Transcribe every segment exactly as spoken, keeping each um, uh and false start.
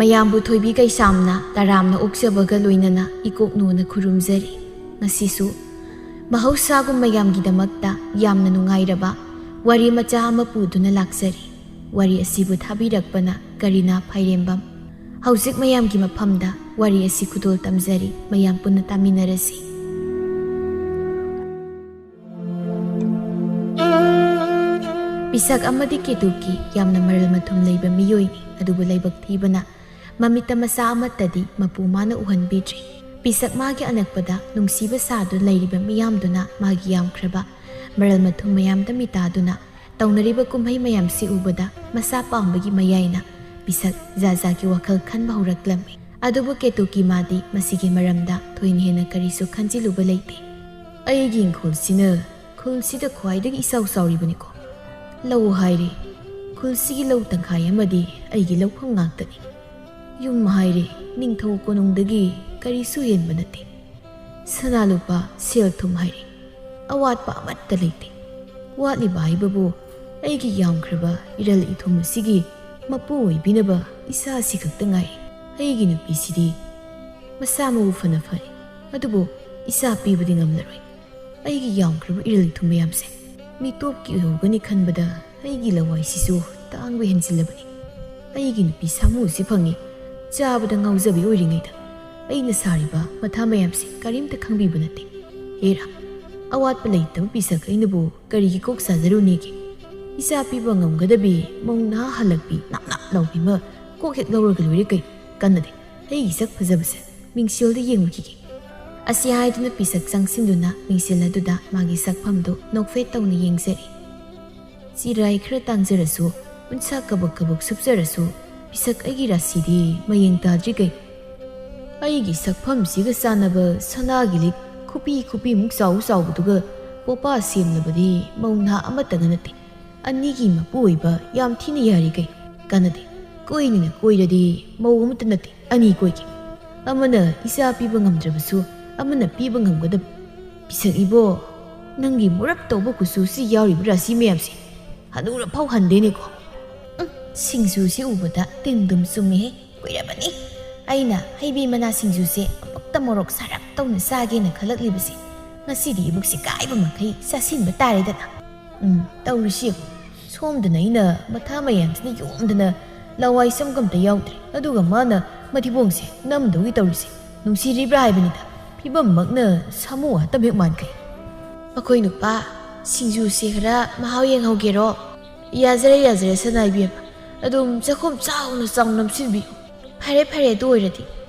ꯃꯌꯥꯝꯕꯨ ꯊꯣꯏꯕꯤ ꯀꯩꯁꯥꯝꯅ ꯇꯔꯥꯝꯅ ꯑꯣꯛꯆꯕꯒ ꯂꯣꯏꯅꯅ ꯏꯀꯣꯛꯅꯣꯅ ꯈꯨꯔꯨꯝꯖꯔꯤ꯫ ꯉꯁꯤꯁꯨ ꯃꯍꯧꯁꯥꯒꯨꯝ ꯃꯌꯥꯝꯒꯤꯗꯃꯛꯇ ꯌꯥꯝꯅ ꯅꯨꯡꯉꯥꯏꯔꯕ ꯋꯥꯔꯤ ꯃꯆꯥ ꯑꯃ ꯄꯨꯗꯨꯅ ꯂꯥꯛꯆꯔꯤ꯫ ꯋꯥꯔꯤ ꯑꯁꯤꯕꯨ ꯊꯥꯕꯤꯔꯛꯄꯅ ꯀꯔꯤꯅꯥ ꯐꯥꯏꯔꯦꯝꯕꯝ꯫ ꯍꯧꯖꯤꯛ ꯃꯌꯥꯝꯒꯤ ꯃꯐꯝꯗ ꯋꯥꯔꯤ ꯑꯁꯤ ꯈꯨꯗꯣꯜ ꯇꯝꯖꯔꯤ, ꯃꯌꯥꯝ ꯄꯨꯟꯅ ꯇꯥꯃꯤꯟꯅꯔꯁꯤ꯫ ꯄꯤꯁꯛ ꯑꯃꯗꯤ ꯀꯦꯇꯨꯀꯤ ꯌꯥꯝꯅ ꯃꯔꯜ ꯃꯊꯨꯝ ꯂꯩꯕ ꯃꯤꯑꯣꯏꯅꯤ꯫ ꯑꯗꯨꯕꯨ ꯂꯥꯏꯕꯛ ꯊꯤꯕꯅ ꯃꯃꯤꯠꯇ ꯃꯆꯥ ꯑꯃꯠꯇꯗꯤ ꯃꯄꯨ ꯃꯥꯅ ꯎꯍꯟꯕꯤꯗ꯭ꯔꯤ꯫ ꯄꯤꯁꯛ ꯃꯥꯒꯤ ꯑꯅꯛꯄꯗ ꯅꯨꯡꯁꯤꯕ ꯁꯥꯗꯨꯅ ꯂꯩꯔꯤꯕ ꯃꯤꯌꯥꯝꯗꯨꯅ ꯃꯥꯒꯤ ꯌꯥꯝꯈ꯭ꯔꯕ ꯃꯔꯜ ꯃꯊꯨꯝ ꯃꯌꯥꯝꯗ ꯃꯤꯇꯥꯗꯨꯅ ꯇꯧꯅꯔꯤꯕ ꯀꯨꯝꯍꯩ ꯃꯌꯥꯝꯁꯤ ꯎꯕꯗ ꯃꯁꯥ ꯄꯥꯝꯕꯒꯤ ꯃꯌꯥꯏꯅ ꯄꯤꯁꯛ ꯖꯥꯖꯥꯒꯤ ꯋꯥꯈꯜ ꯈꯟꯕ ꯍꯧꯔꯛꯂꯝꯃꯤ꯫ ꯑꯗꯨꯕꯨ ꯀꯦꯇꯨꯀꯤ ꯃꯥꯗꯤ ꯃꯁꯤꯒꯤ ꯃꯔꯝꯗ ꯊꯣꯏꯅ ꯍꯦꯟꯅ ꯀꯔꯤꯁꯨ ꯈꯟꯖꯤꯜꯂꯨꯕ ꯂꯩꯇꯦ꯫ "ꯑꯩꯒꯤ ꯏꯪꯈꯣꯜꯁꯤꯅ ꯈꯨꯜꯁꯤꯗ ꯈ꯭ꯋꯥꯏꯗꯒꯤ ꯏꯆꯥꯎ ꯆꯥꯎꯔꯤꯕꯅꯤꯀꯣ꯫ ꯂꯧ ꯍꯥꯏꯔꯦ, ꯈꯨꯜꯁꯤꯒꯤ ꯂꯧ ꯇꯪꯈꯥꯏ ꯑꯃꯗꯤ ꯑꯩꯒꯤ ꯂꯧꯐꯝ ꯉꯥꯛꯇꯅꯤ꯫ ꯌꯨꯝ ꯍꯥꯏꯔꯦ, ꯅꯤꯡꯊꯧ ꯀꯣꯅꯨꯡꯗꯒꯤ ꯀꯔꯤꯁꯨ ꯍꯦꯟꯕ ꯅꯠꯇꯦ꯫ ꯁꯅꯥ ꯂꯨꯄꯥ, ꯁꯦꯜ ꯊꯨꯝ ꯍꯥꯏꯔꯦ, ꯑꯋꯥꯠꯄ ꯑꯃꯠꯇ ꯂꯩꯇꯦ꯫ ꯋꯥꯠꯂꯤꯕ ꯍꯥꯏꯕꯕꯨ ꯑꯩꯒꯤ ꯌꯥꯝꯈ꯭ꯔꯕ ꯏꯔꯜ ꯏꯊꯨꯝ ꯑꯁꯤꯒꯤ ꯃꯄꯨ ꯑꯣꯏꯕꯤꯅꯕ ꯏꯆꯥ ꯑꯁꯤ ꯈꯛꯇ ꯉꯥꯏꯔꯦ꯫ ꯑꯩꯒꯤ ꯅꯨꯄꯤꯁꯤꯗꯤ ꯃꯁꯥ ꯃꯎ ꯐꯅ ꯐꯔꯦ, ꯑꯗꯨꯕꯨ ꯏꯆꯥ ꯄꯤꯕꯗꯤ ꯉꯝꯂꯔꯣꯏ꯫ ꯑꯩꯒꯤ ꯌꯥꯝꯈ꯭ꯔꯕ ꯏꯔꯜ ꯏꯊꯨꯝ ꯃꯌꯥꯝꯁꯦ ꯃꯤꯇꯣꯞꯀꯤ ꯑꯣꯏꯍꯧꯒꯅꯤ ꯈꯟꯕꯗ ꯑꯩꯒꯤ ꯂꯋꯥꯏꯁꯤꯁꯨ ꯇꯥꯡꯕ ꯍꯦꯟꯖꯤꯜꯂꯕꯅꯤ꯫ ꯑꯩꯒꯤ ꯅꯨꯄꯤ ꯁꯥꯃꯨ ꯑꯁꯤ ꯐꯪꯉꯤ꯫ ꯆꯥꯕꯗ ꯉꯥꯎꯖꯕꯤ ꯑꯣꯏꯔꯤꯉꯩꯗ ꯑꯩꯅ ꯁꯥꯔꯤꯕ ꯃꯊꯥ ꯃꯌꯥꯝꯁꯦ ꯀꯔꯤꯝꯇ ꯈꯪꯕꯤꯕ ꯅꯠꯇꯦ꯫ ꯍꯦꯔꯥ, ꯑꯋꯥꯠꯄ ꯂꯩꯇꯕ ꯄꯤꯁꯛ ꯑꯩꯅꯕꯨ ꯀꯔꯤꯒꯤ ꯀꯣꯛ ꯁꯥꯖꯔꯨꯅꯦꯒꯦ? ꯏꯆꯥ ꯄꯤꯕ ꯉꯝꯒꯗꯕꯤ ꯃꯧ ꯅꯍꯥ ꯍꯜꯂꯛꯄꯤ ꯅꯞ ꯅꯞ ꯂꯥꯎꯕꯤ ꯑꯃ ꯀꯣꯛ ꯍꯦꯛ ꯂꯧꯔꯒ ꯂꯣꯏꯔꯦ ꯀꯩ? ꯀꯥꯟꯅꯗꯦ꯫ ꯑꯩꯒꯤ ꯁꯛ ꯐꯖꯕꯁꯦ ꯃꯤꯡꯁꯦꯜꯗ ꯌꯦꯡꯉꯨꯈꯤꯒꯦ꯫" ꯑꯁꯤ ꯍꯥꯏꯗꯨꯅ ꯄꯤꯁꯛ ꯆꯪꯁꯤꯟꯗꯨꯅ ꯃꯤꯡꯁꯦꯜ ꯑꯗꯨꯗ ꯃꯥꯒꯤ ꯁꯛꯐꯝꯗꯨ ꯅꯣꯛꯐꯦꯠ ꯇꯧꯅ ꯌꯦꯡꯖꯔꯤ꯫ ꯆꯤꯔꯥꯏ ꯈꯔ ꯇꯥꯡꯖꯔꯁꯨ, ꯎꯟꯁꯥ ꯀꯕꯛ ꯀꯕꯛ ꯁꯨꯞꯆꯔꯁꯨ, ꯄꯤꯁꯛ ꯑꯩꯒꯤ ꯔꯥꯁꯤꯗꯤ ꯃꯌꯦꯡ ꯇꯥꯗ꯭ꯔꯤ ꯀꯩ? ꯑꯩꯒꯤ ꯁꯛꯐꯝꯁꯤꯒ ꯆꯥꯟꯅꯕ ꯁꯅꯥꯒꯤ ꯂꯤꯛ ꯈꯨꯄꯤ ꯈꯨꯄꯤꯃꯨꯛ ꯆꯥꯎ ꯆꯥꯎꯕꯗꯨꯒ ꯄꯣꯄꯥ ꯁꯦꯝꯂꯕꯗꯤ ꯃꯧ ꯅꯍꯥ ꯑꯃꯠꯇꯒ ꯅꯠꯇꯦ꯫ ꯑꯅꯤꯒꯤ ꯃꯄꯨ ꯑꯣꯏꯕ ꯌꯥꯝ ꯊꯤꯅ ꯌꯥꯔꯤ ꯀꯩ? ꯀꯥꯟꯅꯗꯦ꯫ ꯀꯣꯏꯅꯤꯅ ꯀꯣꯏꯔꯗꯤ ꯃꯧ ꯑꯃꯠꯇ ꯅꯠꯇꯦ, ꯑꯅꯤ ꯀꯣꯏꯒꯦ꯫ ꯑꯃꯅ ꯏꯆꯥ ꯄꯤꯕ ꯉꯝꯗ꯭ꯔꯕꯁꯨ ꯑꯃꯅ ꯄꯤꯕ ꯉꯝꯒꯗꯕ꯫ ꯄꯤꯁꯛ ꯏꯕꯣ, ꯅꯪꯒꯤ ꯃꯨꯔꯞ ꯇꯧꯕ ꯀꯨꯆꯨꯁꯤ ꯌꯥꯎꯔꯤꯕ ꯔꯥꯁꯤ ꯃꯌꯥꯝꯁꯦ ꯍꯅꯨꯔ ꯐꯥꯎ ꯍꯟꯗꯦꯅꯦꯀꯣ꯫ ꯎꯝ, ꯁꯤꯡꯖꯨꯁꯤ ꯎꯕꯗ ꯇꯤꯟꯗꯨꯝ ꯆꯨꯝꯃꯤꯍꯦ꯫ ꯀꯨꯏꯔꯕꯅꯤ ꯑꯩꯅ ꯍꯩꯕꯤ ꯃꯅꯥ ꯁꯤꯡꯖꯨꯁꯦ ꯑꯃꯨꯛꯇ ꯃꯣꯔꯣꯛ ꯁꯥꯔꯞ ꯇꯧꯅ ꯆꯥꯒꯦꯅ ꯈꯜꯂꯛꯂꯤꯕꯁꯦ꯫ ꯉꯁꯤꯗꯤ ꯏꯕꯨꯛꯁꯤ ꯀꯥꯏꯕ ꯃꯈꯩ ꯆꯥꯁꯤꯟꯕ ꯇꯥꯔꯦꯗꯅ꯫ ꯎꯝ, ꯇꯧꯔꯤꯁꯤ ꯌꯦꯡꯉꯨ꯫ ꯁꯣꯝꯗꯅ ꯑꯩꯅ ꯃꯊꯥ ꯃꯌꯥꯝꯁꯤꯅ ꯌꯣꯝꯗꯅ ꯂꯋꯥꯏ ꯁꯝꯒ ꯑꯝꯇ ꯌꯥꯎꯗ꯭ꯔꯦ, ꯑꯗꯨꯒ ꯃꯥꯅ ꯃꯊꯤꯕꯣꯡꯁꯦ ꯅꯝꯗꯧꯒꯤ ꯇꯧꯔꯤꯁꯦ꯫ ꯅꯨꯡꯁꯤꯔꯤꯕ꯭ꯔꯥ ꯍꯥꯏꯕꯅꯤꯗ, ꯐꯤꯕꯝꯃꯛꯅ ꯁꯥꯃꯨ ꯍꯥꯠꯇꯝ ꯍꯦꯛ ꯃꯥꯟꯈꯩ꯫ ꯃꯈꯣꯏ ꯅꯨꯄꯥ, ꯁꯤꯡꯖꯨꯁꯦ ꯈꯔ ꯃꯍꯥꯎ ꯌꯦꯡꯍꯧꯒꯦꯔꯣ? ꯌꯥꯖꯔꯦ, ꯌꯥꯖꯔꯦ, ꯁꯅꯥ ꯏꯕꯦꯝꯃ꯫ ꯑꯗꯨꯝ ꯆꯥꯛꯈꯨꯝ ꯆꯥꯎꯅ ꯆꯥꯎꯅ ꯅꯝꯁꯤꯟꯕꯤꯌꯨ꯫ ꯐꯔꯦ, ꯐꯔꯦ, ꯑꯗꯨ ꯑꯣꯏꯔꯗꯤ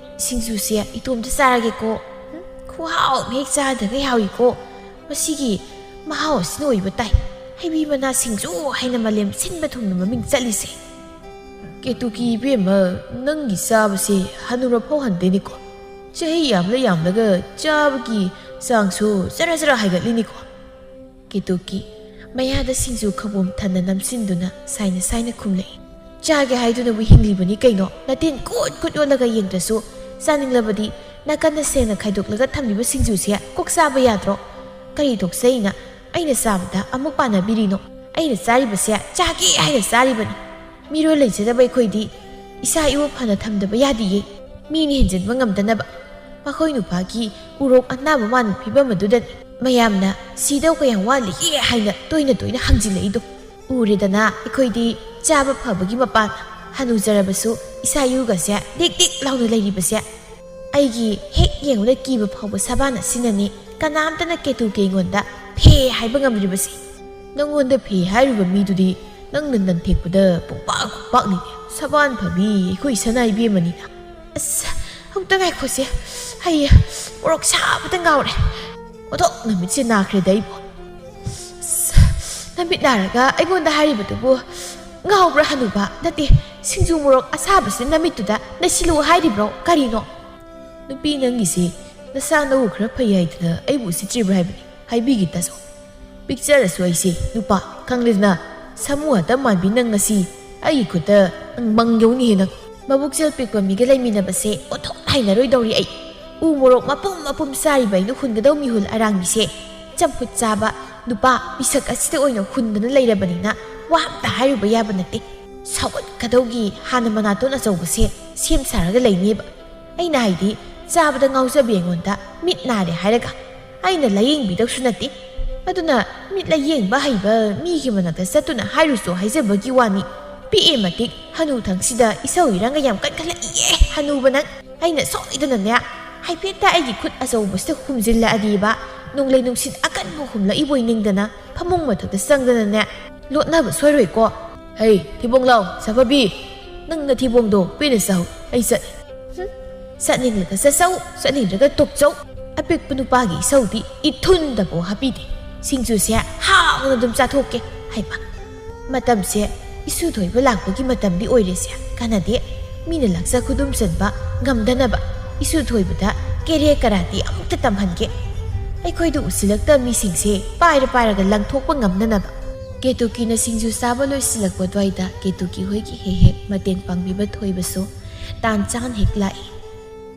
ꯁꯤꯡꯖꯨꯁꯦ ꯏꯇꯣꯝꯇ ꯆꯥꯔꯒꯦꯀꯣ꯫ ꯎꯝ, ꯈꯨꯍꯥꯎ ꯑꯃ ꯍꯦꯛ ꯆꯥꯗ꯭ꯔꯒ ꯍꯥꯎꯏꯀꯣ꯫ ꯃꯁꯤꯒꯤ ꯃꯍꯥꯎ ꯑꯁꯤꯅ ꯑꯣꯏꯕ ꯇꯥꯏ꯫ ꯍꯩꯕꯤ ꯃꯅꯥ ꯁꯤꯡꯖꯨ ꯍꯥꯏꯅ ꯃꯥꯂꯦꯝ ꯁꯤꯟꯕ ꯊꯨꯡꯅ ꯃꯃꯤꯡ ꯆꯠꯂꯤꯁꯦ꯫ ꯀꯦꯇꯨꯀꯤ ꯏꯕꯦꯝꯃ, ꯅꯪꯒꯤ ꯆꯥꯕꯁꯦ ꯍꯅꯨꯔ ꯐꯥꯎ ꯍꯟꯗꯦꯅꯦꯀꯣ꯫ ꯆꯍꯤ ꯌꯥꯝꯂ ꯌꯥꯝꯂꯒ ꯆꯥꯕꯒꯤ ꯆꯥꯡꯁꯨ ꯖꯔ ꯖꯔ ꯍꯥꯏꯒꯠꯂꯤꯅꯤꯀꯣ꯫ ꯀꯦꯇꯨꯀꯤ ꯃꯌꯥꯗ ꯁꯤꯡꯖꯨ ꯈꯕꯣꯝ ꯊꯟꯅ ꯅꯝꯁꯤꯟꯗꯨꯅ ꯁꯥꯏꯅ ꯁꯥꯏꯅ ꯈꯨꯝꯂꯛꯏ꯫ ꯆꯥꯒꯦ ꯍꯥꯏꯗꯨꯅꯕꯨ ꯍꯤꯡꯂꯤꯕꯅꯤ ꯀꯩꯅꯣ, ꯅꯇꯤꯟ ꯀꯨꯠ ꯀꯨꯠ ꯌꯣꯠꯂꯒ ꯌꯦꯡꯗ꯭ꯔꯁꯨ꯫ ꯆꯥꯅꯤꯡꯂꯕꯗꯤ ꯅꯥꯀꯟꯗ ꯁꯦꯡꯅ ꯈꯥꯏꯗꯣꯛꯂꯒ ꯊꯝꯂꯤꯕ ꯁꯤꯡꯖꯨꯁꯦ ꯀꯣꯛ ꯆꯥꯕ ꯌꯥꯗ꯭ꯔꯣ? ꯀꯔꯤ ꯊꯣꯛꯆꯩꯅ ꯑꯩꯅ ꯆꯥꯕꯗ ꯑꯃꯨꯛ ꯄꯥꯟꯅꯕꯤꯔꯤꯅꯣ? ꯑꯩꯅ ꯆꯥꯔꯤꯕꯁꯦ ꯆꯥꯒꯦ ꯍꯥꯏꯅ ꯆꯥꯔꯤꯕꯅꯤ꯫ ꯃꯤꯔꯣꯜ ꯂꯩꯖꯗꯕ ꯑꯩꯈꯣꯏꯗꯤ ꯏꯁꯥ ꯏꯎ ꯐꯅ ꯊꯝꯗꯕ ꯌꯥꯗꯤꯌꯦ, ꯃꯤꯅ ꯍꯦꯟꯖꯤꯟꯕ ꯉꯝꯗꯅꯕ꯫ ꯃꯈꯣꯏ ꯅꯨꯄꯥꯒꯤ ꯎꯔꯣꯛ ꯑꯅꯥꯕ ꯃꯥꯟꯕ ꯐꯤꯕꯝ ꯑꯗꯨꯗꯅꯤ ꯃꯌꯥꯝꯅ ꯁꯤꯗꯧ ꯀꯌꯥꯝ ꯋꯥꯠꯂꯤꯒꯦ ꯍꯥꯏꯅ ꯇꯣꯏꯅ ꯇꯣꯏꯅ ꯍꯪꯖꯤꯜꯂꯛꯏꯗꯣ꯫ ꯎꯔꯦꯗꯅ, ꯑꯩꯈꯣꯏꯗꯤ ꯆꯥꯕ ꯐꯕꯒꯤ ꯃꯄꯥꯟ, ꯍꯅꯨꯖꯔꯕꯁꯨ ꯏꯁꯥ ꯏꯎꯒꯁꯦ ꯇꯤꯛ ꯇꯤꯛ ꯂꯥꯎꯅ ꯂꯩꯔꯤꯕꯁꯦ꯫ ꯑꯩꯒꯤ ꯍꯦꯛ ꯌꯦꯡꯕꯗ ꯀꯤꯕ ꯐꯥꯎꯕ ꯁꯕꯥꯟ ꯑꯁꯤꯅꯅꯤ ꯀꯅꯥꯝꯇꯅ ꯀꯦꯇꯨꯀꯤ ꯑꯩꯉꯣꯟꯗ ꯐꯦ ꯍꯥꯏꯕ ꯉꯝꯗ꯭ꯔꯤꯕꯁꯦ꯫ ꯅꯪꯉꯣꯟꯗ ꯐꯦ ꯍꯥꯏꯔꯤꯕ ꯃꯤꯗꯨꯗꯤ ꯅꯪꯅ ꯅꯟꯊꯦꯛꯄꯗ ꯄꯨꯡꯄꯥꯛ ꯄꯨꯡꯄꯥꯛꯅꯤꯅꯦ꯫ ꯁꯕꯥꯟ ꯐꯕꯤ ꯑꯩꯈꯣꯏ ꯁꯅꯥ ꯏꯕꯦꯝꯃꯅꯤꯅ꯫ ꯑꯁ, ꯑꯃꯨꯛꯇ ꯉꯥꯏꯈꯣꯁꯦ꯫ ꯑꯩ ꯃꯣꯔꯣꯛ ꯁꯥꯕꯗ ꯉꯥꯎꯔꯦ꯫ ꯑꯣꯊꯣꯛ, ꯅꯨꯃꯤꯠꯁꯦ ꯅꯥꯈ꯭ꯔꯦꯗ ꯑꯩꯕꯨ꯫ ꯑꯁ, ꯅꯃꯤꯠ ꯅꯥꯔꯒ ꯑꯩꯉꯣꯟꯗ ꯍꯥꯏꯔꯤꯕꯗꯨꯕꯨ ꯉꯥꯎꯕ꯭ꯔꯥ ꯍꯅꯨꯕ? ꯅꯠꯇꯦ, ꯁꯤꯡꯖꯨ ꯃꯣꯔꯣꯛ ꯑꯁꯥꯕꯁꯤꯅ ꯅꯃꯤꯠꯇꯨꯗ ꯅꯩꯁꯤꯜꯂꯨ ꯍꯥꯏꯔꯤꯕ꯭ꯔꯣ? ꯀꯔꯤꯅꯣ? ꯅꯨꯄꯤ, ꯅꯪꯒꯤꯁꯦ ꯅꯁꯥ ꯅꯎ ꯈꯔ ꯐꯩ ꯍꯥꯏꯗꯅ ꯑꯩꯕꯨ ꯎꯁꯤꯠꯇ꯭ꯔꯤꯕ꯭ꯔꯥ ꯍꯥꯏꯕꯅꯤ꯫ ꯍꯥꯏꯕꯤꯒꯦ ꯇꯥꯁꯣ꯫ ꯄꯤꯛꯆꯔꯁꯨ ꯑꯩꯁꯦ ꯅꯨꯄꯥ, ꯈꯪꯂꯦꯗꯅ? ꯁꯥꯃꯨ ꯍꯥꯠꯇꯝ ꯃꯥꯟꯕꯤ ꯅꯪ ꯉꯁꯤ ꯑꯩꯒꯤ ꯈꯨꯠꯇ ꯅꯪ ꯃꯪ ꯌꯧꯅꯤꯍꯦ ꯅꯪ꯫ ꯃꯕꯨꯛꯆꯦꯜ ꯄꯤꯛꯄ ꯃꯤꯒ ꯂꯩꯃꯤꯟꯅꯕꯁꯦ ꯑꯣꯟꯊꯣꯛ ꯍꯩꯅꯔꯣꯏꯗꯧꯔꯤ ꯑꯩ꯫ ꯎ ꯃꯣꯔꯣꯛ ꯃꯄꯨꯝ ꯃꯄꯨꯝ ꯆꯥꯔꯤꯕ ꯑꯩꯅ ꯍꯨꯟꯒꯗꯧ ꯃꯤꯍꯨꯜ ꯑꯔꯥꯡꯕꯤꯁꯦ ꯆꯝꯐꯨꯠ ꯆꯥꯕ ꯅꯨꯄꯥ ꯃꯤꯁꯛ ꯑꯁꯤꯗ ꯑꯣꯏꯅ ꯍꯨꯟꯗꯅ ꯂꯩꯔꯕꯅꯤꯅ ꯋꯥ ꯑꯝꯇ ꯍꯥꯏꯔꯨꯕ ꯌꯥꯕ ꯅꯠꯇꯦ꯫ ꯁꯥꯎꯒꯠꯀꯗꯧꯒꯤ ꯍꯥꯟꯅ ꯃꯅꯥꯇꯣꯟ ꯑꯆꯧꯕꯁꯦ ꯁꯦꯝ ꯁꯥꯔꯒ ꯂꯩꯅꯦꯕ꯫ ꯑꯩꯅ ꯍꯥꯏꯗꯤ, ꯆꯥꯕꯗ ꯉꯥꯎꯖꯕꯤ ꯑꯩꯉꯣꯟꯗ ꯃꯤꯠ ꯅꯥꯔꯦ ꯍꯥꯏꯔꯒ ꯑꯩꯅ ꯂꯥꯌꯦꯡꯕꯤꯗꯧꯁꯨ ꯅꯠꯇꯦ꯫ ꯑꯗꯨꯅ ꯃꯤꯠ ꯂꯥꯌꯦꯡꯕ ꯍꯩꯕ ꯃꯤꯒꯤ ꯃꯅꯥꯛꯇ ꯆꯠꯇꯨꯅ ꯍꯥꯏꯔꯨꯆꯣ ꯍꯥꯏꯖꯕꯒꯤ ꯋꯥꯅꯤ꯫ ꯄꯤꯛꯑꯦ ꯃꯇꯤꯛ ꯍꯅꯨ ꯊꯪꯁꯤꯗ ꯏꯁꯧ ꯏꯔꯥꯡꯒ ꯌꯥꯝ ꯀꯟꯈꯠꯂꯛꯏꯌꯦ, ꯍꯅꯨꯕ ꯅꯪ꯫ ꯑꯩꯅ ꯁꯣꯏꯗꯅꯅꯦ ꯍꯥꯏꯐꯦꯠꯇ ꯑꯩꯒꯤ ꯈꯨꯠ ꯑꯆꯧꯕꯁꯤꯗ ꯍꯨꯝꯖꯤꯜꯂꯛꯑꯗꯤꯕ, ꯅꯣꯡꯂꯩ ꯅꯨꯡꯁꯤꯠ ꯑꯀꯟꯕ ꯍꯨꯝꯂꯛꯏꯕꯣꯏ ꯅꯤꯡꯗꯅ ꯐꯃꯨꯡ ꯃꯊꯛꯇ ꯆꯪꯗꯅꯅꯦ ꯂꯣꯠꯅꯕ ꯁꯣꯏꯔꯣꯏꯀꯣ꯫ "ꯍꯩ, ꯊꯤꯕꯣꯡ ꯂꯥꯎ, ꯁꯥꯐꯕꯤ꯫ ꯅꯪ ꯅꯊꯤꯕꯣꯡꯗꯣ ꯄꯦꯟꯅ ꯆꯥꯎ, ꯑꯩ ꯆꯠꯂꯦ꯫" ꯍꯨꯝ, ꯆꯠꯅꯤꯡꯂꯒ ꯆꯠꯆꯧ, ꯆꯠꯅꯤꯡꯗ꯭ꯔꯒ ꯇꯣꯛꯆꯧ꯫ ꯑꯄꯤꯛꯄ ꯅꯨꯄꯥꯒꯤ ꯏꯁꯧꯗꯤ ꯏꯊꯨꯟꯗꯐꯥꯎ ꯍꯥꯞꯄꯤꯗꯦ꯫ ꯁꯤꯡꯖꯨꯁꯦ ꯍꯥꯎꯅ ꯑꯗꯨꯝ ꯆꯥꯊꯣꯛꯀꯦ꯫ ꯍꯩꯃꯥ, ꯃꯇꯝꯁꯦ ꯏꯁꯨ ꯊꯣꯏꯕ ꯂꯥꯛꯄꯒꯤ ꯃꯇꯝꯗꯤ ꯑꯣꯏꯔꯦꯁꯦ꯫ ꯀꯥꯟꯅꯗꯦ, ꯃꯤꯅ ꯂꯥꯛꯆ ꯈꯨꯗꯨꯝ ꯆꯟꯕ ꯉꯝꯗꯅꯕ ꯏꯁꯨ ꯊꯣꯏꯕꯗ ꯀꯦꯔꯦ ꯀꯔꯥꯇꯤ ꯑꯃꯨꯛꯇ ꯇꯝꯍꯟꯒꯦ꯫ ꯑꯩꯈꯣꯏꯗ ꯎꯁꯤꯜꯂꯛꯇꯕ ꯃꯤꯁꯤꯡꯁꯦ ꯄꯥꯏꯔ ꯄꯥꯏꯔꯒ ꯂꯪꯊꯣꯛꯄ ꯉꯝꯅꯅꯕ꯫ ꯀꯦꯇꯨꯀꯤꯅ ꯁꯤꯡꯖꯨ ꯆꯥꯕ ꯂꯣꯏꯁꯤꯜꯂꯛꯄ ꯑꯗꯨꯋꯥꯏꯗ ꯀꯦꯇꯨꯀꯤ ꯍꯣꯏꯒꯤ ꯍꯦꯛ ꯍꯦꯛ ꯃꯇꯦꯡ ꯄꯥꯡꯕꯤꯕ ꯊꯣꯏꯕꯁꯨ ꯇꯥꯟ ꯆꯥꯅ ꯍꯦꯛ ꯂꯥꯛꯏ꯫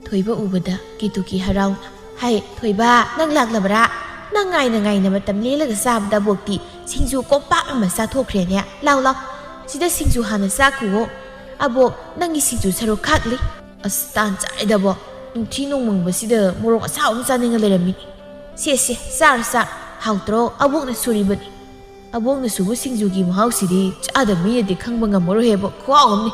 ꯊꯣꯏꯕ ꯎꯕꯗ ꯀꯦꯇꯨꯀꯤ ꯍꯔꯥꯎꯅ, "ꯍꯥꯏ, ꯊꯣꯏꯕ, ꯅꯪ ꯂꯥꯛꯂꯕ꯭ꯔꯥ? ꯅꯪ ꯉꯥꯏꯅ ꯉꯥꯏꯅ ꯃꯇꯝ ꯂꯦꯜꯂꯒ ꯆꯥꯕꯗ ꯑꯕꯣꯛꯇꯤ ꯁꯤꯡꯖꯨ ꯀꯣꯝꯄꯥꯛ ꯑꯃ ꯆꯥꯊꯣꯛꯈ꯭ꯔꯦꯅꯦ꯫ ꯂꯥꯎ, ꯂꯥꯎ, ꯁꯤꯗ ꯁꯤꯡꯖꯨ ꯍꯥꯟꯅ ꯆꯥꯈꯨꯑꯣ꯫ ꯑꯕꯣꯛ, ꯅꯪꯒꯤ ꯁꯤꯡꯖꯨ ꯁꯔꯨꯛ ꯈꯥꯛꯂꯤ꯫" "ꯑꯁ, ꯇꯥꯟ ꯆꯥꯔꯦꯗꯕꯣ꯫ ꯅꯨꯡꯊꯤ ꯅꯣꯡꯃꯪꯕꯁꯤꯗ ꯃꯣꯔꯣꯛ ꯑꯁꯥꯕ ꯑꯃ ꯆꯥꯅꯤꯡꯉ ꯂꯩꯔꯝꯃꯤꯅꯤ꯫ ꯁꯦ, ꯁꯦ, ꯆꯥꯔꯣ, ꯆꯥꯔꯣ꯫ ꯍꯥꯎꯇ꯭ꯔꯣ? ꯑꯕꯣꯛꯅ ꯁꯨꯔꯤꯕꯅꯤ꯫ ꯑꯕꯣꯛꯅ ꯁꯨꯕ ꯁꯤꯡꯖꯨꯒꯤ ꯃꯍꯥꯎꯁꯤꯗꯤ ꯆꯥꯗꯕ ꯃꯤꯅꯗꯤ ꯈꯪꯕ ꯉꯝꯃꯔꯣꯏ ꯍꯥꯏꯕ ꯈꯨꯍꯥꯎ ꯑꯃꯅꯤ꯫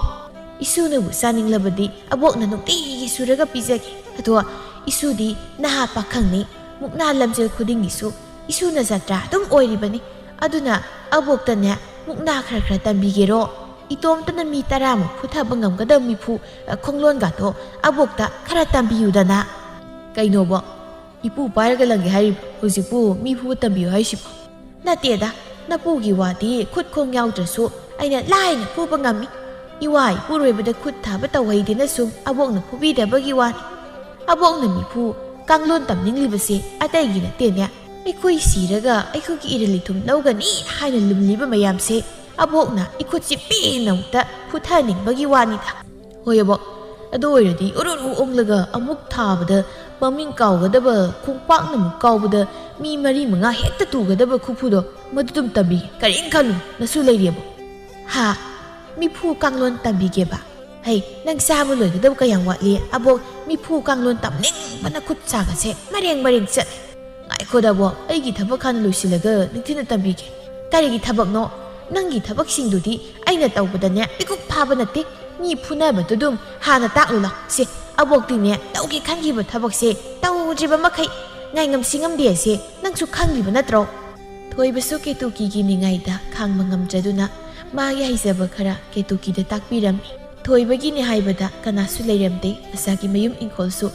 ꯏꯁꯨꯅꯕꯨ ꯆꯥꯅꯤꯡꯂꯕꯗꯤ ꯑꯕꯣꯛꯅ ꯅꯨꯡꯇꯤꯒꯤ ꯁꯨꯔꯒ ꯄꯤꯖꯒꯦ꯫ ꯑꯗꯣ ꯏꯁꯨꯗꯤ ꯅꯍꯥ ꯄꯥꯈꯪꯅꯤ, ꯃꯨꯛꯅꯥ ꯂꯝꯖꯦꯜ ꯈꯨꯗꯤꯡꯒꯤꯁꯨ ꯏꯁꯨꯅ ꯖꯇ꯭ꯔꯥ ꯑꯗꯨꯝ ꯑꯣꯏꯔꯤꯕꯅꯤ꯫ ꯑꯗꯨꯅ ꯑꯕꯣꯛꯇꯅꯦ ꯃꯨꯛꯅꯥ ꯈꯔ ꯈꯔ ꯇꯝꯕꯤꯒꯦꯔꯣ? ꯏꯇꯣꯝꯇꯅ ꯃꯤ ꯇꯔꯥꯃꯨꯛ ꯐꯨꯊꯕ ꯉꯝꯒꯗꯕ ꯃꯤꯐꯨ, ꯑ, ꯈꯣꯡꯂꯣꯟꯒꯥꯗꯣ ꯑꯕꯣꯛꯇ ꯈꯔ ꯇꯝꯕꯤꯌꯨꯗꯅ꯫" "ꯀꯩꯅꯣꯕꯣ? ꯏꯄꯨ ꯄꯥꯏꯔꯒ ꯂꯪꯒꯦ ꯍꯥꯏꯔꯤꯕ? ꯍꯧꯖꯤꯛꯄꯨ ꯃꯤ ꯐꯨꯕ ꯇꯝꯕꯤꯌꯨ ꯍꯥꯏꯁꯤꯕꯣ?" "ꯅꯠꯇꯦꯗ, ꯅꯄꯨꯒꯤ ꯋꯥꯗꯤ ꯈꯨꯠ ꯈꯣꯡ ꯌꯥꯎꯗ꯭ꯔꯁꯨ ꯑꯩꯅ ꯂꯥꯏꯅ ꯐꯨꯕ ꯉꯝꯃꯤ꯫ ꯏꯋꯥ ꯏꯄꯨꯔꯣꯏꯕꯗ ꯈꯨꯠ ꯊꯥꯕ ꯇꯧꯍꯩꯗꯦꯅ ꯁꯨꯝ ꯑꯕꯣꯛꯅ ꯐꯨꯕꯤꯗꯕꯒꯤ ꯋꯥꯅꯤ꯫" "ꯑꯕꯣꯛꯅ ꯃꯤꯐꯨ ꯀꯥꯡꯂꯣꯟ ꯇꯝꯅꯤꯡꯂꯤꯕꯁꯦ ꯑꯇꯩꯒꯤ ꯅꯠꯇꯦꯅꯦ꯫ ꯑꯩꯈꯣꯏ ꯁꯤꯔꯒ ꯑꯩꯈꯣꯏꯒꯤ ꯏꯔꯤꯜ ꯏꯊꯨꯝ ꯂꯧꯒꯅꯤ ꯍꯥꯏꯅ ꯂꯨꯝꯂꯤꯕ ꯃꯌꯥꯝꯁꯦ ꯑꯕꯣꯛꯅ ꯏꯈꯨꯠꯁꯤ ꯄꯦꯟꯅ ꯑꯃꯨꯛꯇ ꯐꯨꯊꯅꯤꯡꯕꯒꯤ ꯋꯥꯅꯤꯗ꯫" "ꯍꯣꯏ ꯑꯕꯣꯛ, ꯑꯗꯨ ꯑꯣꯏꯔꯗꯤ ꯎꯔꯨ ꯎꯔꯨ ꯑꯣꯡꯂꯒ ꯑꯃꯨꯛ ꯊꯥꯕꯗ ꯃꯃꯤꯡ ꯀꯥꯎꯒꯗꯕ, ꯈꯣꯡꯄꯥꯛꯅ ꯑꯃꯨꯛ ꯀꯥꯎꯕꯗ ꯃꯤ ꯃꯔꯤ ꯃꯉꯥ ꯍꯦꯛꯇ ꯇꯨꯒꯗꯕ ꯈꯨꯐꯨꯗꯣ ꯃꯗꯨꯗꯨꯝ ꯇꯝꯕꯤꯒꯦ꯫ ꯀꯔꯤꯝ ꯈꯜꯂꯨ, ꯅꯁꯨ ꯂꯩꯔꯤ ꯑꯕꯣꯛ꯫" "ꯍꯥ?" ꯃꯤꯐꯨ ꯀꯥꯡꯂꯣꯟ ꯇꯝꯕꯤꯒꯦꯕ꯫ ꯍꯩ, ꯅꯪ ꯆꯥꯕ ꯂꯣꯏꯒꯗꯕ ꯀꯌꯥꯝ ꯋꯥꯠꯂꯤ? ꯑꯕꯣꯛ, ꯃꯤꯐꯨ ꯀꯥꯡꯂꯣꯟ ꯇꯝꯅꯤꯡꯕꯅ ꯈꯨꯠ ꯁꯥꯒꯁꯦ ꯃꯔꯦꯡ ꯃꯔꯦꯡ ꯆꯠꯂꯦ꯫ ꯉꯥꯏꯈꯣꯗ ꯑꯕꯣꯛ, ꯑꯩꯒꯤ ꯊꯕꯛ ꯍꯥꯟꯅ ꯂꯣꯏꯁꯤꯜꯂꯒ ꯅꯤꯡꯊꯤꯅ ꯇꯝꯕꯤꯒꯦ꯫ ꯀꯔꯤꯒꯤ ꯊꯕꯛꯅꯣ? ꯅꯪꯒꯤ ꯊꯕꯛꯁꯤꯡꯗꯨꯗꯤ ꯑꯩꯅ ꯇꯧꯕꯗꯅꯦ ꯄꯤꯀꯨꯞ ꯐꯥꯕ ꯅꯠꯇꯦ꯫ ꯃꯤ ꯐꯨꯅꯕꯗꯨ ꯑꯗꯨꯝ ꯍꯥꯟꯅ ꯇꯥꯛꯂꯨ ꯂꯥꯎ꯫ ꯁꯦ, ꯑꯕꯣꯛꯇꯤꯅꯦ ꯇꯧꯒꯦ ꯈꯟꯈꯤꯕ ꯊꯕꯛꯁꯦ ꯇꯧꯗ꯭ꯔꯤꯕ ꯃꯈꯩ ꯉꯥꯏꯉꯝꯁꯤ ꯉꯝꯗꯦ ꯑꯁꯦ ꯅꯪꯁꯨ ꯈꯪꯂꯤꯕ ꯅꯠꯇ꯭ꯔꯣ? ꯊꯣꯏꯕꯁꯨ ꯀꯦꯇꯨꯀꯤꯒꯤ ꯅꯤꯡꯉꯥꯏꯗ ꯈꯥꯡꯕ ꯉꯝꯗ꯭ꯔꯗꯨꯅ ꯃꯥꯒꯤ ꯍꯩꯖꯕ ꯈꯔ ꯀꯦꯇꯨꯀꯤꯗ ꯇꯥꯛꯄꯤꯔꯝꯃꯤ꯫ ꯊꯣꯏꯕꯒꯤꯅꯤ ꯍꯥꯏꯕꯗ ꯀꯅꯥꯁꯨ ꯂꯩꯔꯝꯗꯦ꯫ ꯃꯁꯥꯒꯤ ꯃꯌꯨꯝ ꯏꯪꯈꯣꯜꯁꯨ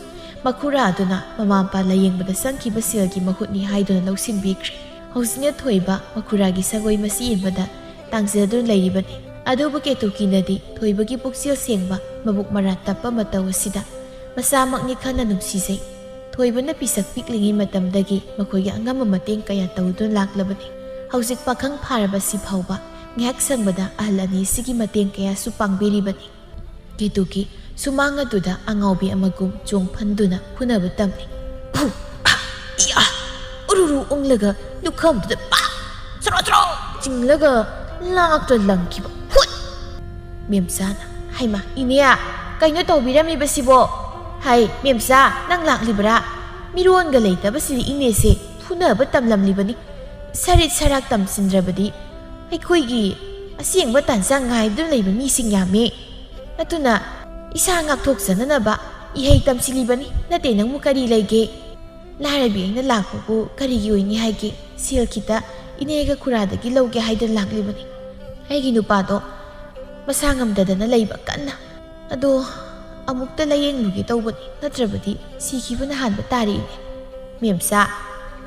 ꯃꯈꯨꯔꯥ ꯑꯗꯨꯅ ꯃꯃꯥ ꯃꯄꯥ ꯂꯥꯌꯦꯡꯕꯗ ꯆꯪꯈꯤꯕ ꯁꯦꯜꯒꯤ ꯃꯍꯨꯠꯅꯤ ꯍꯥꯏꯗꯨꯅ ꯂꯧꯁꯤꯟꯕꯤꯈ꯭ꯔꯦ꯫ ꯍꯧꯖꯤꯛꯅ ꯊꯣꯏꯕ ꯃꯈꯨꯔꯥꯒꯤ ꯁꯪꯒꯣꯏ ꯃꯁꯤ ꯏꯟꯕꯗ ꯇꯥꯡꯖꯗꯨꯅ ꯂꯩꯔꯤꯕꯅꯤ꯫ ꯑꯗꯨꯕꯨ ꯀꯦꯇꯨꯀꯤꯅꯗꯤ ꯊꯣꯏꯕꯒꯤ ꯄꯨꯛꯆꯦꯜ ꯁꯦꯡꯕ, ꯃꯕꯨꯛ ꯃꯔꯥ ꯇꯞꯄ ꯃꯇꯧ ꯑꯁꯤꯗ ꯃꯆꯥꯃꯛꯅꯤ ꯈꯟꯅ ꯅꯨꯡꯁꯤꯖꯩ꯫ ꯊꯣꯏꯕꯅ ꯄꯤꯁꯛ ꯄꯤꯛꯂꯤꯉꯩ ꯃꯇꯝꯗꯒꯤ ꯃꯈꯣꯏꯒꯤ ꯑꯉꯝꯕ ꯃꯇꯦꯡ ꯀꯌꯥ ꯇꯧꯗꯨꯅ ꯂꯥꯛꯂꯕꯅꯤ꯫ ꯍꯧꯖꯤꯛ ꯄꯥꯈꯪ ꯐꯥꯔꯕꯁꯤ ꯐꯥꯎꯕ ꯉꯥꯏꯍꯥꯛ ꯁꯪꯕꯗ ꯑꯍꯜ ꯑꯅꯤ ꯑꯁꯤꯒꯤ ꯃꯇꯦꯡ ꯀꯌꯥꯁꯨ ꯄꯥꯡꯕꯤꯔꯤꯕꯅꯤ꯫ ꯀꯦꯇꯨꯀꯤ ꯁꯨꯃꯥꯡ ꯑꯗꯨꯗ ꯑꯉꯥꯎꯕꯤ ꯑꯃꯒꯨꯝ ꯆꯣꯡ ꯐꯟꯗꯨꯅ ꯐꯨꯅꯕ ꯇꯝꯂꯤ꯫ ꯐꯨ! ꯑ! ꯏꯌꯥ! ꯎꯔꯨꯔꯨ ꯎꯪꯂꯒ ꯂꯨꯈꯝꯗꯨꯗ ꯄꯥꯛ! ꯆꯔꯣ ꯆꯔꯣ! ꯆꯤꯡꯂꯒ ꯂꯥꯛꯇ ꯂꯪꯈꯤꯕ꯫ ꯍꯨꯠ! ꯃꯦꯝꯆꯥꯅ, "ꯍꯩꯃꯥ, ꯏꯅꯦ, ꯀꯩꯅꯣ ꯇꯧꯕꯤꯔꯝꯃꯤꯕꯁꯤꯕꯣ? ꯍꯩ, ꯃꯦꯝꯆꯥ, ꯅꯪ ꯂꯥꯛꯂꯤꯕ꯭ꯔꯥ? ꯃꯤꯔꯣꯟꯒ ꯂꯩꯇꯕꯁꯤꯗ ꯏꯅꯦꯁꯦ ꯐꯨꯅꯕ ꯇꯝꯂꯝꯂꯤꯕꯅꯤ꯫ ꯁꯔꯤꯠ ꯁꯔꯥꯛ ꯇꯝꯁꯤꯟꯗ꯭ꯔꯕꯗꯤ ꯑꯩꯈꯣꯏꯒꯤ ꯑꯁꯦꯡꯕ ꯇꯥꯟꯖꯥ ꯉꯥꯏꯗꯨꯅ ꯂꯩꯕ ꯃꯤꯁꯤꯡ ꯌꯥꯝꯃꯤ꯫ ꯑꯗꯨꯅ ꯏꯁꯥ ꯉꯥꯛꯊꯣꯛꯆꯅꯅꯕ ꯏꯍꯩ ꯇꯝꯁꯤꯜꯂꯤꯕꯅꯤ꯫ ꯅꯠꯇꯦ, ꯅꯪꯕꯨ ꯀꯔꯤ ꯂꯩꯒꯦ? ꯂꯥꯏꯔꯕꯤ ꯑꯩꯅ ꯂꯥꯛꯄꯕꯨ ꯀꯔꯤꯒꯤ ꯑꯣꯏꯅꯤ ꯍꯥꯏꯒꯦ? ꯁꯦꯜ ꯈꯤꯇ ꯏꯅꯦꯒ ꯈꯨꯔꯥꯗꯒꯤ ꯂꯧꯒꯦ ꯍꯥꯏꯗꯨꯅ ꯂꯥꯛꯂꯤꯕꯅꯤ꯫ ꯑꯩꯒꯤ ꯅꯨꯄꯥꯗꯣ ꯃꯁꯥ ꯉꯝꯗꯗꯅ ꯂꯩꯕ ꯀꯟꯅ꯫ ꯑꯗꯣ ꯑꯃꯨꯛꯇ ꯂꯥꯌꯦꯡꯂꯨꯒꯦ ꯇꯧꯕꯅꯤ, ꯅꯠꯇ꯭ꯔꯕꯗꯤ ꯁꯤꯈꯤꯕꯅ ꯍꯥꯟꯕ ꯇꯥꯔꯦ, ꯏꯅꯦ꯫" "ꯃꯦꯝꯆꯥ,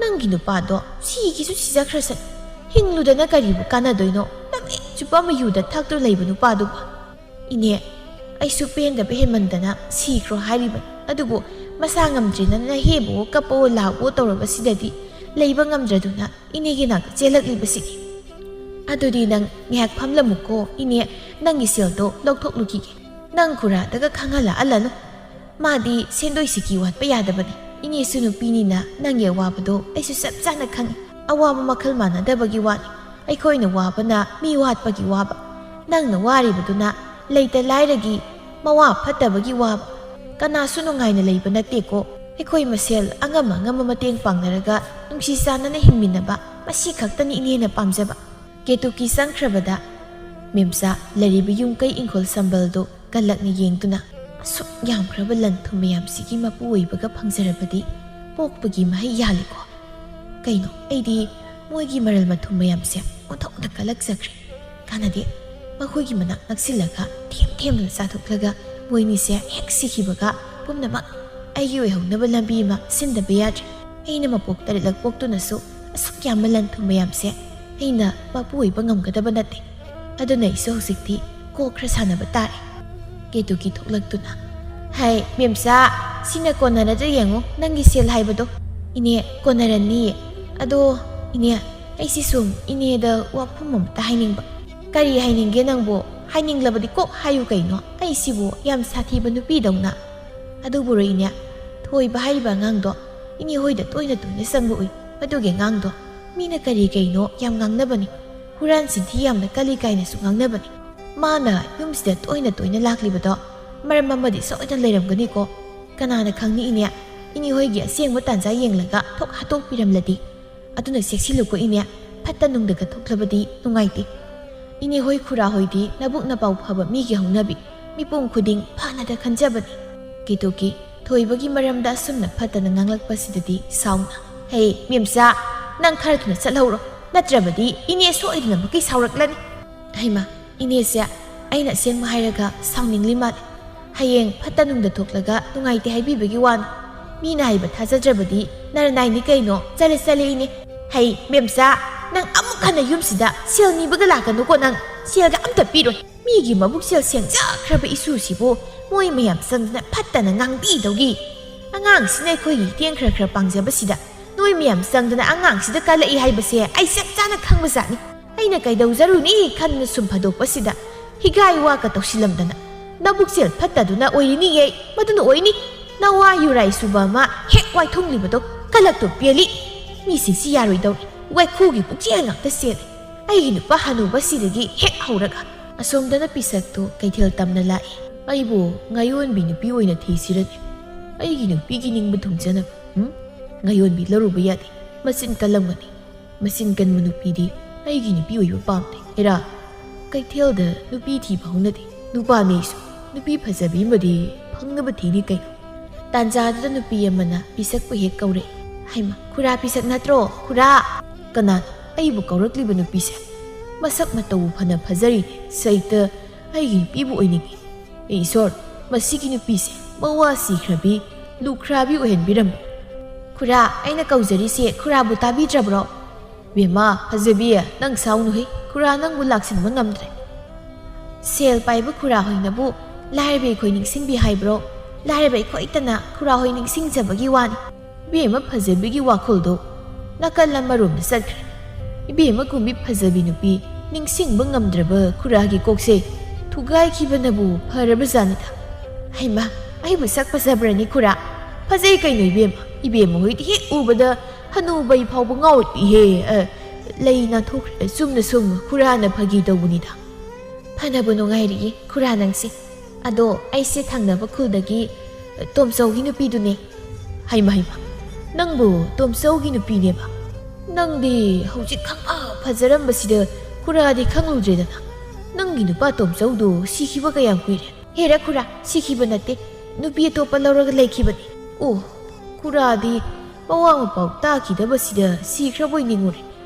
ꯅꯪꯒꯤ ꯅꯨꯄꯥꯗꯣ ꯁꯤꯒꯤꯁꯨ ꯁꯤꯖꯈ꯭ꯔꯁꯅꯨ꯫ ꯍꯤꯡꯂꯨꯗꯅ ꯀꯔꯤꯕꯨ ꯀꯥꯟꯅꯗꯣꯏꯅꯣ? ꯅꯨꯃꯤꯠ ꯆꯨꯞꯄ ꯑꯃ ꯌꯨꯗ ꯊꯥꯛꯇꯨꯅ ꯂꯩꯕ ꯅꯨꯄꯥꯗꯨꯕꯨ꯫" "ꯏꯅꯦ, ꯑꯩꯁꯨ ꯄꯦꯟꯗꯕ ꯍꯦꯟꯃꯟꯗꯅ ꯁꯤꯈ꯭ꯔꯣ ꯍꯥꯏꯔꯤꯕꯅꯤ꯫ ꯑꯗꯨꯕꯨ ꯃꯁꯥ ꯉꯝꯗ꯭ꯔꯦꯅ ꯅꯍꯦꯕꯨ ꯀꯞꯄꯑꯣ ꯂꯥꯎꯑꯣ ꯇꯧꯔꯕꯁꯤꯗꯗꯤ ꯂꯩꯕ ꯉꯝꯗ꯭ꯔꯗꯨꯅ ꯏꯅꯦꯒꯤ ꯅꯥꯛꯇ ꯆꯦꯜꯂꯛꯂꯤꯕꯁꯤꯅꯤ꯫" "ꯑꯗꯨꯗꯤ ꯅꯪ ꯉꯥꯏꯍꯥꯛ ꯐꯝꯂꯝꯃꯨꯀꯣ, ꯏꯅꯦ, ꯅꯪꯒꯤ ꯁꯦꯜꯗꯣ ꯂꯧꯊꯣꯛꯂꯨꯈꯤꯒꯦ꯫ ꯅꯪ ꯈꯨꯔꯥꯗꯒ ꯈꯪꯍꯜꯂꯛꯍꯜꯂꯅꯨ꯫ ꯃꯥꯗꯤ ꯁꯦꯟꯗꯣꯏ ꯁꯤꯀꯤ ꯋꯥꯠꯄ ꯌꯥꯗꯕꯅꯤ꯫ ꯏꯅꯦꯁꯨ ꯅꯨꯄꯤꯅꯤꯅ ꯅꯪꯒꯤ ꯑꯋꯥꯕꯗꯣ ꯑꯩꯁꯨ ꯆꯞ ꯆꯥꯅ ꯈꯪꯏ꯫ ꯑꯋꯥꯕ ꯃꯈꯜ ꯃꯥꯟꯅꯗꯕꯒꯤ ꯋꯥꯅꯤ꯫ ꯑꯩꯈꯣꯏꯅ ꯋꯥꯕꯅ ꯃꯤ ꯋꯥꯠꯄꯒꯤ ꯋꯥꯕ, ꯅꯪꯅ ꯋꯥꯔꯤꯕꯗꯨꯅ ꯂꯩꯇ ꯂꯥꯏꯔꯒꯤ, ꯃꯋꯥ ꯐꯠꯇꯕꯒꯤ ꯋꯥꯕ꯫ ꯀꯅꯥꯁꯨ ꯅꯨꯡꯉꯥꯏꯅ ꯂꯩꯕ ꯅꯠꯇꯦꯀꯣ꯫ ꯑꯩꯈꯣꯏ ꯃꯁꯦꯜ ꯑꯉꯝ ꯑꯉꯝꯕ ꯃꯇꯦꯡ ꯄꯥꯡꯅꯔꯒ ꯅꯨꯡꯁꯤ ꯆꯥꯟꯅꯅ ꯍꯤꯡꯃꯤꯟꯅꯕ, ꯃꯁꯤ ꯈꯛꯇꯅꯤ ꯏꯅꯦꯅ ꯄꯥꯝꯖꯕ꯫ ꯀꯦꯇꯨꯀꯤ ꯆꯪꯈ꯭ꯔꯕꯗ ꯃꯦꯝꯆꯥ ꯂꯩꯔꯤꯕ ꯌꯨꯝ ꯀꯩ ꯏꯪꯈꯣꯜ ꯁꯝꯕꯜꯗꯨ ꯀꯜꯂꯛꯅ ꯌꯦꯡꯗꯨꯅ, "ꯑꯁꯨꯛ ꯌꯥꯝꯈ꯭ꯔꯕ ꯂꯟ ꯊꯨꯝ ꯃꯌꯥꯝꯁꯤꯒꯤ ꯃꯄꯨ ꯑꯣꯏꯕꯒ ꯐꯪꯖꯔꯕꯗꯤ ꯄꯣꯛꯄꯒꯤ ꯃꯍꯩ ꯌꯥꯜꯂꯤꯀꯣ꯫ ꯀꯩꯅꯣ, ꯑꯩꯗꯤ ꯃꯣꯏꯒꯤ ꯃꯔꯜ ꯃꯊꯨꯝ ꯃꯌꯥꯝꯁꯦ ꯑꯣꯟꯊꯣꯛꯅ ꯀꯜꯂꯛꯆꯈ꯭ꯔꯦ꯫ ꯀꯥꯟꯅꯗꯦ, ꯃꯈꯣꯏꯒꯤ ꯃꯅꯥꯛ ꯅꯛꯁꯤꯜꯂꯒ ꯊꯦꯝ ꯊꯦꯝꯗꯨꯅ ꯆꯥꯊꯣꯛꯂꯒ ꯃꯣꯏꯅꯤꯁꯦ ꯍꯦꯛ ꯁꯤꯈꯤꯕꯒ ꯄꯨꯝꯅꯃꯛ ꯑꯩꯒꯤ ꯑꯣꯏꯍꯧꯅꯕ ꯂꯝꯕꯤ ꯑꯃ ꯁꯤꯟꯗꯕ ꯌꯥꯗ꯭ꯔꯦ꯫ ꯑꯩꯅ ꯃꯄꯣꯛ ꯇꯔꯦꯠꯂꯛ ꯄꯣꯛꯇꯨꯅꯁꯨ ꯑꯁꯨꯛ ꯌꯥꯝꯕ ꯂꯟ ꯊꯨꯝ ꯃꯌꯥꯝꯁꯦ ꯑꯩꯅ ꯃꯄꯨ ꯑꯣꯏꯕ ꯉꯝꯒꯗꯕ ꯅꯠꯇꯦ꯫ ꯑꯗꯨꯅ ꯑꯩꯁꯨ ꯍꯧꯖꯤꯛꯇꯤ ꯀꯣꯛ ꯈꯔ ꯁꯥꯟꯅꯕ ꯇꯥꯔꯦ"꯫ ꯀꯦꯇꯨꯀꯤ ꯊꯣꯛꯂꯛꯇꯨꯅ, "ꯍꯩ, ꯃꯦꯝꯆꯥ, ꯁꯤꯅ ꯀꯣꯟꯅꯔꯗ꯭ꯔꯥ ꯌꯦꯡꯉꯨ, ꯅꯪꯒꯤ ꯁꯦꯜ ꯍꯥꯏꯕꯗꯣ"꯫ "ꯏꯅꯦ, ꯀꯣꯟꯅꯔꯅꯤꯌꯦ꯫ ꯑꯗꯣ ꯏꯅꯦ, ꯑꯩꯁꯦ ꯁꯨꯝ ꯏꯅꯦꯗ ꯋꯥꯐꯝ ꯑꯝꯇ ꯍꯥꯏꯅꯤꯡꯕ"꯫ "ꯀꯔꯤ ꯍꯥꯏꯅꯤꯡꯒꯦ ꯅꯪꯕꯨ? ꯍꯥꯏꯅꯤꯡꯂꯕꯗꯤ ꯀꯣꯛ ꯍꯥꯏꯌꯨ ꯀꯩꯅꯣ, ꯑꯩꯁꯤꯕꯨ ꯌꯥꯝ ꯁꯥꯊꯤꯕ ꯅꯨꯄꯤꯗꯧꯅ"꯫ "ꯑꯗꯨꯕꯨꯔꯣ ꯏꯅꯦ, ꯊꯣꯏꯕ ꯍꯥꯏꯔꯤꯕ ꯑꯉꯥꯡꯗꯣ ꯏꯅꯦ ꯍꯣꯏꯗ ꯇꯣꯏꯅ ꯇꯣꯏꯅ ꯆꯪꯕ ꯎꯏ꯫ ꯃꯗꯨꯒꯤ ꯑꯉꯥꯡꯗꯣ ꯃꯤꯅ ꯀꯔꯤ ꯀꯩꯅꯣ ꯌꯥꯝ ꯉꯥꯡꯅꯕꯅꯤ, ꯍꯨꯔꯥꯟ ꯆꯤꯟꯊꯤ ꯌꯥꯝꯅ ꯀꯜꯂꯤ ꯀꯥꯏꯅꯁꯨ ꯉꯥꯡꯅꯕꯅꯤ꯫ ꯃꯥꯅ ꯌꯨꯝꯁꯤꯗ ꯇꯣꯏꯅ ꯇꯣꯏꯅ ꯂꯥꯛꯂꯤꯕꯗꯣ ꯃꯔꯝ ꯑꯃꯗꯤ ꯁꯣꯏꯗꯅ ꯂꯩꯔꯝꯒꯅꯤꯀꯣ꯫ ꯀꯅꯥꯅ ꯈꯪꯅꯤ ꯏꯅꯦ, ꯏꯅꯦ ꯍꯣꯏꯒꯤ ꯑꯁꯦꯡꯕ ꯇꯥꯟꯖꯥ ꯌꯦꯡꯂꯒ ꯊꯣꯛ ꯍꯥꯠꯇꯣꯛꯄꯤꯔꯝꯂꯗꯤ꯫ ꯑꯗꯨꯅ ꯆꯦꯛꯁꯤꯜꯂꯨꯀꯣ ꯏꯅꯦ, ꯐꯠꯇ ꯅꯨꯡꯗꯒ ꯊꯣꯛꯂꯕꯗꯤ ꯅꯨꯡꯉꯥꯏꯇꯦ꯫ ꯏꯅꯦ ꯍꯣꯏ ꯈꯨꯔꯥ ꯍꯣꯏꯗꯤ ꯅꯕꯨꯛ ꯅꯄꯥꯎ ꯐꯕ ꯃꯤꯒꯤ ꯍꯧꯅꯕꯤ, ꯃꯤꯄꯨꯝ ꯈꯨꯗꯤꯡ ꯐꯅꯗ ꯈꯟꯖꯕꯅꯤ"꯫ ꯀꯦꯇꯨꯀꯤ ꯊꯣꯏꯕꯒꯤ ꯃꯔꯝꯗ ꯑꯁꯨꯝꯅ ꯐꯠꯇꯅ ꯉꯥꯡꯂꯛꯄꯁꯤꯗꯗꯤ ꯁꯥꯎꯅ, "ꯍꯩ, ꯃꯦꯝꯆꯥ, ꯅꯪ ꯈꯔ ꯊꯨꯅ ꯆꯠꯍꯧꯔꯣ, ꯅꯠꯇ꯭ꯔꯕꯗꯤ ꯏꯅꯦ ꯁꯣꯏꯗꯅꯃꯛꯀꯤ ꯁꯥꯎꯔꯛꯂꯅꯤ"꯫ ꯍꯩꯃꯥ, ꯏꯅꯦꯁꯦ ꯑꯩꯅ ꯑꯁꯦꯡꯕ ꯍꯥꯏꯔꯒ ꯁꯥꯎꯅꯤꯡꯂꯤ ꯃꯥꯜꯂꯦ꯫ ꯍꯌꯦꯡ ꯐꯠꯇ ꯅꯨꯡꯗ ꯊꯣꯛꯂꯒ ꯅꯨꯡꯉꯥꯏꯇꯦ ꯍꯥꯏꯕꯤꯕꯒꯤ ꯋꯥꯅꯤ꯫ ꯃꯤꯅ ꯍꯥꯏꯕ ꯊꯥꯖꯗ꯭ꯔꯕꯗꯤ ꯅꯔꯅꯥꯏꯅꯤ ꯀꯩꯅꯣ꯫ ꯆꯠꯂꯦ, ꯆꯠꯂꯦ ꯏꯅꯦ꯫ "ꯍꯩ, ꯃꯦꯝꯆꯥ, ꯅꯪ ꯑꯃꯨꯛ ꯍꯟꯅ ꯌꯨꯝꯁꯤꯗ ꯁꯦꯜ ꯅꯤꯕꯒ ꯂꯥꯛꯀꯅꯨꯀꯣ ꯅꯪ꯫ ꯁꯦꯜꯒ ꯑꯝꯇ ꯄꯤꯔꯣꯏ꯫ ꯃꯤꯒꯤ ꯃꯕꯨꯛ ꯆꯦꯜ ꯁꯦꯡꯖꯈ꯭ꯔꯕ ꯏꯁꯨꯁꯤꯕꯨ ꯃꯣꯏ ꯃꯌꯥꯝ ꯆꯪꯗꯅ ꯐꯠꯇꯅ ꯉꯥꯡꯕꯤꯗꯧꯒꯤ꯫ ꯑꯉꯥꯡꯁꯤꯅ ꯑꯩꯈꯣꯏꯒꯤ ꯃꯇꯦꯡ ꯈꯔ ꯈꯔ ꯄꯥꯡꯖꯕꯁꯤꯗ ꯅꯣꯏ ꯃꯌꯥꯝ ꯆꯪꯗꯅ ꯑꯉꯥꯡꯁꯤꯗ ꯀꯜꯂꯛꯏ ꯍꯥꯏꯕꯁꯦ ꯑꯩ ꯆꯞ ꯆꯥꯅ ꯈꯪꯕꯖꯥꯠꯅꯤ꯫ ꯑꯩꯅ ꯀꯩꯗꯧꯖꯔꯨꯅꯤ ꯈꯟꯅ ꯁꯨꯝ ꯐꯥꯗꯣꯛꯄꯁꯤꯗ ꯍꯤꯒꯥꯏ ꯋꯥꯀ ꯇꯧꯁꯤꯜꯂꯝꯗꯅ꯫ ꯅꯕꯨꯛ ꯆꯦꯜ ꯐꯠꯇꯗꯨꯅ ꯑꯣꯏꯔꯤꯅꯤꯌꯦ, ꯃꯗꯨꯅ ꯑꯣꯏꯅꯤ꯫ ꯅꯋꯥ ꯌꯨꯔꯥꯏ ꯁꯨꯕ ꯑꯃ ꯍꯦꯛ ꯋꯥꯏꯊꯨꯡꯂꯤꯕꯗꯣ ꯀꯂꯛꯇꯣ ꯄꯦꯜꯂꯤ꯫ ꯃꯤꯁꯤꯡꯁꯤ ꯌꯥꯔꯣꯏꯗꯧꯔꯤ, ꯋꯥꯏꯈꯨꯒꯤ ꯄꯨꯛꯆꯦꯜ ꯉꯥꯛꯇ ꯆꯦꯜꯂꯤ꯫ ꯑꯩꯒꯤ ꯅꯨꯄꯥ ꯍꯅꯨꯕꯁꯤꯗꯒꯤ ꯍꯦꯛ ꯍꯧꯔꯒ ꯑꯁꯣꯝꯗꯅ ꯄꯤꯁꯛꯇꯨ ꯀꯩꯊꯦꯜ ꯇꯝꯅ ꯂꯥꯛꯏ꯫ "ꯑꯩꯕꯨ ꯉꯥꯌꯣꯟꯕꯤ ꯅꯨꯄꯤ ꯑꯣꯏꯅ ꯊꯤꯁꯤꯔꯅꯦ? ꯑꯩꯒꯤ ꯅꯨꯄꯤꯒꯤ ꯅꯤꯡꯕ ꯊꯨꯡꯖꯅꯕ꯫ ꯎꯝ? ꯉꯥꯌꯣꯟꯕꯤ ꯂꯧꯔꯨꯕ ꯌꯥꯗꯦ꯫ ꯃꯆꯤꯟ ꯀꯜꯂꯝꯒꯅꯤ꯫ ꯃꯆꯤꯟ ꯀꯟꯕ ꯅꯨꯄꯤꯗꯤ ꯑꯩꯒꯤ ꯅꯨꯄꯤ ꯑꯣꯏꯕ ꯄꯥꯝꯗꯦ꯫ ꯍꯦꯔꯥ, ꯀꯩꯊꯦꯜꯗ ꯅꯨꯄꯤ ꯊꯤꯕ ꯍꯧꯅꯗꯦ꯫ ꯅꯨꯄꯥꯅꯤ ꯑꯩꯁꯨ꯫ ꯅꯨꯄꯤ ꯐꯖꯕꯤ ꯑꯃꯗꯤ ꯐꯪꯅꯕ ꯊꯤꯅꯤ ꯀꯩꯅꯣ?" ꯇꯥꯟꯖꯥꯗꯨꯗ ꯅꯨꯄꯤ ꯑꯃꯅ ꯄꯤꯁꯛꯄꯨ ꯍꯦꯛ ꯀꯧꯔꯛꯏ꯫ "ꯍꯩꯃ, ꯈꯨꯔꯥ ꯄꯤꯁꯛ ꯅꯠꯇ꯭ꯔꯣ? ꯈꯨꯔꯥ!" "ꯀꯅꯥꯅꯣ ꯑꯩꯕꯨ ꯀꯧꯔꯛꯂꯤꯕ ꯅꯨꯄꯤꯁꯦ? ꯃꯁꯛ ꯃꯇꯧꯕꯨ ꯐꯅ ꯐꯖꯔꯤꯅꯦ, ꯁꯩꯇ ꯑꯩꯒꯤ ꯅꯨꯄꯤꯕꯨ ꯑꯣꯏꯅꯤꯡꯉꯤ꯫ ꯑꯦ ꯏꯁꯣꯔ, ꯃꯁꯤꯒꯤ ꯅꯨꯄꯤꯁꯦ ꯃꯋꯥ ꯁꯤꯈ꯭ꯔꯕꯤ, ꯂꯨꯈ꯭ꯔꯥꯕꯤ ꯑꯣꯏꯍꯟꯕꯤꯔꯝꯃꯤ꯫" "ꯈꯨꯔꯥ, ꯑꯩꯅ ꯀꯧꯖꯔꯤꯁꯦ ꯈꯨꯔꯥꯕꯨ ꯇꯥꯕꯤꯗ꯭ꯔꯕ꯭ꯔꯣ?" "ꯕꯦꯝꯃ ꯐꯖꯕꯤ, ꯅꯪ ꯁꯥꯎꯅꯨꯍꯦ, ꯈꯨꯔꯥ ꯅꯪꯕꯨ ꯂꯥꯛꯁꯤꯟꯕ ꯉꯝꯗ꯭ꯔꯦ꯫ ꯁꯦꯜ ꯄꯥꯏꯕ ꯈꯨꯔꯥ ꯍꯣꯏꯅꯕꯨ ꯂꯥꯏꯔꯕ ꯑꯩꯈꯣꯏ ꯅꯤꯡꯁꯤꯡꯕꯤ ꯍꯥꯏꯕ꯭ꯔꯣ? ꯂꯥꯏꯔꯕ ꯑꯩꯈꯣꯏꯇꯅ ꯈꯨꯔꯥ ꯍꯣꯏ ꯅꯤꯡꯁꯤꯡꯖꯕꯒꯤ ꯋꯥꯅꯤ꯫" ꯏꯕꯦꯝꯃ ꯐꯖꯕꯤꯒꯤ ꯋꯥꯈꯜꯗꯣ ꯅꯥꯀꯜ ꯑꯃꯔꯣꯝꯗ ꯆꯠꯈ꯭ꯔꯦ꯫ ꯏꯕꯦꯝꯃ ꯀꯨꯝꯕꯤ ꯐꯖꯕꯤ ꯅꯨꯄꯤ ꯅꯤꯡꯁꯤꯡꯕ ꯉꯝꯗ꯭ꯔꯕ ꯈꯨꯔꯥꯒꯤ ꯀꯣꯛꯁꯦ ꯊꯨꯒꯥꯏꯈꯤꯕꯅꯕꯨ ꯐꯔꯕꯖꯥꯠꯅꯤꯗ꯫ "ꯍꯩꯃꯥ, ꯑꯩꯕꯨ ꯁꯛ ꯐꯖꯕ꯭ꯔꯅꯤ ꯈꯨꯔꯥ?" "ꯐꯖꯩ ꯀꯩꯅꯣ ꯏꯕꯦꯝꯃ꯫ ꯏꯕꯦꯝꯃ ꯍꯣꯏꯗꯤ ꯍꯦꯛ ꯎꯕꯗ ꯍꯅꯨꯕ ꯑꯩ ꯐꯥꯎꯕ ꯉꯥꯎꯔꯛꯏꯍꯦ꯫ ꯑ, ꯂꯩ ꯅꯥꯟꯊꯣꯛꯈ꯭ꯔꯦ꯫ ꯆꯨꯝꯅ ꯁꯨꯝ ꯈꯨꯔꯥꯅ ꯐꯥꯒꯤ ꯇꯧꯕꯅꯤꯗ꯫" "ꯐꯅꯕꯨ ꯅꯨꯡꯉꯥꯏꯔꯤꯌꯦ ꯈꯨꯔꯥ ꯅꯪꯁꯦ꯫ ꯑꯗꯣ ꯑꯩꯁꯦ ꯊꯪꯅꯕ ꯈꯨꯜꯗꯒꯤ, ꯑ, ꯇꯣꯝꯆꯧꯒꯤ ꯅꯨꯄꯤꯗꯨꯅꯦ꯫" "ꯍꯩꯃ ꯍꯩꯃ, ꯅꯪꯕꯨ ꯇꯣꯝꯆꯧꯒꯤ ꯅꯨꯄꯤꯅꯦꯕ? ꯅꯪꯗꯤ ꯍꯧꯖꯤꯛ ꯈꯪꯐ ꯐꯖꯔꯝꯕꯁꯤꯗ ꯈꯨꯔꯥꯗꯤ ꯈꯪꯂꯨꯗ꯭ꯔꯦꯗꯅ꯫ ꯅꯪꯒꯤ ꯅꯨꯄꯥ ꯇꯣꯝꯆꯧꯗꯣ ꯁꯤꯈꯤꯕ ꯀꯌꯥꯝ ꯀꯨꯏꯔꯦ?" "ꯍꯦꯔꯥ ꯈꯨꯔꯥ, ꯁꯤꯈꯤꯕ ꯅꯠꯇꯦ, ꯅꯨꯄꯤ ꯑꯇꯣꯞꯄ ꯂꯧꯔꯒ ꯂꯩꯈꯤꯕꯅꯤ꯫" "ꯑꯣ, ꯈꯨꯔꯥꯗꯤ ꯃꯋꯥ ꯃꯄꯥꯎ ꯇꯥꯈꯤꯗꯕꯁꯤꯗ ꯁꯤꯈ꯭ꯔꯕꯣꯏ ꯅꯤꯡꯉꯨꯔꯦ꯫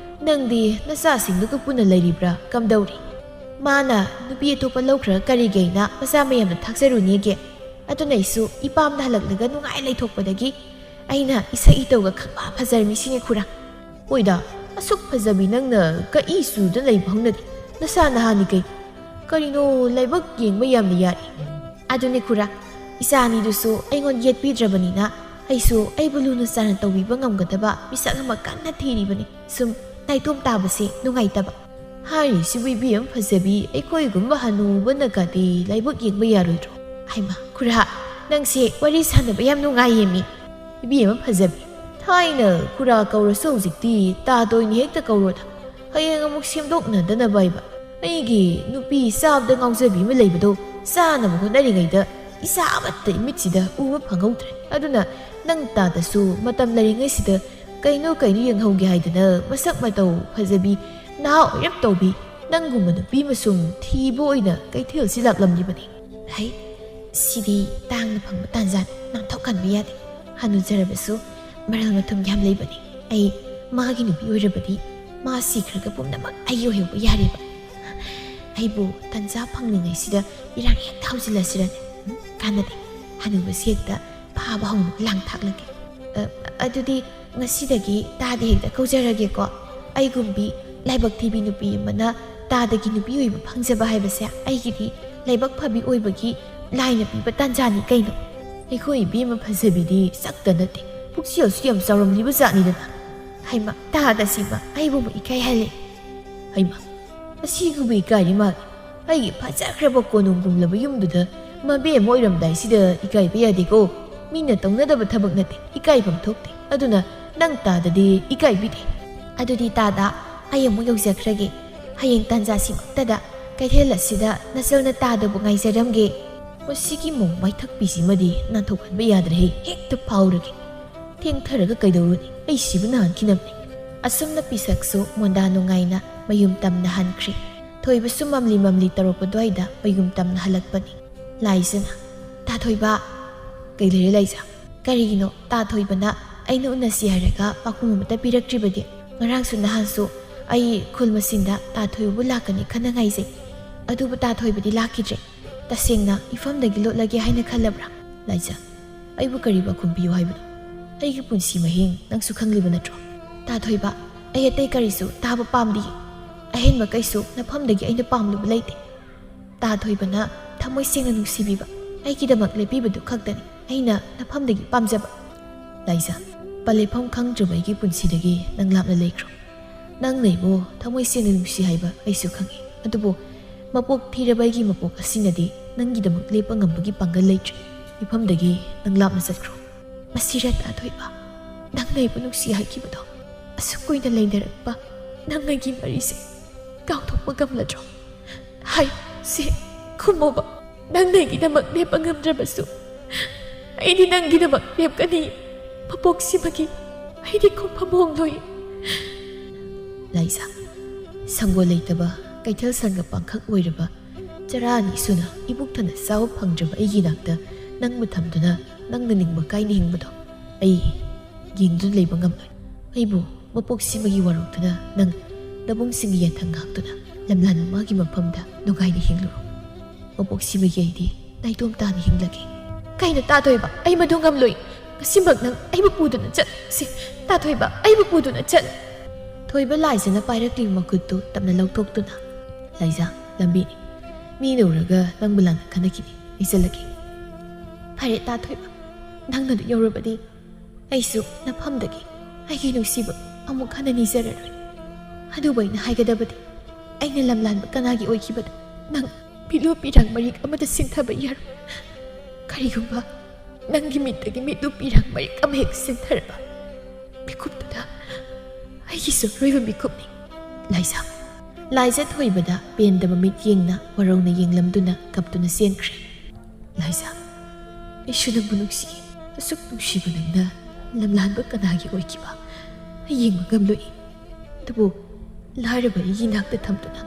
ꯅꯪꯗꯤ ꯅꯆꯥꯁꯤꯡꯗꯨꯒ ꯄꯨꯟꯅ ꯂꯩꯔꯤꯕ꯭ꯔꯥ? ꯀꯝꯗꯧꯔꯤ?" "ꯃꯥꯅ ꯅꯨꯄꯤ ꯑꯇꯣꯞꯄ ꯂꯧꯈ꯭ꯔ ꯀꯔꯤꯒꯩꯅ ꯃꯆꯥ ꯃꯌꯥꯝꯅ ꯊꯥꯛꯆꯔꯨꯅꯦꯒꯦ? ꯑꯗꯨꯅ ꯑꯩꯁꯨ ꯏꯄꯥꯝꯗ ꯍꯜꯂꯛꯂꯒ ꯅꯨꯡꯉꯥꯏ ꯂꯩꯊꯣꯛꯄꯗꯒꯤ ꯑꯩꯅ ꯏꯁꯛ ꯏꯇꯧꯒ ꯈꯪꯐ ꯐꯖꯔꯝꯃꯤꯁꯤꯅꯤ ꯈꯨꯔꯥ꯫" "ꯍꯣꯏꯗ, ꯑꯁꯨꯛ ꯐꯖꯕꯤ ꯅꯪꯅ ꯀꯛꯏ ꯆꯨꯗ ꯂꯩꯕ ꯍꯧꯅꯗꯦ꯫ ꯅꯁꯥ ꯅꯍꯥꯅꯤ ꯀꯩꯅꯣ? ꯀꯔꯤꯅꯣ, ꯂꯥꯏꯕꯛ ꯌꯦꯡꯕ ꯌꯥꯝꯅ ꯌꯥꯔꯤ꯫" "ꯑꯗꯨꯅꯤ ꯈꯨꯔꯥ, ꯏꯆꯥ ꯑꯅꯤꯗꯨꯁꯨ ꯑꯩꯉꯣꯟꯗ ꯌꯦꯠꯄꯤꯗ꯭ꯔꯕꯅꯤꯅ ꯑꯩꯁꯨ ꯑꯩꯕꯨ ꯂꯨꯅ ꯆꯥꯟꯅ ꯇꯧꯕꯤꯕ ꯉꯝꯒꯗꯕ ꯃꯤꯁꯛ ꯑꯃ ꯀꯟꯅ ꯊꯤꯔꯤꯕꯅꯤ꯫ ꯁꯨꯝ ꯅꯥꯏꯇꯣꯝ ꯇꯥꯕꯁꯦ ꯅꯨꯡꯉꯥꯏꯇꯕ꯫" "ꯍꯥꯏꯔꯤꯁꯤꯕꯨ ꯏꯕꯦꯝ ꯐꯖꯕꯤ, ꯑꯩꯈꯣꯏꯒꯨꯝꯕ ꯍꯅꯨꯕꯅꯒꯗꯤ ꯂꯥꯏꯕꯛ ꯌꯦꯡꯕ ꯌꯥꯔꯣꯏꯗ꯭ꯔꯣ?" "ꯍꯩꯃꯥ, ꯈꯨꯔꯥ, ꯅꯪꯁꯦ ꯋꯥꯔꯤ ꯁꯥꯟꯅꯕ ꯌꯥꯝ ꯅꯨꯡꯉꯥꯏꯌꯦꯃꯤ꯫" "ꯏꯕꯦꯝꯃ ꯐꯖꯕꯤ, ꯊꯥꯏꯅ ꯈꯨꯔꯥ ꯀꯧꯔꯁꯨ ꯍꯧꯖꯤꯛꯇꯤ ꯇꯥꯗ ꯑꯣꯏꯅ ꯍꯦꯛꯇ ꯀꯧꯔꯣꯗ꯫ ꯍꯌꯦꯡ ꯑꯃꯨꯛ ꯁꯦꯝꯗꯣꯛꯅꯗꯅꯕ ꯍꯥꯏꯕ꯫ ꯑꯩꯒꯤ ꯅꯨꯄꯤ ꯆꯥꯕꯗ ꯉꯥꯎꯖꯕꯤ ꯑꯃ ꯂꯩꯕꯗꯣ ꯆꯥꯅꯕ ꯍꯣꯠꯅꯔꯤꯉꯩꯗ ꯏꯆꯥ ꯑꯃꯠꯇ ꯏꯃꯤꯠꯁꯤꯗ ꯎꯕ ꯐꯪꯍꯧꯗ꯭ꯔꯦ꯫ ꯑꯗꯨꯅ ꯅꯪ ꯇꯥꯗꯁꯨ ꯃꯇꯝ ꯂꯩꯔꯤꯉꯩꯁꯤꯗ ꯀꯩꯅꯣ ꯀꯩꯅꯣ ꯌꯦꯡꯍꯧꯒꯦ ꯍꯥꯏꯗꯅ ꯃꯁꯛ ꯃꯇꯧ ꯐꯖꯕꯤ, ꯅꯍꯥ ꯑꯣꯏꯔꯞ ꯇꯧꯕꯤ ꯅꯪꯒꯨꯝꯕ ꯅꯨꯄꯤ ꯑꯃ ꯁꯨꯝ ꯊꯤꯕ ꯑꯣꯏꯅ ꯀꯩꯊꯦꯜꯁꯤ ꯂꯥꯛꯂꯝꯂꯤꯕꯅꯤ꯫ ꯍꯩ, ꯁꯤꯗꯤ ꯇꯥꯡꯅ ꯐꯪꯕ ꯇꯥꯟꯖꯥꯅꯤ, ꯅꯥꯟꯊꯣꯛꯍꯟꯕ ꯌꯥꯗꯦ꯫ ꯍꯅꯨꯖꯔꯕꯁꯨ ꯃꯔꯜ ꯃꯊꯨꯝ ꯌꯥꯝ ꯂꯩꯕꯅꯤ꯫ ꯑꯩ ꯃꯥꯒꯤ ꯅꯨꯄꯤ ꯑꯣꯏꯔꯕꯗꯤ ꯃꯥ ꯁꯤꯈ꯭ꯔꯒ ꯄꯨꯝꯅꯃꯛ ꯑꯩꯒꯤ ꯑꯣꯏꯍꯧꯕ ꯌꯥꯔꯦꯕ꯫ ꯑꯩꯕꯨ ꯇꯟꯖꯥ ꯐꯪꯂꯤꯉꯩꯁꯤꯗ ꯏꯔꯥꯡ ꯍꯦꯛꯇ ꯍꯧꯖꯤꯜꯂꯁꯤꯔꯅꯦ? ꯎꯝ, ꯀꯥꯟꯅꯗꯦ꯫ ꯍꯅꯨꯕꯁꯤ ꯍꯦꯛꯇ ꯐꯥꯕ ꯍꯧꯅ ꯂꯥꯡ ꯊꯥꯛꯂꯒꯦ꯫ ꯑ, ꯑꯗꯨꯗꯤ ꯉꯁꯤꯗꯒꯤ ꯇꯥꯗ ꯍꯦꯛꯇ ꯀꯧꯖꯔꯒꯦꯀꯣ꯫ ꯑꯩꯒꯨꯝꯕꯤ ꯂꯥꯏꯕꯛ ꯊꯤꯕꯤ ꯅꯨꯄꯤ ꯑꯃꯅ ꯇꯥꯗꯒꯤ ꯅꯨꯄꯤ ꯑꯣꯏꯕ ꯐꯪꯖꯕ ꯍꯥꯏꯕꯁꯦ ꯑꯩꯒꯤꯗꯤ ꯂꯥꯏꯕꯛ ꯐꯕꯤ ꯑꯣꯏꯕꯒꯤ ꯂꯥꯏꯅ ꯄꯤꯕ ꯇꯥꯟꯖꯥꯅꯤ ꯀꯩꯅꯣ꯫ ꯑꯩꯈꯣꯏ ꯏꯕꯦꯝꯃ ꯐꯖꯕꯤꯗꯤ ꯁꯛꯇ ꯅꯠꯇꯦ, ꯄꯨꯛꯆꯦꯜꯁꯨ ꯌꯥꯝ ꯆꯥꯎꯔꯝꯂꯤꯕ ꯖꯥꯠꯅꯤꯗꯅ꯫ ꯍꯩꯃ, ꯇꯥꯗ ꯁꯤꯃ ꯑꯩꯕꯨ ꯑꯃꯨꯛ ꯏꯀꯥꯏꯍꯜꯂꯦ꯫ ꯍꯩꯃ, ꯑꯁꯤꯒꯨꯝꯕ ꯏꯀꯥꯏꯔꯤ ꯃꯥꯜꯂꯦ꯫ ꯑꯩꯒꯤ ꯐꯖꯈ꯭ꯔꯕ ꯀꯣꯅꯨꯡꯒꯨꯝꯂꯕ ꯌꯨꯝꯗꯨꯗ ꯃꯕꯦꯝ ꯑꯃ ꯑꯣꯏꯔꯝꯗꯥꯏꯁꯤꯗ ꯏꯀꯥꯏꯕ ꯌꯥꯗꯦꯀꯣ꯫ ꯃꯤꯅ ꯇꯧꯅꯗꯕ ꯊꯕꯛ ꯅꯠꯇꯦ, ꯏꯀꯥꯏꯐꯝ ꯊꯣꯛꯇꯦ꯫ ꯑꯗꯨꯅ ꯅꯪ ꯇꯥꯗꯗꯤ ꯏꯀꯥꯏꯕꯤꯗꯦ꯫ ꯑꯗꯨꯗꯤ ꯇꯥꯗ, ꯑꯩ ꯑꯃꯨꯛ ꯌꯧꯖꯈ꯭ꯔꯒꯦ꯫ ꯍꯌꯦꯡ ꯇꯥꯟꯖꯥꯁꯤꯃꯛꯇꯗ ꯀꯩꯊꯦꯜ ꯑꯁꯤꯗ ꯅꯆꯜꯅ ꯇꯥꯗꯕꯨ ꯉꯥꯏꯖꯔꯝꯒꯦ꯫ ꯃꯁꯤꯒꯤ ꯃꯧ ꯃꯥꯏꯊꯛꯄꯤꯁꯤꯃꯗꯤ ꯅꯥꯟꯊꯣꯛꯍꯟꯕ ꯌꯥꯗ꯭ꯔꯦꯍꯦ, ꯍꯦꯛꯇ ꯐꯥꯎꯔꯒꯦ꯫ ꯊꯦꯡꯊꯔꯒ ꯀꯩꯗꯧꯔꯨꯅꯤ? ꯑꯩ ꯁꯤꯕ ꯅꯍꯥꯟꯈꯤꯅꯕꯅꯤ꯫ ꯑꯁꯨꯝꯅ ꯄꯤꯁꯛꯁꯨ ꯃꯣꯟꯗꯥ ꯅꯨꯡꯉꯥꯏꯅ ꯃꯌꯨꯝ ꯇꯝꯅ ꯍꯟꯈ꯭ꯔꯦ꯫ ꯊꯣꯏꯕꯁꯨ ꯃꯝꯂꯤ ꯃꯝꯂꯤ ꯇꯧꯔꯛꯄ ꯑꯗꯨꯋꯥꯏꯗ ꯃꯌꯨꯝ ꯇꯝꯅ ꯍꯜꯂꯛꯄꯅꯤ꯫ ꯂꯥꯏꯖꯅ, "ꯇꯥ ꯊꯣꯏꯕ!" "ꯀꯩ ꯂꯩꯔꯦ ꯂꯥꯏꯖ?" "ꯀꯔꯤꯒꯤꯅꯣ ꯇꯥ ꯊꯣꯏꯕꯅ ꯑꯩꯅ ꯎꯅꯁꯤ ꯍꯥꯏꯔꯒ ꯄꯥꯎꯈꯨꯝ ꯑꯃꯠꯇ ꯄꯤꯔꯛꯇ꯭ꯔꯤꯕꯗꯤ? ꯉꯔꯥꯡꯁꯨ ꯅꯍꯥꯟꯁꯨ ꯑꯩ ꯈꯨꯜ ꯃꯁꯤꯡꯗ ꯇꯥ ꯊꯣꯏꯕꯕꯨ ꯂꯥꯛꯀꯅꯤ ꯈꯟꯅ ꯉꯥꯏꯖꯩ꯫ ꯑꯗꯨꯕꯨ ꯇꯥ ꯊꯣꯏꯕꯗꯤ ꯂꯥꯛꯈꯤꯗ꯭ꯔꯦ꯫ ꯇꯁꯦꯡꯅ ꯏꯐꯝꯗꯒꯤ ꯂꯣꯠꯂꯒꯦ ꯍꯥꯏꯅ ꯈꯜꯂꯕ꯭ꯔꯥ?" "ꯂꯥꯏꯖ, ꯑꯩꯕꯨ ꯀꯔꯤ ꯄꯥꯎꯈꯨꯝ ꯄꯤꯌꯨ ꯍꯥꯏꯕꯅꯣ? ꯑꯩꯒꯤ ꯄꯨꯟꯁꯤ ꯃꯍꯤꯡ ꯅꯪꯁꯨ ꯈꯪꯂꯤꯕ ꯅꯠꯇ꯭ꯔꯣ?" "ꯇꯥ ꯊꯣꯏꯕ, ꯑꯩ ꯑꯇꯩ ꯀꯔꯤꯁꯨ ꯇꯥꯕ ꯄꯥꯝꯗꯤꯌꯦ꯫ ꯑꯍꯦꯟꯕ ꯀꯩꯁꯨ ꯅꯐꯝꯗꯒꯤ ꯑꯩꯅ ꯄꯥꯝꯂꯨꯕ ꯂꯩꯇꯦ꯫ ꯇꯥ ꯊꯣꯏꯕꯅ ꯊꯃꯣꯏ ꯁꯦꯡꯅ ꯅꯨꯡꯁꯤꯕꯤꯕ, ꯑꯩꯒꯤꯗꯃꯛ ꯂꯦꯞꯄꯤꯕꯗꯨ ꯈꯛꯇꯅꯤ ꯑꯩꯅ ꯅꯐꯝꯗꯒꯤ ꯄꯥꯝꯖꯕ꯫ ꯂꯥꯏꯖ, ꯄꯟꯂꯦꯞꯐꯝ ꯈꯪꯗ꯭ꯔꯕ ꯑꯩꯒꯤ ꯄꯨꯟꯁꯤꯗꯒꯤ ꯅꯪ ꯂꯥꯞꯅ ꯂꯩꯈ꯭ꯔꯣ꯫ ꯅꯪꯅ ꯑꯩꯕꯨ ꯊꯃꯣꯏ ꯁꯦꯡꯅ ꯅꯨꯡꯁꯤ ꯍꯥꯏꯕ ꯑꯩꯁꯨ ꯈꯪꯏ꯫ ꯑꯗꯨꯕꯨ ꯃꯄꯣꯛ ꯊꯤꯔꯕ ꯑꯩꯒꯤ ꯃꯄꯣꯛ ꯑꯁꯤꯅꯗꯤ ꯅꯪꯒꯤꯗꯃꯛ ꯂꯦꯞꯄ ꯉꯝꯕꯒꯤ ꯄꯥꯡꯒꯜ ꯂꯩꯇ꯭ꯔꯦ꯫ ꯏꯐꯝꯗꯒꯤ ꯅꯪ ꯂꯥꯞꯅ ꯆꯠꯈ꯭ꯔꯣ꯫" "ꯃꯁꯤꯔ ꯇꯥ ꯊꯣꯏꯕ, ꯅꯪꯅ ꯑꯩꯕꯨ ꯅꯨꯡꯁꯤ ꯍꯥꯏꯈꯤꯕꯗꯣ? ꯑꯁꯨꯛ ꯀꯨꯏꯅ ꯂꯩꯅꯔꯛꯄ ꯅꯪ ꯑꯩꯒꯤ ꯃꯔꯤꯁꯦ ꯇꯥꯎꯊꯣꯛꯄ ꯉꯝꯂꯗ꯭ꯔꯣ? ꯍꯥꯏ, ꯁꯤ ꯈꯨꯝꯃꯣꯕ꯫ ꯅꯪ ꯑꯩꯒꯤꯗꯃꯛ ꯂꯦꯞꯄ ꯉꯝꯗ꯭ꯔꯕꯁꯨ ꯑꯩꯗꯤ ꯅꯪꯒꯤꯗꯃꯛ ꯂꯦꯞꯀꯅꯤ꯫ ꯃꯄꯣꯛꯁꯤꯃꯒꯤ ꯑꯩꯗꯤ ꯈꯨꯝꯐꯝ ꯍꯣꯡꯂꯣꯏ꯫ ꯂꯥꯏꯖꯥ, ꯁꯪꯒꯣꯜ ꯂꯩꯇꯕ, ꯀꯩꯊꯦꯜ ꯁꯪꯒ ꯄꯥꯡꯈꯛ ꯑꯣꯏꯔꯕ, ꯆꯔꯥ ꯑꯅꯤ ꯁꯨꯅ ꯏꯕꯨꯛ ꯊꯟꯅ ꯆꯥꯕ ꯐꯪꯗ꯭ꯔꯕ ꯑꯩꯒꯤ ꯏꯅꯥꯛꯇ ꯅꯪꯕꯨ ꯊꯝꯗꯨꯅ ꯅꯪꯅ ꯅꯤꯡꯕ ꯀꯥꯏꯅ ꯍꯤꯡꯕꯗꯣ ꯑꯩ ꯌꯦꯡꯗꯨꯅ ꯂꯩꯕ ꯉꯝꯂꯣꯏ꯫ ꯑꯩꯕꯨ ꯃꯄꯣꯛꯁꯤꯃꯒꯤ ꯋꯥꯔꯣꯛꯇꯨꯅ ꯅꯪ ꯂꯧꯕꯨꯡꯁꯤꯡꯒꯤ ꯌꯦꯟꯊꯪ ꯉꯥꯛꯇꯨꯅ ꯂꯝꯂꯥꯟ ꯃꯥꯒꯤ ꯃꯐꯝꯗ ꯅꯨꯡꯉꯥꯏꯅ ꯍꯤꯡꯂꯨꯔꯣ꯫ ꯃꯄꯣꯛꯁꯤꯃꯒꯤ ꯑꯩꯗꯤ ꯅꯥꯏꯇꯣꯝ ꯇꯥꯅ ꯍꯤꯡꯂꯒꯦ꯫ ꯀꯩꯅꯣ ꯇꯥꯊꯣꯏꯕ? ꯑꯩ ꯃꯗꯨ ꯉꯝꯂꯣꯏ꯫ ꯉꯁꯤꯃꯛ ꯅꯪ ꯑꯩꯕꯨ ꯄꯨꯗꯨꯅ ꯆꯠꯁꯤ꯫ ꯇꯥꯊꯣꯏꯕ, ꯑꯩꯕꯨ ꯄꯨꯗꯨꯅ ꯆꯠ꯫ ꯊꯣꯏꯕ ꯂꯥꯏꯖꯅ ꯄꯥꯏꯔꯛꯂꯤꯕ ꯃꯈꯨꯠꯇꯨ ꯇꯞꯅ ꯂꯧꯊꯣꯛꯇꯨꯅ, "ꯂꯥꯏꯖꯥ, ꯂꯝꯕꯤꯅꯤ꯫ ꯃꯤꯅ ꯎꯔꯒ ꯅꯪꯕꯨ ꯂꯥꯟꯅ ꯈꯟꯅꯈꯤꯅꯤ꯫ ꯑꯩ ꯆꯠꯂꯒꯦ꯫" "ꯐꯔꯦ ꯇꯥꯊꯣꯏꯕ, ꯅꯪꯅ ꯑꯗꯨ ꯌꯧꯔꯕꯗꯤ ꯑꯩꯁꯨ ꯅꯐꯝꯗꯒꯤ ꯑꯩꯒꯤ ꯅꯨꯡꯁꯤꯕ ꯑꯃꯨꯛ ꯍꯟꯅ ꯅꯤꯖꯔꯔꯣꯏ꯫ ꯑꯗꯨꯕꯨ ꯑꯩꯅ ꯍꯥꯏꯒꯗꯕꯗꯤ, ꯑꯩꯅ ꯂꯝꯂꯥꯟꯕ ꯀꯅꯥꯒꯤ ꯑꯣꯏꯈꯤꯕꯗꯨ ꯅꯪ ꯃꯤꯠꯂꯨ ꯄꯤꯔꯥꯡ ꯃꯔꯤꯛ ꯑꯃꯗ ꯁꯤꯟꯊꯕ ꯌꯥꯔꯣꯏ꯫ ꯀꯔꯤꯒꯨꯝꯕ ꯅꯪꯒꯤ ꯃꯤꯠꯇꯒꯤ ꯃꯤꯠꯂꯨ ꯄꯤꯔꯥꯡ ꯃꯔꯤꯛ ꯑꯃ ꯍꯦꯛ ꯁꯤꯟꯊꯔꯕ, ꯃꯤꯀꯨꯞꯇꯨꯗ ꯑꯩꯒꯤꯁꯨ ꯑꯔꯣꯏꯕ ꯃꯤꯀꯨꯞꯅꯤ, ꯂꯥꯏꯖꯥ꯫" ꯂꯥꯏꯖ ꯊꯣꯏꯕꯗ ꯄꯦꯟꯗꯕ ꯃꯤꯠꯌꯦꯡꯅ ꯋꯥꯔꯧꯅ ꯌꯦꯡꯂꯝꯗꯨꯅ ꯀꯞꯇꯨꯅ ꯆꯦꯟꯈ꯭ꯔꯦ꯫ "ꯂꯥꯏꯖꯥ, ꯑꯩꯁꯨ ꯅꯪꯕꯨ ꯅꯨꯡꯁꯤꯌꯦ꯫ ꯑꯁꯨꯛ ꯅꯨꯡꯁꯤꯕ ꯅꯪꯅ ꯂꯝꯂꯥꯟꯕ ꯀꯅꯥꯒꯤ ꯑꯣꯏꯈꯤꯕ ꯑꯩ ꯌꯦꯡꯕ ꯉꯝꯂꯣꯏ꯫ ꯑꯗꯨꯕꯨ ꯂꯥꯏꯔꯕ ꯑꯩꯒꯤ ꯏꯅꯥꯛꯇ ꯊꯝꯗꯨꯅ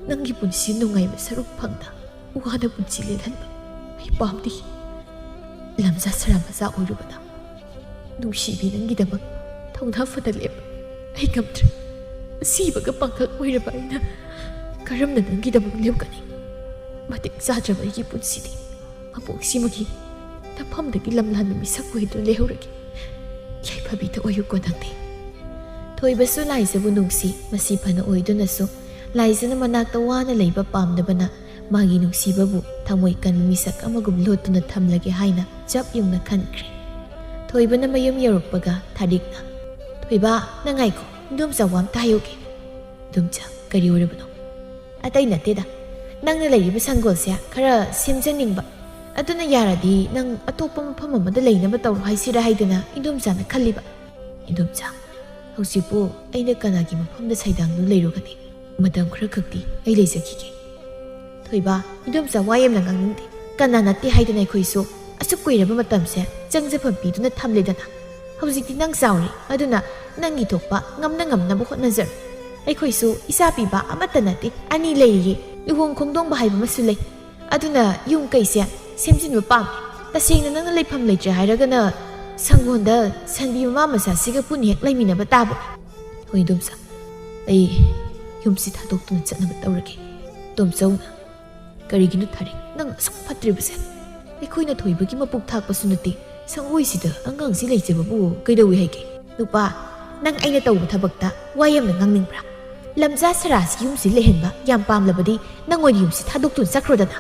ꯅꯪꯒꯤ ꯄꯨꯟꯁꯤ ꯅꯨꯡꯉꯥꯏꯕ ꯁꯔꯨꯛ ꯐꯪꯅ ꯋꯥꯅ ꯄꯨꯟꯁꯤ ꯂꯦꯜꯍꯟꯕ ꯑꯩ ꯄꯥꯝꯗꯦ꯫ ꯂꯝꯖꯥ ꯁꯔꯥ ꯃꯆꯥ ꯑꯣꯏꯔꯨꯕꯅ ꯅꯨꯡꯁꯤꯕꯤ ꯅꯪꯒꯤꯗꯃꯛ ꯊꯧꯅꯥ ꯐꯅ ꯂꯦꯞꯄ ꯑꯩ ꯉꯝꯗ꯭ꯔꯦ꯫ ꯑꯁꯤꯕꯒ ꯄꯥꯡꯈꯛ ꯑꯣꯏꯔꯕ ꯑꯩꯅ ꯀꯔꯝꯅ ꯅꯪꯒꯤꯗꯃꯛ ꯂꯦꯞꯀꯅꯤ? ꯃꯇꯤꯛ ꯆꯥꯗ꯭ꯔꯕ ꯑꯩꯒꯤ ꯄꯨꯟꯁꯤꯗꯤ ꯃꯄꯣꯛꯁꯤꯃꯒꯤ ꯅꯐꯝꯗꯒꯤ ꯂꯝꯂꯥꯟꯕ ꯃꯤꯁꯛ ꯑꯣꯏꯗꯨꯅ ꯂꯩꯍꯧꯔꯒꯦ꯫ ꯌꯥꯏꯐꯕꯤꯗ ꯑꯣꯏꯌꯨꯀꯣ ꯅꯪꯗꯤ꯫" ꯊꯣꯏꯕꯁꯨ ꯂꯥꯏꯖꯕꯨ ꯅꯨꯡꯁꯤ꯫ ꯃꯁꯤ ꯐꯅ ꯑꯣꯏꯗꯨꯅꯁꯨ ꯂꯥꯏꯖꯅ ꯃꯅꯥꯛꯇ ꯋꯥꯅ ꯂꯩꯕ ꯄꯥꯝꯗꯕꯅ ꯃꯥꯒꯤ ꯅꯨꯡꯁꯤꯕꯕꯨ ꯊꯃꯣꯏ ꯀꯟꯕ ꯃꯤꯁꯛ ꯑꯃꯒꯨꯝ ꯂꯣꯠꯇꯨꯅ ꯊꯝꯂꯒꯦ ꯍꯥꯏꯅ ꯆꯞ ꯌꯨꯡꯅ ꯈꯟꯈ꯭ꯔꯦ꯫ ꯊꯣꯏꯕꯅ ꯃꯌꯨꯝ ꯌꯧꯔꯛꯄꯒ ꯊꯥꯔꯤꯛꯅ, "ꯊꯣꯏꯕ, ꯅꯪ ꯉꯥꯏꯈꯣ, ꯏꯟꯗꯣꯝꯆꯥ ꯋꯥ ꯑꯝꯇ ꯍꯥꯏꯍꯧꯒꯦ꯫" "ꯏꯟꯗꯣꯝꯆꯥ, ꯀꯔꯤ ꯑꯣꯏꯔꯕꯅꯣ?" "ꯑꯇꯩ ꯅꯠꯇꯦꯗ, ꯅꯪꯅ ꯂꯩꯔꯤꯕ ꯁꯪꯒꯣꯜꯁꯦ ꯈꯔ ꯁꯦꯝꯖꯅꯤꯡꯕ, ꯑꯗꯨꯅ ꯌꯥꯔꯗꯤ ꯅꯪ ꯑꯇꯣꯞꯄ ꯃꯐꯝ ꯑꯃꯗ ꯂꯩꯅꯕ ꯇꯧꯔꯣ ꯍꯥꯏꯁꯤꯔꯥ ꯍꯥꯏꯗꯅ ꯏꯟꯗꯣꯝꯆꯥꯅ ꯈꯜꯂꯤꯕ꯫" "ꯏꯟꯗꯣꯝꯆꯥ, ꯍꯧꯖꯤꯛꯄꯨ ꯑꯩꯅ ꯀꯅꯥꯒꯤ ꯃꯐꯝꯗ ꯁꯩꯗꯥꯡꯗꯨꯅ ꯂꯩꯔꯨꯒꯅꯤ? ꯃꯇꯝ ꯈꯔ ꯈꯛꯇꯤ ꯑꯩ ꯂꯩꯖꯈꯤꯒꯦ꯫ ꯊꯣꯏꯕ, ꯏꯗꯣꯝꯆꯥ ꯋꯥ ꯌꯥꯝꯅ ꯉꯥꯡꯅꯤꯡꯗꯦ꯫ ꯀꯅꯥ ꯅꯠꯇꯦ ꯍꯥꯏꯗꯅ ꯑꯩꯈꯣꯏꯁꯨ ꯑꯁꯨꯛ ꯀꯨꯏꯔꯕ ꯃꯇꯝꯁꯦ ꯆꯪꯖꯐꯝ ꯄꯤꯗꯨꯅ ꯊꯝꯂꯦꯗꯅ꯫ ꯍꯧꯖꯤꯛꯇꯤ ꯅꯪ ꯆꯥꯎꯔꯦ, ꯑꯗꯨꯅ ꯅꯪꯒꯤ ꯊꯣꯛꯄ ꯉꯝꯅ ꯉꯝꯅꯕ ꯍꯣꯠꯅꯖꯔꯣ꯫ ꯑꯩꯈꯣꯏꯁꯨ ꯏꯆꯥ ꯄꯤꯕ ꯑꯃꯠꯇ ꯅꯠꯇꯦ, ꯑꯅꯤ ꯂꯩꯔꯤꯌꯦ꯫ ꯂꯨꯍꯣꯡ ꯈꯣꯡꯗꯣꯡꯕ ꯍꯥꯏꯕ ꯑꯃꯁꯨ ꯂꯩ꯫ ꯑꯗꯨꯅ ꯌꯨꯝ ꯀꯩꯁꯦ ꯁꯦꯝꯖꯤꯟꯕ ꯄꯥꯝꯃꯤ꯫ ꯇꯁꯦꯡꯅ ꯅꯪꯅ ꯂꯩꯐꯝ ꯂꯩꯇ꯭ꯔꯦ ꯍꯥꯏꯔꯒꯅ ꯁꯪꯒꯣꯟꯗ ꯁꯟꯕꯤ ꯃꯃꯥ ꯃꯆꯥꯁꯤꯒ ꯄꯨꯟꯅ ꯍꯦꯛ ꯂꯩꯃꯤꯟꯅꯕ ꯇꯥꯕꯅꯤ꯫ ꯍꯣꯏ, ꯏꯗꯣꯝꯆꯥ, ꯑꯩ ꯌꯨꯝꯁꯤ ꯊꯥꯗꯣꯛꯇꯨꯅ ꯆꯠꯅꯕ ꯇꯧꯔꯒꯦ꯫ ꯇꯣꯝꯆꯧꯅ, ꯀꯔꯤꯒꯤꯅꯣ ꯊꯥꯔꯤꯛ, ꯅꯪ ꯑꯁꯨꯛ ꯐꯠꯇ꯭ꯔꯤꯕꯁꯦ? ꯑꯩꯈꯣꯏꯅ ꯊꯣꯏꯕꯒꯤ ꯃꯄꯣꯛ ꯊꯥꯛꯄꯁꯨ ꯅꯠꯇꯦ, ꯁꯪꯒꯣꯏꯁꯤꯗ ꯑꯉꯥꯡꯁꯤ ꯂꯩꯖꯕꯕꯨ ꯀꯩꯗꯧꯏ ꯍꯥꯏꯒꯦ? ꯅꯨꯄꯥ, ꯅꯪ ꯑꯩꯅ ꯇꯧꯕ ꯊꯕꯛꯇ ꯋꯥ ꯌꯥꯝꯅ ꯉꯥꯡꯅꯤꯡꯕ꯭ꯔꯥ? ꯂꯝꯖꯥ ꯁꯔꯥꯁꯤ ꯌꯨꯝꯁꯤ ꯂꯩꯍꯟꯕ ꯌꯥꯝ ꯄꯥꯝꯂꯕꯗꯤ ꯅꯪ ꯑꯣꯏꯅ ꯌꯨꯝꯁꯤ ꯊꯥꯗꯣꯛꯇꯨꯅ ꯆꯠꯈ꯭ꯔꯣꯗꯅ꯫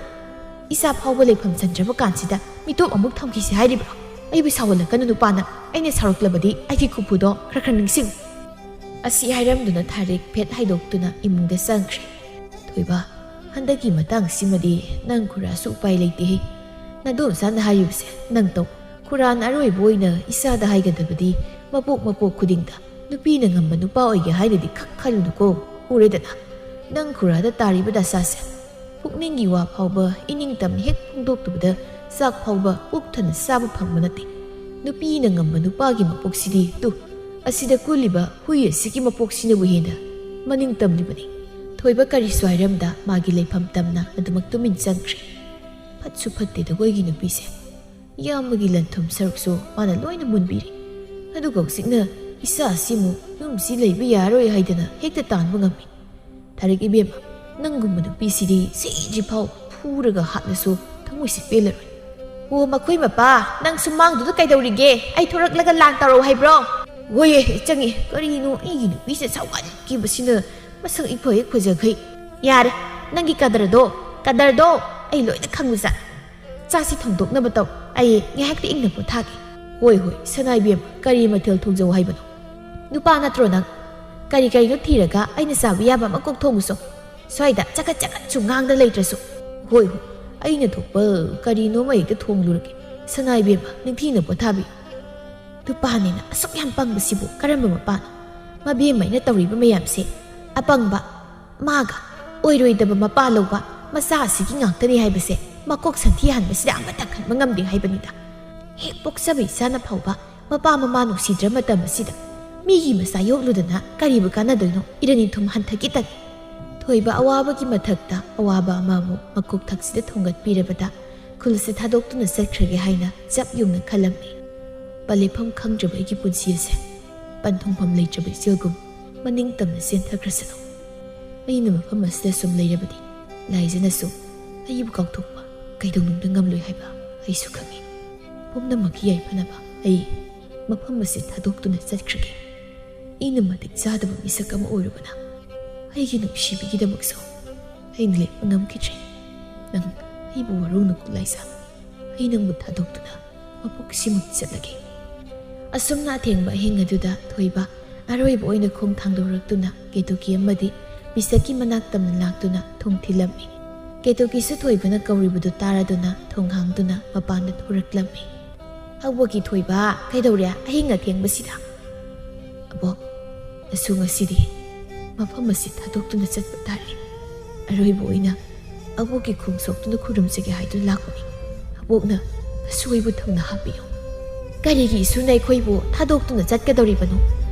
ꯏꯆꯥ ꯐꯥꯎꯕ ꯂꯩꯐꯝ ꯆꯟꯗ꯭ꯔꯕ ꯀꯥꯟꯁꯤꯗ ꯃꯤꯇꯣꯞ ꯑꯃꯨꯛ ꯊꯝꯈꯤꯁꯤ ꯍꯥꯏꯔꯤꯕ꯭ꯔꯣ? ꯑꯩꯕꯨ ꯁꯥꯎꯍꯜꯂꯛꯀꯅꯨ ꯅꯨꯄꯥ ꯅꯪ꯫ ꯑꯩꯅ ꯁꯥꯎꯔꯛꯂꯕꯗꯤ ꯑꯩꯒꯤ ꯈꯨꯐꯨꯗꯣ ꯈꯔ ꯈꯔ ꯅꯤꯡꯁꯤꯡꯉꯨ꯫ ꯑꯁꯤ ꯍꯥꯏꯔꯝꯗꯨꯅ ꯊꯥꯔꯤꯛ ꯐꯦꯠ ꯍꯥꯏꯗꯣꯛꯇꯨꯅ ꯏꯃꯨꯡꯗ ꯆꯪꯈ꯭ꯔꯦ꯫ ꯊꯣꯏꯕ, ꯍꯟꯗꯛꯀꯤ ꯃꯇꯥꯡꯁꯤꯃꯗꯤ ꯅꯪ ꯈꯨꯔꯥꯁꯨ ꯎꯄꯥꯏ ꯂꯩꯇꯦꯍꯦ꯫ ꯅꯗꯣꯝꯆꯥꯅ ꯍꯥꯏꯔꯤꯕꯁꯦ ꯅꯪ ꯇꯧ꯫ ꯈꯨꯔꯥꯅ ꯑꯔꯣꯏꯕ ꯑꯣꯏꯅ ꯏꯆꯥꯗ ꯍꯥꯏꯒꯗꯕꯗꯤ ꯃꯄꯣꯛ ꯃꯄꯣꯛ ꯈꯨꯗꯤꯡꯗ ꯅꯨꯄꯤꯅ ꯉꯝꯕ ꯅꯨꯄꯥ ꯑꯣꯏꯒꯦ ꯍꯥꯏꯅꯗꯤ ꯈꯛ ꯈꯜꯂꯨꯅꯨꯀꯣ꯫ ꯎꯔꯦꯗꯅ, ꯅꯪ ꯈꯨꯔꯥꯗ ꯇꯥꯔꯤꯕ ꯗꯁꯥꯁꯦ꯫ ꯄꯨꯛꯅꯤꯡꯒꯤ ꯋꯥ ꯐꯥꯎꯕ ꯏꯅꯤꯡꯇꯝꯅ ꯍꯦꯛ ꯐꯣꯡꯗꯣꯛꯇꯕꯗ ꯆꯥꯛ ꯐꯥꯎꯕ ꯄꯨꯛ ꯊꯟꯅ ꯆꯥꯕ ꯐꯪꯕ ꯅꯠꯇꯦ꯫ ꯅꯨꯄꯤꯅ ꯉꯝꯕ ꯅꯨꯄꯥꯒꯤ ꯃꯄꯣꯛꯁꯤꯗꯤ ꯇꯨ, ꯑꯁꯤꯗ ꯀꯨꯜꯂꯤꯕ ꯍꯨꯏ ꯑꯁꯤꯒꯤ ꯃꯄꯣꯛꯁꯤꯅꯕꯨ ꯍꯦꯟꯅ ꯃꯅꯤꯡ ꯇꯝꯂꯤꯕꯅꯤ꯫ ꯊꯣꯏꯕ ꯀꯔꯤꯁꯨ ꯍꯥꯏꯔꯝꯗ ꯃꯥꯒꯤ ꯂꯩꯐꯝ ꯇꯝꯅ ꯑꯗꯨꯃꯛ ꯇꯨꯃꯤꯟ ꯆꯪꯈ꯭ꯔꯦ꯫ ꯐꯠꯁꯨ ꯐꯠꯇꯦꯗ ꯑꯩꯈꯣꯏꯒꯤ ꯅꯨꯄꯤꯁꯦ꯫ ꯏꯌꯥꯝꯕꯒꯤ ꯂꯟ ꯊꯨꯝ ꯁꯔꯨꯛꯁꯨ ꯃꯥꯅ ꯂꯣꯏꯅ ꯃꯨꯟꯕꯤꯔꯦ꯫ ꯑꯗꯨꯒ ꯍꯧꯖꯤꯛꯅ ꯏꯆꯥ ꯑꯁꯤꯃꯨꯛ ꯌꯨꯝꯁꯤ ꯂꯩꯕ ꯌꯥꯔꯣꯏ ꯍꯥꯏꯗꯅ ꯍꯦꯛꯇ ꯇꯥꯟꯕ ꯉꯝꯃꯤ꯫ ꯊꯥꯔꯤꯛ ꯏꯕꯦꯝꯃ, ꯅꯪꯒꯨꯝꯕ ꯅꯨꯄꯤꯁꯤꯗꯤ ꯁꯤꯗ꯭ꯔꯤꯐꯥꯎ ꯐꯨꯔꯒ ꯍꯥꯠꯂꯁꯨ ꯊꯃꯣꯏꯁꯤ ꯄꯦꯜꯂꯔꯣꯏ꯫ ꯑꯣ, ꯃꯈꯣꯏ ꯃꯄꯥ, ꯅꯪ ꯁꯨꯃꯥꯡꯗꯨꯗ ꯀꯩꯗꯧꯔꯤꯒꯦ? ꯑꯩ ꯊꯣꯔꯛꯂꯒ ꯂꯥꯟ ꯇꯧꯔꯛꯎ ꯍꯥꯏꯕ꯭ꯔꯣ? ꯍꯣꯏꯌꯦ, ꯆꯪꯉꯤ꯫ ꯀꯔꯤꯅꯣ ꯑꯩꯒꯤ ꯅꯨꯄꯤꯁꯦ ꯁꯥꯎꯒꯠꯈꯤꯕꯁꯤꯅ? ꯃꯁꯛ ꯏꯐ ꯍꯦꯛ ꯐꯖꯈꯩ꯫ ꯌꯥꯔꯦ, ꯅꯪꯒꯤ ꯀꯗꯔꯗꯣ, ꯀꯗꯔꯗꯣ ꯑꯩ ꯂꯣꯏꯅ ꯈꯪꯕꯖꯥꯠ꯫ ꯆꯥꯁꯤ ꯊꯣꯡꯗꯣꯛꯅꯕ ꯇꯧ, ꯑꯩ ꯉꯥꯏꯍꯥꯛꯇꯤ ꯏꯪꯅ ꯄꯣꯊꯥꯒꯦ꯫ ꯍꯣꯏ, ꯍꯣꯏ, ꯁꯅꯥ ꯏꯕꯦꯝꯃ, ꯀꯔꯤ ꯃꯊꯦꯜ ꯊꯣꯡꯖꯧ ꯍꯥꯏꯕꯅꯣ? ꯅꯨꯄꯥ ꯅꯠꯇ꯭ꯔꯣ ꯅꯪ? ꯀꯔꯤ ꯀꯔꯤꯅꯣ ꯊꯤꯔꯒ ꯑꯩꯅ ꯆꯥꯕ ꯌꯥꯕ ꯑꯃ ꯀꯣꯛ ꯊꯣꯡꯉꯨꯁꯣ꯫ ꯁ꯭ꯋꯥꯏꯗ ꯆꯒꯠ ꯆꯒꯠꯁꯨ ꯉꯥꯡꯗ ꯂꯩꯇ꯭ꯔꯁꯨ꯫ ꯍꯣꯏ, ꯍꯣꯏ, ꯑꯩꯅ ꯊꯣꯛꯄ ꯀꯔꯤꯅꯣꯃ ꯍꯦꯛꯇ ꯊꯣꯡꯂꯨꯔꯒꯦ꯫ ꯁꯅꯥ ꯏꯕꯦꯝꯃ, ꯅꯤꯡꯊꯤꯅ ꯄꯣꯊꯥꯕꯤꯌꯨ꯫ ꯅꯨꯄꯥꯅꯦꯅ ꯑꯁꯨꯛ ꯌꯥꯝ ꯄꯪꯕꯁꯤꯕꯨ ꯀꯔꯝꯕ ꯃꯄꯥꯅꯣ? ꯃꯕꯦꯝꯃ ꯑꯩꯅ ꯇꯧꯔꯤꯕ ꯃꯌꯥꯝꯁꯦ ꯑꯄꯪꯕ, ꯃꯥꯒ ꯑꯣꯏꯔꯣꯏꯗꯕ ꯃꯄꯥ ꯂꯧꯕ ꯃꯆꯥ ꯑꯁꯤꯒꯤ ꯉꯥꯛꯇꯅꯤ ꯍꯥꯏꯕꯁꯦ ꯃꯀꯣꯛ ꯁꯟꯊꯤ ꯍꯥꯟꯕꯁꯤꯗ ꯑꯃꯇ ꯈꯟꯕ ꯉꯝꯗꯦ ꯍꯥꯏꯕꯅꯤꯗ꯫ ꯍꯦꯛ ꯄꯣꯛꯆꯕ ꯏꯆꯥꯅ ꯐꯥꯎꯕ ꯃꯄꯥ ꯃꯃꯥ ꯅꯨꯡꯁꯤꯗ꯭ꯔ ꯃꯇꯝ ꯑꯁꯤꯗ ꯃꯤꯒꯤ ꯃꯆꯥ ꯌꯣꯛꯂꯨꯗꯅ ꯀꯔꯤꯕꯨ ꯀꯥꯟꯅꯗꯣꯏꯅꯣ? ꯏꯔꯟ ꯏꯊꯨꯝ ꯍꯟꯊꯈꯤꯇꯅꯤ꯫ ꯊꯣꯏꯕ ꯑꯋꯥꯕꯒꯤ ꯃꯊꯛꯇ ꯑꯋꯥꯕ ꯑꯃ ꯑꯃꯨꯛ ꯃꯀꯣꯛ ꯊꯛꯁꯤꯗ ꯊꯣꯡꯒꯠꯄꯤꯔꯕꯗ ꯈꯨꯜꯁꯦ ꯊꯥꯗꯣꯛꯇꯨꯅ ꯆꯠꯈ꯭ꯔꯒꯦ ꯍꯥꯏꯅ ꯆꯞ ꯌꯨꯡꯅ ꯈꯜꯂꯝꯃꯤ꯫ ꯄꯟꯂꯦꯞꯐꯝ ꯈꯪꯗ꯭ꯔꯕ ꯑꯩꯒꯤ ꯄꯨꯟꯁꯤ ꯑꯁꯦ ꯄꯟꯊꯨꯡꯐꯝ ꯂꯩꯇ꯭ꯔꯕ ꯏꯆꯦꯜꯒꯨꯝ ꯃꯅꯤꯡ ꯇꯝꯅ ꯆꯦꯟꯊꯈ꯭ꯔꯁꯅꯨ꯫ ꯑꯩꯅ ꯃꯐꯝ ꯑꯁꯤꯗ ꯁꯨꯝ ꯂꯩꯔꯕꯗꯤ ꯂꯥꯏꯖꯅꯁꯨ ꯑꯩꯕꯨ ꯀꯥꯎꯊꯣꯛꯄ ꯀꯩꯗꯧꯅꯨꯡꯗ ꯉꯝꯂꯣꯏ ꯍꯥꯏꯕ ꯑꯩꯁꯨ ꯈꯪꯏ꯫ ꯄꯨꯝꯅꯃꯛꯀꯤ ꯌꯥꯏꯐꯅꯕ ꯑꯩ ꯃꯐꯝ ꯑꯁꯤ ꯊꯥꯗꯣꯛꯇꯨꯅ ꯆꯠꯈ꯭ꯔꯒꯦ꯫ ꯑꯩꯅ ꯃꯇꯤꯛ ꯆꯥꯗꯕ ꯃꯤꯁꯛ ꯑꯃ ꯑꯣꯏꯔꯨꯕꯅ ꯑꯩꯒꯤ ꯅꯨꯡꯁꯤꯕꯤꯒꯤꯗꯃꯛꯁꯨ ꯑꯩꯅ ꯂꯦꯞꯄ ꯉꯝꯈꯤꯗ꯭ꯔꯦ꯫ ꯅꯪ ꯑꯩꯕꯨ ꯋꯥꯔꯧꯅꯨꯀꯣ ꯂꯥꯏꯖ꯫ ꯑꯩ ꯅꯪꯕꯨ ꯊꯥꯗꯣꯛꯇꯨꯅ ꯃꯄꯣꯛꯁꯤꯃꯨꯛ ꯆꯠꯂꯒꯦ꯫ ꯑꯁꯨꯝꯅ ꯑꯊꯦꯡꯕ ꯑꯍꯤꯡ ꯑꯗꯨꯗ ꯊꯣꯏꯕ ꯑꯔꯣꯏꯕ ꯑꯣꯏꯅ ꯈꯣꯡ ꯊꯥꯡꯗꯣꯔꯛꯇꯨꯅ ꯀꯦꯇꯨꯀꯤ ꯑꯃꯗꯤ ꯃꯤꯁꯛꯀꯤ ꯃꯅꯥꯛ ꯇꯝꯅ ꯂꯥꯛꯇꯨꯅ ꯊꯣꯡ ꯊꯤꯜꯂꯝꯃꯤ꯫ ꯀꯦꯇꯨꯀꯤꯁꯨ ꯊꯣꯏꯕꯅ ꯀꯧꯔꯤꯕꯗꯨ ꯇꯥꯔꯗꯨꯅ ꯊꯣꯡ ꯍꯥꯡꯗꯨꯅ ꯃꯄꯥꯟꯗ ꯊꯣꯔꯛꯂꯝꯃꯤ꯫ "ꯑꯕꯣꯛꯀꯤ ꯊꯣꯏꯕ, ꯀꯩꯗꯧꯔꯦ ꯑꯍꯤꯡ ꯑꯊꯦꯡꯕꯁꯤꯗ?" "ꯑꯕꯣꯛ, ꯅꯁꯨ ꯉꯁꯤꯗꯤ ꯃꯐꯝ ꯑꯁꯤ ꯊꯥꯗꯣꯛꯇꯨꯅ ꯆꯠꯄ ꯇꯥꯔꯦ꯫ ꯑꯔꯣꯏꯕ ꯑꯣꯏꯅ ꯑꯕꯣꯛꯀꯤ ꯈꯣꯡ ꯁꯣꯛꯇꯨꯅ ꯈꯨꯔꯨꯝꯖꯒꯦ ꯍꯥꯏꯗꯨꯅ ꯂꯥꯛꯄꯅꯤ꯫ ꯑꯕꯣꯛꯅ ꯅꯁꯨ ꯑꯩꯕꯨ ꯊꯧꯅꯥ ꯍꯥꯞꯄꯤꯌꯨ꯫" "ꯀꯔꯤꯒꯤ ꯏꯁꯨꯅ ꯑꯩꯈꯣꯏꯕꯨ ꯊꯥꯗꯣꯛꯇꯨꯅ ꯆꯠꯀꯗꯧꯔꯤꯕꯅꯣ?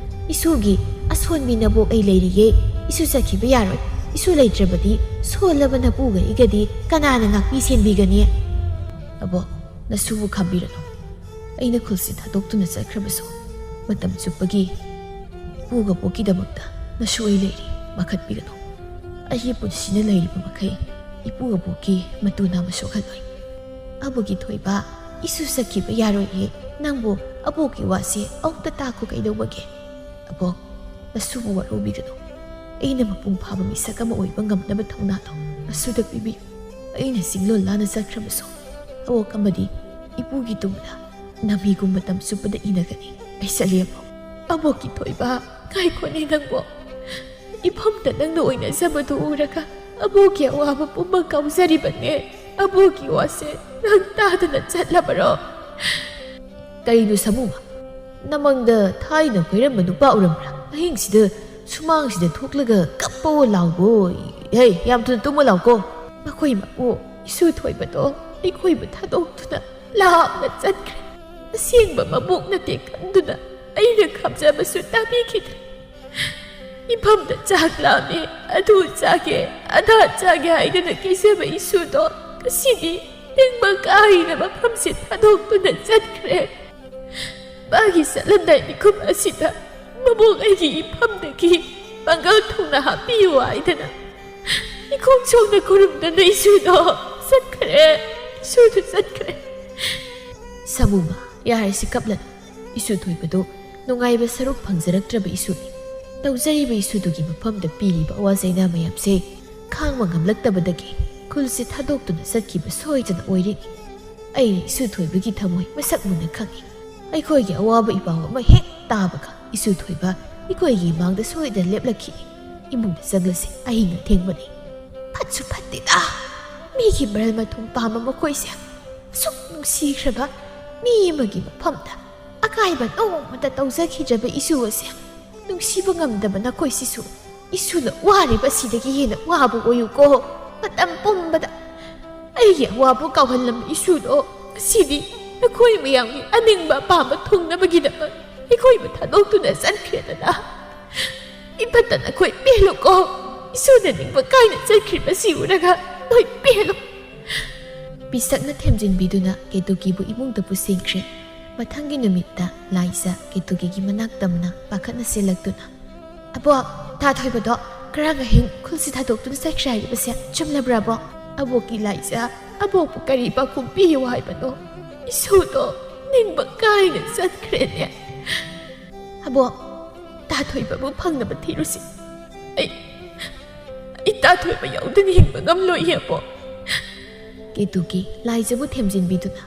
ꯏꯁꯨꯒꯤ ꯑꯁꯣꯟꯕꯤ ꯅꯕꯣꯛ ꯑꯩ ꯂꯩꯔꯤꯌꯦ꯫ ꯏꯁꯨ ꯆꯠꯈꯤꯕ ꯌꯥꯔꯣꯏ꯫ ꯏꯁꯨ ꯂꯩꯇ꯭ꯔꯕꯗꯤ ꯁꯣꯜꯂꯕ ꯅꯄꯨꯒ ꯑꯩꯒꯗꯤ ꯀꯅꯥꯅ ꯉꯥꯛꯄꯤ ꯁꯦꯟꯕꯤꯒꯅꯤ?" "ꯑꯕꯣꯛ, ꯅꯁꯨꯕꯨ ꯈꯥꯝꯕꯤꯔꯅꯨ꯫ ꯑꯩꯅ ꯈꯨꯜꯁꯤ ꯊꯥꯗꯣꯛꯇꯨꯅ ꯆꯠꯈ꯭ꯔꯕꯁꯨ ꯃꯇꯝ ꯆꯨꯞꯄꯒꯤ ꯏꯄꯨꯒ ꯕꯣꯛꯀꯤꯗꯃꯛꯇ ꯅꯁꯨ ꯑꯩ ꯂꯩꯔꯤ꯫ ꯄꯥꯈꯠꯄꯤꯒꯅꯨ꯫ ꯑꯩꯒꯤ ꯄꯨꯟꯁꯤꯅ ꯂꯩꯔꯤꯕ ꯃꯈꯩ ꯏꯄꯨꯒ ꯕꯣꯛꯀꯤ ꯃꯇꯨ ꯅꯥꯕ ꯁꯣꯛꯍꯜꯂꯣꯏ꯫ ꯑꯕꯣꯛꯀꯤ ꯊꯣꯏꯕ, ꯏꯁꯨ ꯆꯠꯈꯤꯕ ꯌꯥꯔꯣꯏꯌꯦ꯫ ꯅꯪꯕꯨ ꯑꯕꯣꯛꯀꯤ ꯋꯥꯁꯦ ꯑꯃꯨꯛꯇ ꯇꯥꯈꯣ ꯀꯩꯗꯧꯕꯒꯦ?" "ꯑꯕꯣꯛ, ꯅꯁꯨꯕꯨ ꯋꯥꯔꯧꯕꯤꯒꯅꯨ꯫ ꯑꯩꯅ ꯃꯄꯨꯡ ꯐꯥꯕ ꯃꯤꯁꯛ ꯑꯃ ꯑꯣꯏꯕ ꯉꯝꯅꯕ ꯊꯧꯅꯥꯗꯣ ꯅꯁꯨꯗ ꯄꯤꯕꯤꯌꯨ꯫ ꯑꯩꯅ ꯆꯤꯡꯂꯣꯟ ꯂꯥꯟꯅ ꯆꯠꯈ꯭ꯔꯕꯁꯨ ꯑꯕꯣꯛ ꯑꯃꯗꯤ ꯏꯄꯨꯒꯤ ꯇꯨꯡꯗ ꯅꯥꯃꯤꯒꯨꯝ ꯃꯇꯝ ꯆꯨꯞꯄꯗ ꯏꯟꯅꯒꯅꯤ꯫ ꯑꯩ ꯆꯠꯂꯦ ꯑꯕꯣꯛ꯫" "ꯑꯕꯣꯛꯀꯤ ꯊꯣꯏꯕ, ꯉꯥꯏꯈꯣꯅꯦ ꯅꯪꯕꯣ꯫ ꯏꯐꯝꯗ ꯅꯪꯅ ꯑꯣꯏꯅꯖꯕꯗꯨ ꯎꯔꯒ ꯑꯕꯣꯛꯀꯤ ꯑꯋꯥꯕ ꯄꯨꯝꯕ ꯀꯥꯎꯖꯔꯤꯕꯅꯦ꯫ ꯑꯕꯣꯛꯀꯤ ꯋꯥꯁꯦ ꯅꯪ ꯇꯥꯗꯅ ꯆꯠꯂꯕꯔꯣ?" "ꯀꯔꯤꯅꯣ ꯁꯥꯃꯨꯃ? ꯅꯃꯪꯗ ꯊꯥꯏꯅ ꯀꯣꯏꯔꯝꯕ ꯅꯨꯄꯥ ꯎꯔꯝꯕ꯭ꯔꯥ? ꯑꯍꯤꯡꯁꯤꯗ ꯁꯨꯃꯥꯡꯁꯤꯗ ꯊꯣꯛꯂꯒ ꯀꯞꯄꯣ ꯂꯥꯎꯕꯣ꯫ ꯍꯦ, ꯌꯥꯝ ꯊꯨꯅ ꯇꯨꯝꯃꯣ ꯂꯥꯎꯀꯣ꯫ ꯃꯈꯣꯏ ꯃꯄꯨ ꯏꯁꯨ ꯊꯣꯏꯕꯗꯣ ꯑꯩꯈꯣꯏꯕꯨ ꯊꯥꯗꯣꯛꯇꯨꯅ ꯂꯥꯞꯅ ꯆꯠꯈ꯭ꯔꯦ꯫ ꯑꯁꯦꯡꯕ ꯃꯕꯣꯛ ꯅꯠꯇꯦ ꯈꯟꯗꯨꯅ ꯑꯩꯅ ꯈꯥꯝꯖꯕꯁꯨ ꯇꯥꯕꯤꯈꯤꯗ꯭ꯔꯦ꯫ ꯏꯐꯝꯗ ꯆꯥꯛ ꯂꯥꯝꯃꯦ, ꯑꯗꯨ ꯆꯥꯒꯦ, ꯑꯗꯥ ꯆꯥꯒꯦ ꯍꯥꯏꯗꯨꯅ ꯀꯤꯖꯕ ꯏꯁꯨꯗꯣ ꯉꯁꯤꯗꯤ ꯅꯤꯡꯕ ꯀꯥꯏꯅ ꯃꯐꯝꯁꯤ ꯊꯥꯗꯣꯛꯇꯨꯅ ꯆꯠꯈ꯭ꯔꯦ꯫ ꯃꯥꯒꯤ ꯆꯠꯂꯝꯗꯥꯏ ꯃꯤꯀꯨꯞ ꯑꯁꯤꯗ ꯃꯕꯣꯛ ꯑꯩꯒꯤ ꯏꯐꯝꯗꯒꯤ ꯄꯥꯡꯒꯜ ꯊꯨꯡꯅ ꯍꯥꯞꯄꯤꯌꯨ ꯍꯥꯏꯗꯅ ꯏꯈꯣꯡ ꯁꯣꯛꯅ ꯈꯨꯔꯨꯝꯗꯅ ꯏꯁꯨꯗꯣ ꯆꯠꯈ꯭ꯔꯦ, ꯏꯁꯨꯗꯣ ꯆꯠꯈ꯭ꯔꯦ꯫ ꯁꯥꯃꯨꯃ, ꯌꯥꯔꯦꯁꯤ ꯀꯞꯂꯅꯨ꯫ ꯏꯁꯨ ꯊꯣꯏꯕꯗꯨ ꯅꯨꯡꯉꯥꯏꯕ ꯁꯔꯨꯛ ꯐꯪꯖꯔꯛꯇ꯭ꯔꯕ ꯏꯁꯨꯅꯤ꯫ ꯇꯧꯖꯔꯤꯕ ꯏꯁꯨꯗꯨꯒꯤ ꯃꯐꯝꯗ ꯄꯤꯔꯤꯕ ꯑꯋꯥ ꯆꯩꯅꯥ ꯃꯌꯥꯝꯁꯦ ꯈꯥꯡꯕ ꯉꯝꯂꯛꯇꯕꯗꯒꯤ ꯈꯨꯜꯁꯤ ꯊꯥꯗꯣꯛꯇꯨꯅ ꯆꯠꯈꯤꯕ ꯁꯣꯏꯗꯅ ꯑꯣꯏꯔꯤꯅꯤ꯫ ꯑꯩꯅ ꯏꯁꯨ ꯊꯣꯏꯕꯒꯤ ꯊꯃꯣꯏ ꯃꯁꯛ ꯃꯨꯟꯅ ꯈꯪꯏ꯫ ꯑꯩꯈꯣꯏꯒꯤ ꯑꯋꯥꯕ ꯏꯄꯥꯎ ꯑꯃ ꯍꯦꯛ ꯇꯥꯕꯒ ꯏꯁꯨ ꯊꯣꯏꯕ ꯑꯩꯈꯣꯏꯒꯤ ꯏꯃꯥꯡꯗ ꯁꯣꯏꯗꯅ ꯂꯦꯞꯂꯛꯈꯤꯅꯤ꯫ ꯏꯃꯨꯡꯗ ꯆꯪꯂꯁꯤ, ꯑꯍꯤꯡ ꯑꯊꯦꯡꯕꯅꯤ꯫ ꯐꯠꯁꯨ ꯐꯠꯇꯦꯗ, ꯃꯤꯒꯤ ꯃꯔꯜ ꯃꯊꯨꯝ ꯄꯥꯝꯕ ꯃꯈꯣꯏꯁꯦ꯫ ꯑꯁꯨꯛ ꯅꯨꯡꯁꯤꯈ꯭ꯔꯕ ꯃꯤ ꯑꯃꯒꯤ ꯃꯐꯝꯗ ꯑꯀꯥꯏꯕ ꯅꯣꯡꯃꯇ ꯇꯧꯖꯈꯤꯗ꯭ꯔꯕ ꯏꯁꯨ ꯑꯁꯦ ꯅꯨꯡꯁꯤꯕ ꯉꯝꯗꯕ ꯅꯈꯣꯏꯁꯤꯁꯨ ꯏꯁꯨꯅ ꯋꯥꯔꯤꯕ ꯑꯁꯤꯗꯒꯤ ꯍꯦꯟꯅ ꯋꯥꯕ ꯑꯣꯏꯌꯨꯀꯣ꯫ ꯃꯇꯝ ꯄꯨꯝꯕꯗ ꯑꯩꯒꯤ ꯑꯋꯥꯕ ꯀꯥꯎꯍꯜꯂꯝꯕ ꯏꯁꯨꯗꯣ ꯉꯁꯤꯗꯤ ꯅꯈꯣꯏ ꯃꯌꯥꯝꯒꯤ ꯑꯅꯤꯡꯕ ꯑꯄꯥꯝꯕ ꯊꯨꯡꯅꯕꯒꯤꯗꯃꯛ ꯑꯩꯈꯣꯏꯕꯨ ꯊꯥꯗꯣꯛꯇꯨꯅ ꯆꯠꯈ꯭ꯔꯦꯗꯅ꯫ ꯏꯐꯠꯇ ꯅꯈꯣꯏ ꯄꯦꯜꯂꯨꯀꯣ꯫ ꯏꯁꯨꯅ ꯅꯤꯡꯕ ꯀꯥꯏꯅ ꯆꯠꯈ꯭ꯔꯤꯕꯁꯤ ꯎꯔꯒ ꯅꯣꯏ ꯄꯦꯜꯂꯨ꯫ ꯄꯤꯁꯛꯅ ꯊꯦꯝꯖꯤꯟꯕꯤꯗꯨꯅ ꯀꯦꯇꯨꯀꯤꯕꯨ ꯏꯃꯨꯡꯗ ꯄꯨꯁꯤꯟꯈ꯭ꯔꯦ꯫ ꯃꯊꯪꯒꯤ ꯅꯨꯃꯤꯠꯇ ꯂꯥꯏꯖ ꯀꯦꯇꯨꯀꯤꯒꯤ ꯃꯅꯥꯛ ꯇꯝꯅ ꯄꯥꯈꯠꯅ ꯆꯦꯜꯂꯛꯇꯨꯅ, "ꯑꯕꯣꯛ, ꯇꯥ ꯊꯣꯏꯕꯗꯣ ꯉꯔꯥꯡ ꯑꯍꯤꯡ ꯈꯨꯜꯁꯤ ꯊꯥꯗꯣꯛꯇꯨꯅ ꯆꯠꯈ꯭ꯔꯦ ꯍꯥꯏꯔꯤꯕꯁꯦ ꯆꯨꯝꯂꯕ꯭ꯔꯥ, ꯑꯕꯣꯛ?" "ꯑꯕꯣꯛꯀꯤ ꯂꯥꯏꯖ, ꯑꯕꯣꯛꯄꯨ ꯀꯔꯤ ꯄꯥꯎꯈꯨꯝ ꯄꯤꯌꯨ ꯍꯥꯏꯕꯅꯣ? ꯏꯁꯨꯗꯣ ꯅꯤꯡꯕ ꯀꯥꯏꯅ ꯆꯠꯈ꯭ꯔꯦꯅꯦ꯫ ꯑꯕꯣꯛ, ꯇꯥ ꯊꯣꯏꯕꯕꯨ ꯐꯪꯅꯕ ꯊꯤꯔꯨꯁꯤ꯫ ꯑꯩ, ꯑꯩ ꯇꯥ ꯊꯣꯏꯕ ꯌꯥꯎꯗꯅ ꯍꯤꯡꯕ ꯉꯝꯂꯣꯏꯌꯦ, ꯑꯕꯣꯛ꯫" ꯀꯦꯇꯨꯀꯤ ꯂꯥꯏꯖꯕꯨ ꯊꯦꯝꯖꯤꯟꯕꯤꯗꯨꯅ,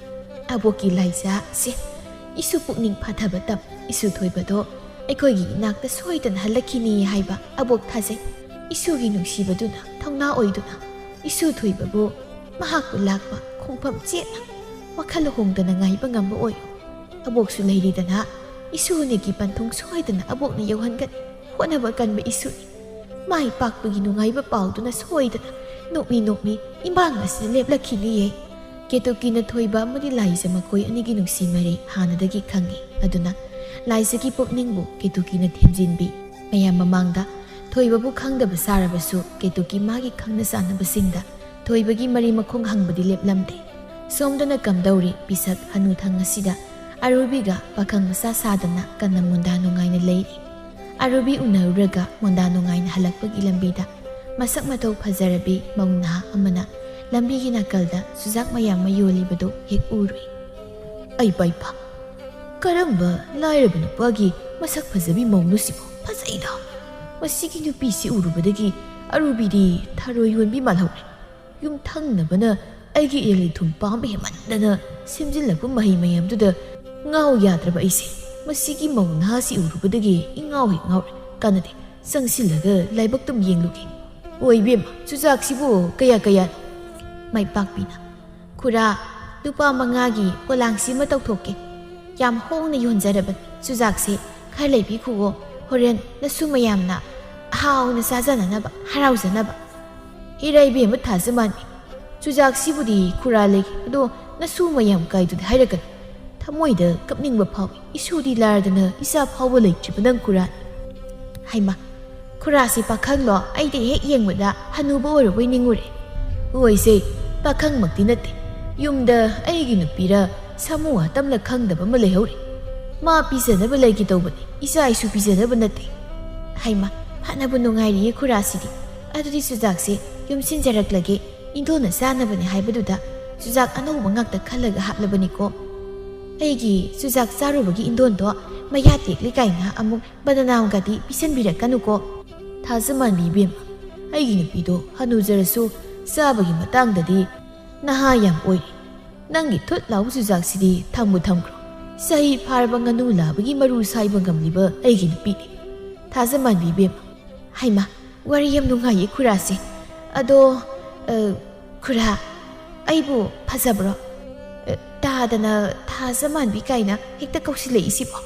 "ꯑꯕꯣꯛꯀꯤ ꯂꯥꯏꯖ, ꯁꯦ, ꯏꯁꯨ ꯄꯨꯛꯅꯤꯡ ꯐꯥꯊꯕ ꯇꯝ꯫ ꯏꯁꯨ ꯊꯣꯏꯕꯗꯣ ꯑꯩꯈꯣꯏꯒꯤ ꯏꯅꯥꯛꯇ ꯁꯣꯏꯗꯅ ꯍꯜꯂꯛꯈꯤꯅꯤ ꯍꯥꯏꯕ ꯑꯕꯣꯛ ꯊꯥꯖꯩ꯫" ꯏꯁꯨꯒꯤ ꯅꯨꯡꯁꯤꯕꯗꯨꯅ ꯊꯧꯅꯥ ꯑꯣꯏꯗꯨꯅ ꯏꯁꯨ ꯊꯣꯏꯕꯕꯨ ꯃꯍꯥꯛꯄꯨ ꯂꯥꯛꯄ ꯈꯣꯡꯐꯝ ꯆꯦꯠꯅ ꯋꯥꯈꯜ ꯍꯣꯡꯗꯅ ꯉꯥꯏꯕ ꯉꯝꯕ ꯑꯣꯏꯌꯨ꯫ ꯑꯕꯣꯛꯁꯨ ꯂꯩꯔꯤꯗꯅ, ꯏꯁꯨ ꯑꯅꯤꯒꯤ ꯄꯟꯊꯨꯡ ꯁꯣꯏꯗꯅ ꯑꯕꯣꯛꯅ ꯌꯧꯍꯟꯒꯅꯤ꯫ ꯍꯣꯠꯅꯕ ꯀꯟꯕ ꯏꯁꯨꯅꯤ꯫ ꯃꯥꯏ ꯄꯥꯛꯄꯒꯤ ꯅꯨꯡꯉꯥꯏꯕ ꯄꯥꯎꯗꯨꯅ ꯁꯣꯏꯗꯅ ꯅꯣꯛꯃꯤ ꯅꯣꯛꯃꯤ ꯏꯃꯥꯡ ꯑꯁꯤꯗ ꯂꯦꯞꯂꯛꯈꯤꯅꯤꯌꯦ꯫ ꯀꯦꯇꯨꯀꯤꯅ ꯊꯣꯏꯕ ꯑꯃꯗꯤ ꯂꯥꯏꯖ ꯃꯈꯣꯏ ꯑꯅꯤꯒꯤ ꯅꯨꯡꯁꯤ ꯃꯔꯤ ꯍꯥꯟꯅꯗꯒꯤ ꯈꯪꯏ꯫ ꯑꯗꯨꯅ ꯂꯥꯏꯖꯒꯤ ꯄꯨꯛꯅꯤꯡꯕꯨ ꯀꯦꯇꯨꯀꯤꯅ ꯊꯦꯝꯖꯤꯟꯕꯤ꯫ ꯃꯌꯥꯝ ꯃꯃꯥꯡꯗ ꯊꯣꯏꯕꯕꯨ ꯈꯪꯗꯕ ꯁꯥꯔꯕꯁꯨ ꯀꯦꯇꯨꯀꯤ ꯃꯥꯒꯤ ꯈꯪꯅ ꯆꯥꯟꯅꯕꯁꯤꯡꯗ ꯊꯣꯏꯕꯒꯤ ꯃꯔꯤ ꯃꯈꯣꯡ ꯍꯪꯕꯗꯤ ꯂꯦꯞꯂꯝꯗꯦ꯫ ꯁꯣꯝꯗꯅ ꯀꯝꯗꯧꯔꯤ? ꯄꯤꯁꯛ ꯍꯅꯨꯊꯪ ꯑꯁꯤꯗ ꯑꯔꯨꯕꯤꯒ ꯄꯥꯈꯪ ꯃꯆꯥ ꯁꯥꯗꯅ ꯀꯟꯅ ꯃꯣꯟꯗꯥ ꯅꯨꯡꯉꯥꯏꯅ ꯂꯩꯔꯤ꯫ ꯑꯔꯨꯕꯤ ꯎꯅꯔꯨꯔꯒ ꯃꯣꯟꯗꯥ ꯅꯨꯡꯉꯥꯏꯅ ꯍꯜꯂꯛꯄꯒꯤ ꯂꯝꯕꯤꯗ ꯃꯁꯛ ꯃꯇꯧ ꯐꯖꯔꯕꯤ ꯃꯧ ꯅꯍꯥ ꯑꯃꯅ ꯂꯝꯕꯤꯒꯤ ꯅꯥꯀꯜꯗ ꯆꯨꯖꯥꯛ ꯃꯌꯥꯝ ꯑꯃ ꯌꯣꯜꯂꯤꯕꯗꯨ ꯍꯦꯛ ꯎꯔꯨꯏ꯫ "ꯑꯩ ꯄꯥꯏꯄ, ꯀꯔꯝꯕ ꯂꯥꯏꯔꯕ ꯅꯨꯄꯥꯒꯤ ꯃꯁꯛ ꯐꯖꯕꯤ ꯃꯧꯅꯣ ꯁꯤꯕꯣ? ꯐꯖꯩꯗ! ꯃꯁꯤꯒꯤ ꯅꯨꯄꯤꯁꯤ ꯎꯔꯨꯕꯗꯒꯤ ꯑꯔꯨꯕꯤꯗꯤ ꯊꯔꯣꯏ ꯌꯣꯟꯕꯤ ꯃꯥꯜꯍꯧꯔꯦ꯫ ꯌꯨꯝꯊꯪꯅꯕꯅ ꯑꯩꯒꯤ ꯏꯔꯩ ꯊꯨꯝ ꯄꯥꯝꯕ ꯍꯦꯟꯃꯟꯗꯅ ꯁꯦꯝꯖꯤꯜꯂꯛꯄ ꯃꯍꯩ ꯃꯌꯥꯝꯗꯨꯗ ꯉꯥꯎ ꯌꯥꯗ꯭ꯔꯕ ꯑꯩꯁꯦ꯫ ꯃꯁꯤꯒꯤ ꯃꯧ ꯅꯍꯥꯁꯤ ꯎꯔꯨꯕꯗꯒꯤ ꯏꯉꯥꯎ ꯍꯦꯛ ꯉꯥꯎꯔꯦ꯫ ꯀꯥꯟꯅꯗꯦ, ꯆꯪꯁꯤꯜꯂꯒ ꯂꯥꯏꯕꯛꯇꯨꯝ ꯌꯦꯡꯂꯨꯒꯦ꯫ ꯑꯣ ꯏꯕꯦꯝꯃ, ꯆꯨꯖꯥꯛꯁꯤꯕꯨ ꯀꯌꯥ ꯀꯌꯥꯅꯣ?" ꯃꯥꯏ ꯄꯥꯛꯄꯤꯅ, "ꯈꯨꯔꯥ, ꯂꯨꯄꯥ ꯃꯉꯥꯒꯤ ꯄꯣꯂꯥꯡꯁꯤ ꯑꯃ ꯇꯧꯊꯣꯛꯀꯦ꯫ ꯌꯥꯝ ꯍꯣꯡꯅ ꯌꯣꯟꯖꯔꯕꯅꯤ ꯆꯨꯖꯥꯛꯁꯦ꯫ ꯈꯔ ꯂꯩꯕꯤꯈꯨꯑꯣ, ꯍꯣꯔꯦꯟ ꯅꯁꯨ ꯃꯌꯥꯝꯅ ꯍꯥꯎꯅ ꯆꯥꯖꯅꯅꯕ, ꯍꯔꯥꯎꯖꯅꯕ꯫" "ꯏꯔꯥ ꯏꯕꯦꯝꯃ ꯊꯥꯖꯃꯥꯟꯕꯤ, ꯆꯨꯖꯥꯛꯁꯤꯕꯨꯗꯤ ꯈꯨꯔꯥ ꯂꯩꯒꯦ, ꯑꯗꯣ ꯅꯁꯨ ꯃꯌꯥꯝ ꯀꯥꯏꯗꯨꯗꯤ ꯍꯥꯏꯔꯛꯀꯅꯨ꯫ ꯊꯃꯣꯏꯗ ꯀꯞꯅꯤꯡꯕ ꯐꯥꯎꯏ꯫ ꯏꯁꯨꯗꯤ ꯂꯥꯏꯔꯗꯅ ꯏꯆꯥ ꯐꯥꯎꯕ ꯂꯩꯇ꯭ꯔꯤꯕ ꯅꯪ ꯈꯨꯔꯥꯅꯤ꯫" "ꯍꯩꯃꯥ, ꯈꯨꯔꯥꯁꯤ ꯄꯥꯈꯪꯂꯣ? ꯑꯩꯗꯤ ꯍꯦꯛ ꯌꯦꯡꯕꯗ ꯍꯅꯨꯕ ꯑꯣꯏꯔꯕꯣꯏ ꯅꯤꯡꯉꯨꯔꯦ꯫" "ꯑꯣꯏꯁꯦ, ꯄꯥꯈꯪꯃꯛꯇꯤ ꯅꯠꯇꯦ꯫ ꯌꯨꯝꯗ ꯑꯩꯒꯤ ꯅꯨꯄꯤꯔ ꯁꯥꯃꯨ ꯑꯇꯝꯂ ꯈꯪꯗꯕ ꯑꯃ ꯂꯩꯍꯧꯔꯦ꯫ ꯃꯥ ꯄꯤꯖꯅꯕ ꯂꯩꯒꯦ ꯇꯧꯕꯅꯤ, ꯏꯆꯥ ꯏꯁꯨ ꯄꯤꯖꯅꯕ ꯅꯠꯇꯦ꯫" "ꯍꯩꯃꯥ, ꯐꯅꯕꯨ ꯅꯨꯡꯉꯥꯏꯔꯤꯌꯦ ꯈꯨꯔꯥꯁꯤꯗꯤ꯫ ꯑꯗꯨꯗꯤ ꯆꯨꯖꯥꯛꯁꯦ ꯌꯨꯝꯁꯤꯟꯖꯔꯛꯂꯒꯦ꯫ ꯏꯟꯗꯣꯟꯅ ꯆꯥꯅꯕꯅꯦ ꯍꯥꯏꯕꯗꯨꯗ ꯆꯨꯖꯥꯛ ꯑꯅꯧꯕ ꯉꯥꯛꯇ ꯈꯜꯂꯒ ꯍꯥꯞꯂꯕꯅꯤꯀꯣ꯫ ꯑꯩꯒꯤ ꯆꯨꯖꯥꯛ ꯆꯥꯔꯨꯕꯒꯤ ꯏꯟꯗꯣꯟꯗꯣ ꯃꯌꯥ ꯇꯦꯛꯂꯤ ꯀꯥꯏꯅ ꯑꯃꯨꯛ ꯕꯗꯅꯥꯝꯒꯗꯤ ꯄꯤꯁꯟꯕꯤꯔꯛꯀꯅꯨꯀꯣ꯫" "ꯊꯥꯖꯃꯥꯟꯕꯤ ꯏꯕꯦꯝꯃ, ꯑꯩꯒꯤ ꯅꯨꯄꯤꯗꯣ ꯍꯅꯨꯖꯔꯁꯨ ꯆꯥꯕꯒꯤ ꯃꯇꯥꯡꯗꯗꯤ ꯅꯍꯥ ꯌꯥꯝ ꯑꯣꯏꯔꯤ꯫ ꯅꯪꯒꯤ ꯊꯨꯠ ꯂꯥꯎꯕ ꯆꯨꯖꯥꯛꯁꯤꯗꯤ ꯊꯝꯕꯨ ꯊꯝꯈ꯭ꯔꯣ꯫ ꯆꯍꯤ ꯐꯥꯔꯕ ꯉꯥꯅꯨ ꯂꯥꯕꯒꯤ ꯃꯔꯨ ꯁꯥꯏꯕ ꯉꯝꯂꯤꯕ ꯑꯩꯒꯤ ꯅꯨꯄꯤꯅꯤ꯫ ꯊꯥꯖꯃꯥꯟꯕꯤ ꯏꯕꯦꯝꯃ꯫" "ꯍꯩꯃꯥ, ꯋꯥꯔꯤ ꯌꯥꯝ ꯅꯨꯡꯉꯥꯏꯌꯦ ꯈꯨꯔꯥꯁꯦ꯫ ꯑꯗꯣ, ꯑ, ꯈꯨꯔꯥ, ꯑꯩꯕꯨ ꯐꯖꯕ꯭ꯔꯣ? ꯑ, ꯇꯥꯗꯅ ꯊꯥꯖꯃꯥꯟꯕꯤ ꯀꯥꯏꯅ ꯍꯦꯛꯇ ꯀꯧꯁꯤꯜꯂꯛꯏꯁꯤꯕꯣ?"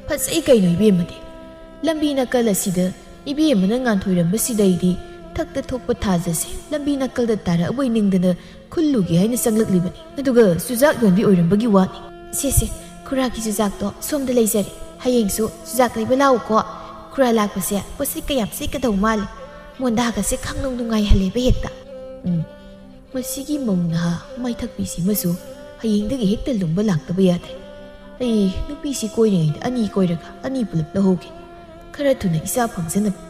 "ꯐꯖꯩ ꯀꯩꯅꯣ ꯏꯕꯦꯝꯃꯗꯤ꯫ ꯂꯝꯕꯤ ꯅꯥꯀꯜ ꯑꯁꯤꯗ ꯏꯕꯦꯝꯃꯅ ꯉꯥꯟꯊꯣꯏꯔꯝꯕꯁꯤꯗꯩꯗꯤ ꯊꯛꯇ ꯊꯣꯛꯄ ꯊꯥꯖꯁꯦ ꯂꯝꯕꯤ ꯅꯥꯀꯜꯗ ꯇꯥꯔꯛꯑꯕꯣꯏ ꯅꯤꯡꯗꯅ ꯈꯨꯜꯂꯨꯒꯦ ꯍꯥꯏꯅ ꯆꯪꯂꯛꯂꯤꯕꯅꯤ꯫ ꯑꯗꯨꯒ ꯆꯨꯖꯥꯛ ꯌꯣꯟꯕꯤ ꯑꯣꯏꯔꯝꯕꯒꯤ ꯋꯥꯅꯤ꯫ "ꯁꯦ ꯁꯦ, ꯈꯨꯔꯥꯒꯤ ꯆꯨꯖꯥꯛꯇꯣ ꯁꯣꯝꯗ ꯂꯩꯖꯔꯦ꯫ ꯍꯌꯦꯡꯁꯨ ꯆꯨꯖꯥꯛ ꯂꯩꯕ ꯂꯥꯛꯎꯀꯣ꯫ ꯈꯨꯔꯥ ꯂꯥꯛꯄꯁꯦ ꯄꯣꯠꯁꯤ ꯀꯌꯥꯝ ꯁꯤꯠꯀꯗꯧ ꯃꯥꯜꯂꯦ꯫ ꯃꯣꯟꯗꯥꯒꯁꯦ ꯈꯪꯅꯨꯡ ꯅꯨꯡꯉꯥꯏꯍꯜꯂꯦꯕ ꯍꯦꯛꯇ꯫" ꯎꯝ, ꯃꯁꯤꯒꯤ ꯃꯧ ꯅꯍꯥ ꯃꯥꯏꯊꯛꯄꯤꯁꯤꯃꯁꯨ ꯍꯌꯦꯡꯗꯒꯤ ꯍꯦꯛꯇ ꯂꯨꯝꯕ ꯂꯥꯛꯇꯕ ꯌꯥꯗꯦ꯫ ꯑꯩ ꯅꯨꯄꯤꯁꯤ ꯀꯣꯏꯔꯤꯉꯩꯗ ꯑꯅꯤ ꯀꯣꯏꯔꯒ ꯑꯅꯤ ꯄꯨꯂꯞ ꯂꯧꯍꯧꯒꯦ꯫ ꯈꯔ ꯊꯨꯅ ꯏꯆꯥ ꯐꯪꯖꯅꯕ꯫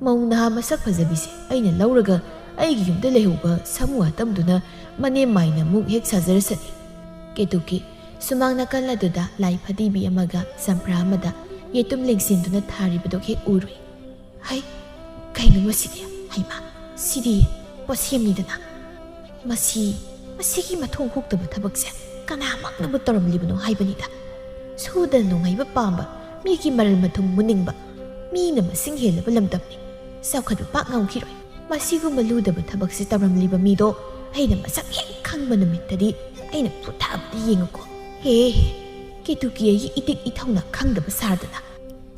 ꯃꯧ ꯅꯍꯥ ꯃꯁꯛ ꯐꯖꯕꯤꯁꯦ ꯑꯩꯅ ꯂꯧꯔꯒ ꯑꯩꯒꯤ ꯌꯨꯝꯗ ꯂꯩꯍꯧꯕ ꯁꯥꯃꯨ ꯑꯇꯝꯗꯨꯅ ꯃꯅꯦꯝ ꯃꯥꯏꯅ ꯑꯃꯨꯛ ꯍꯦꯛ ꯁꯥꯖꯔꯁꯅꯤ꯫ ꯀꯦꯇꯨꯀꯤ ꯁꯨꯃꯥꯡ ꯅꯥꯀꯜ ꯑꯗꯨꯗ ꯂꯥꯏ ꯐꯗꯤꯕꯤ ꯑꯃꯒ ꯆꯝꯄ꯭ꯔꯥ ꯑꯃꯗ ꯌꯦꯇꯨꯝ ꯂꯦꯡꯁꯤꯟꯗꯨꯅ ꯊꯥꯔꯤꯕꯗꯨ ꯍꯦꯛ ꯎꯔꯨꯏ꯫ "ꯍꯩ, ꯀꯩꯅꯣ ꯃꯁꯤꯗꯤ? ꯍꯩꯃꯥ, ꯁꯤꯗꯤ ꯄꯣꯠꯁꯦꯝꯅꯤꯗꯅ꯫ ꯃꯁꯤ, ꯃꯁꯤꯒꯤ ꯃꯊꯣꯡ ꯍꯨꯛꯇꯕ ꯊꯕꯛꯁꯦ ꯀꯅꯥꯃꯛꯅꯕꯨ ꯇꯧꯔꯝꯂꯤꯕꯅꯣ ꯍꯥꯏꯕꯅꯤꯗ꯫ ꯁꯨꯗꯅ ꯅꯨꯡꯉꯥꯏꯕ ꯄꯥꯝꯕ, ꯃꯤꯒꯤ ꯃꯔꯜ ꯃꯊꯨꯝ ꯃꯨꯅꯤꯡꯕ, ꯃꯤꯅ ꯃꯁꯤꯡ ꯍꯦꯜꯂꯕ ꯂꯝꯗꯝꯅꯤ꯫ ꯆꯥꯎꯈꯠꯄ ꯄꯥꯛ ꯉꯝꯈꯤꯔꯣꯏ꯫ ꯃꯁꯤꯒꯨꯝꯕ ꯂꯨꯗꯕ ꯊꯕꯛꯁꯦ ꯇꯧꯔꯝꯂꯤꯕ ꯃꯤꯗꯣ ꯑꯩꯅ ꯃꯁꯛ ꯍꯦꯛ ꯈꯪꯕ ꯅꯨꯃꯤꯠꯇꯗꯤ ꯑꯩꯅ ꯐꯨꯊꯕꯗꯤ ꯌꯦꯡꯉꯨꯀꯣ꯫ ꯍꯦ ꯍꯦ, ꯀꯦꯇꯨꯀꯤ ꯑꯩꯒꯤ ꯏꯇꯤꯛ ꯏꯊꯧꯅꯥ ꯈꯪꯗꯕ ꯁꯥꯗꯅ꯫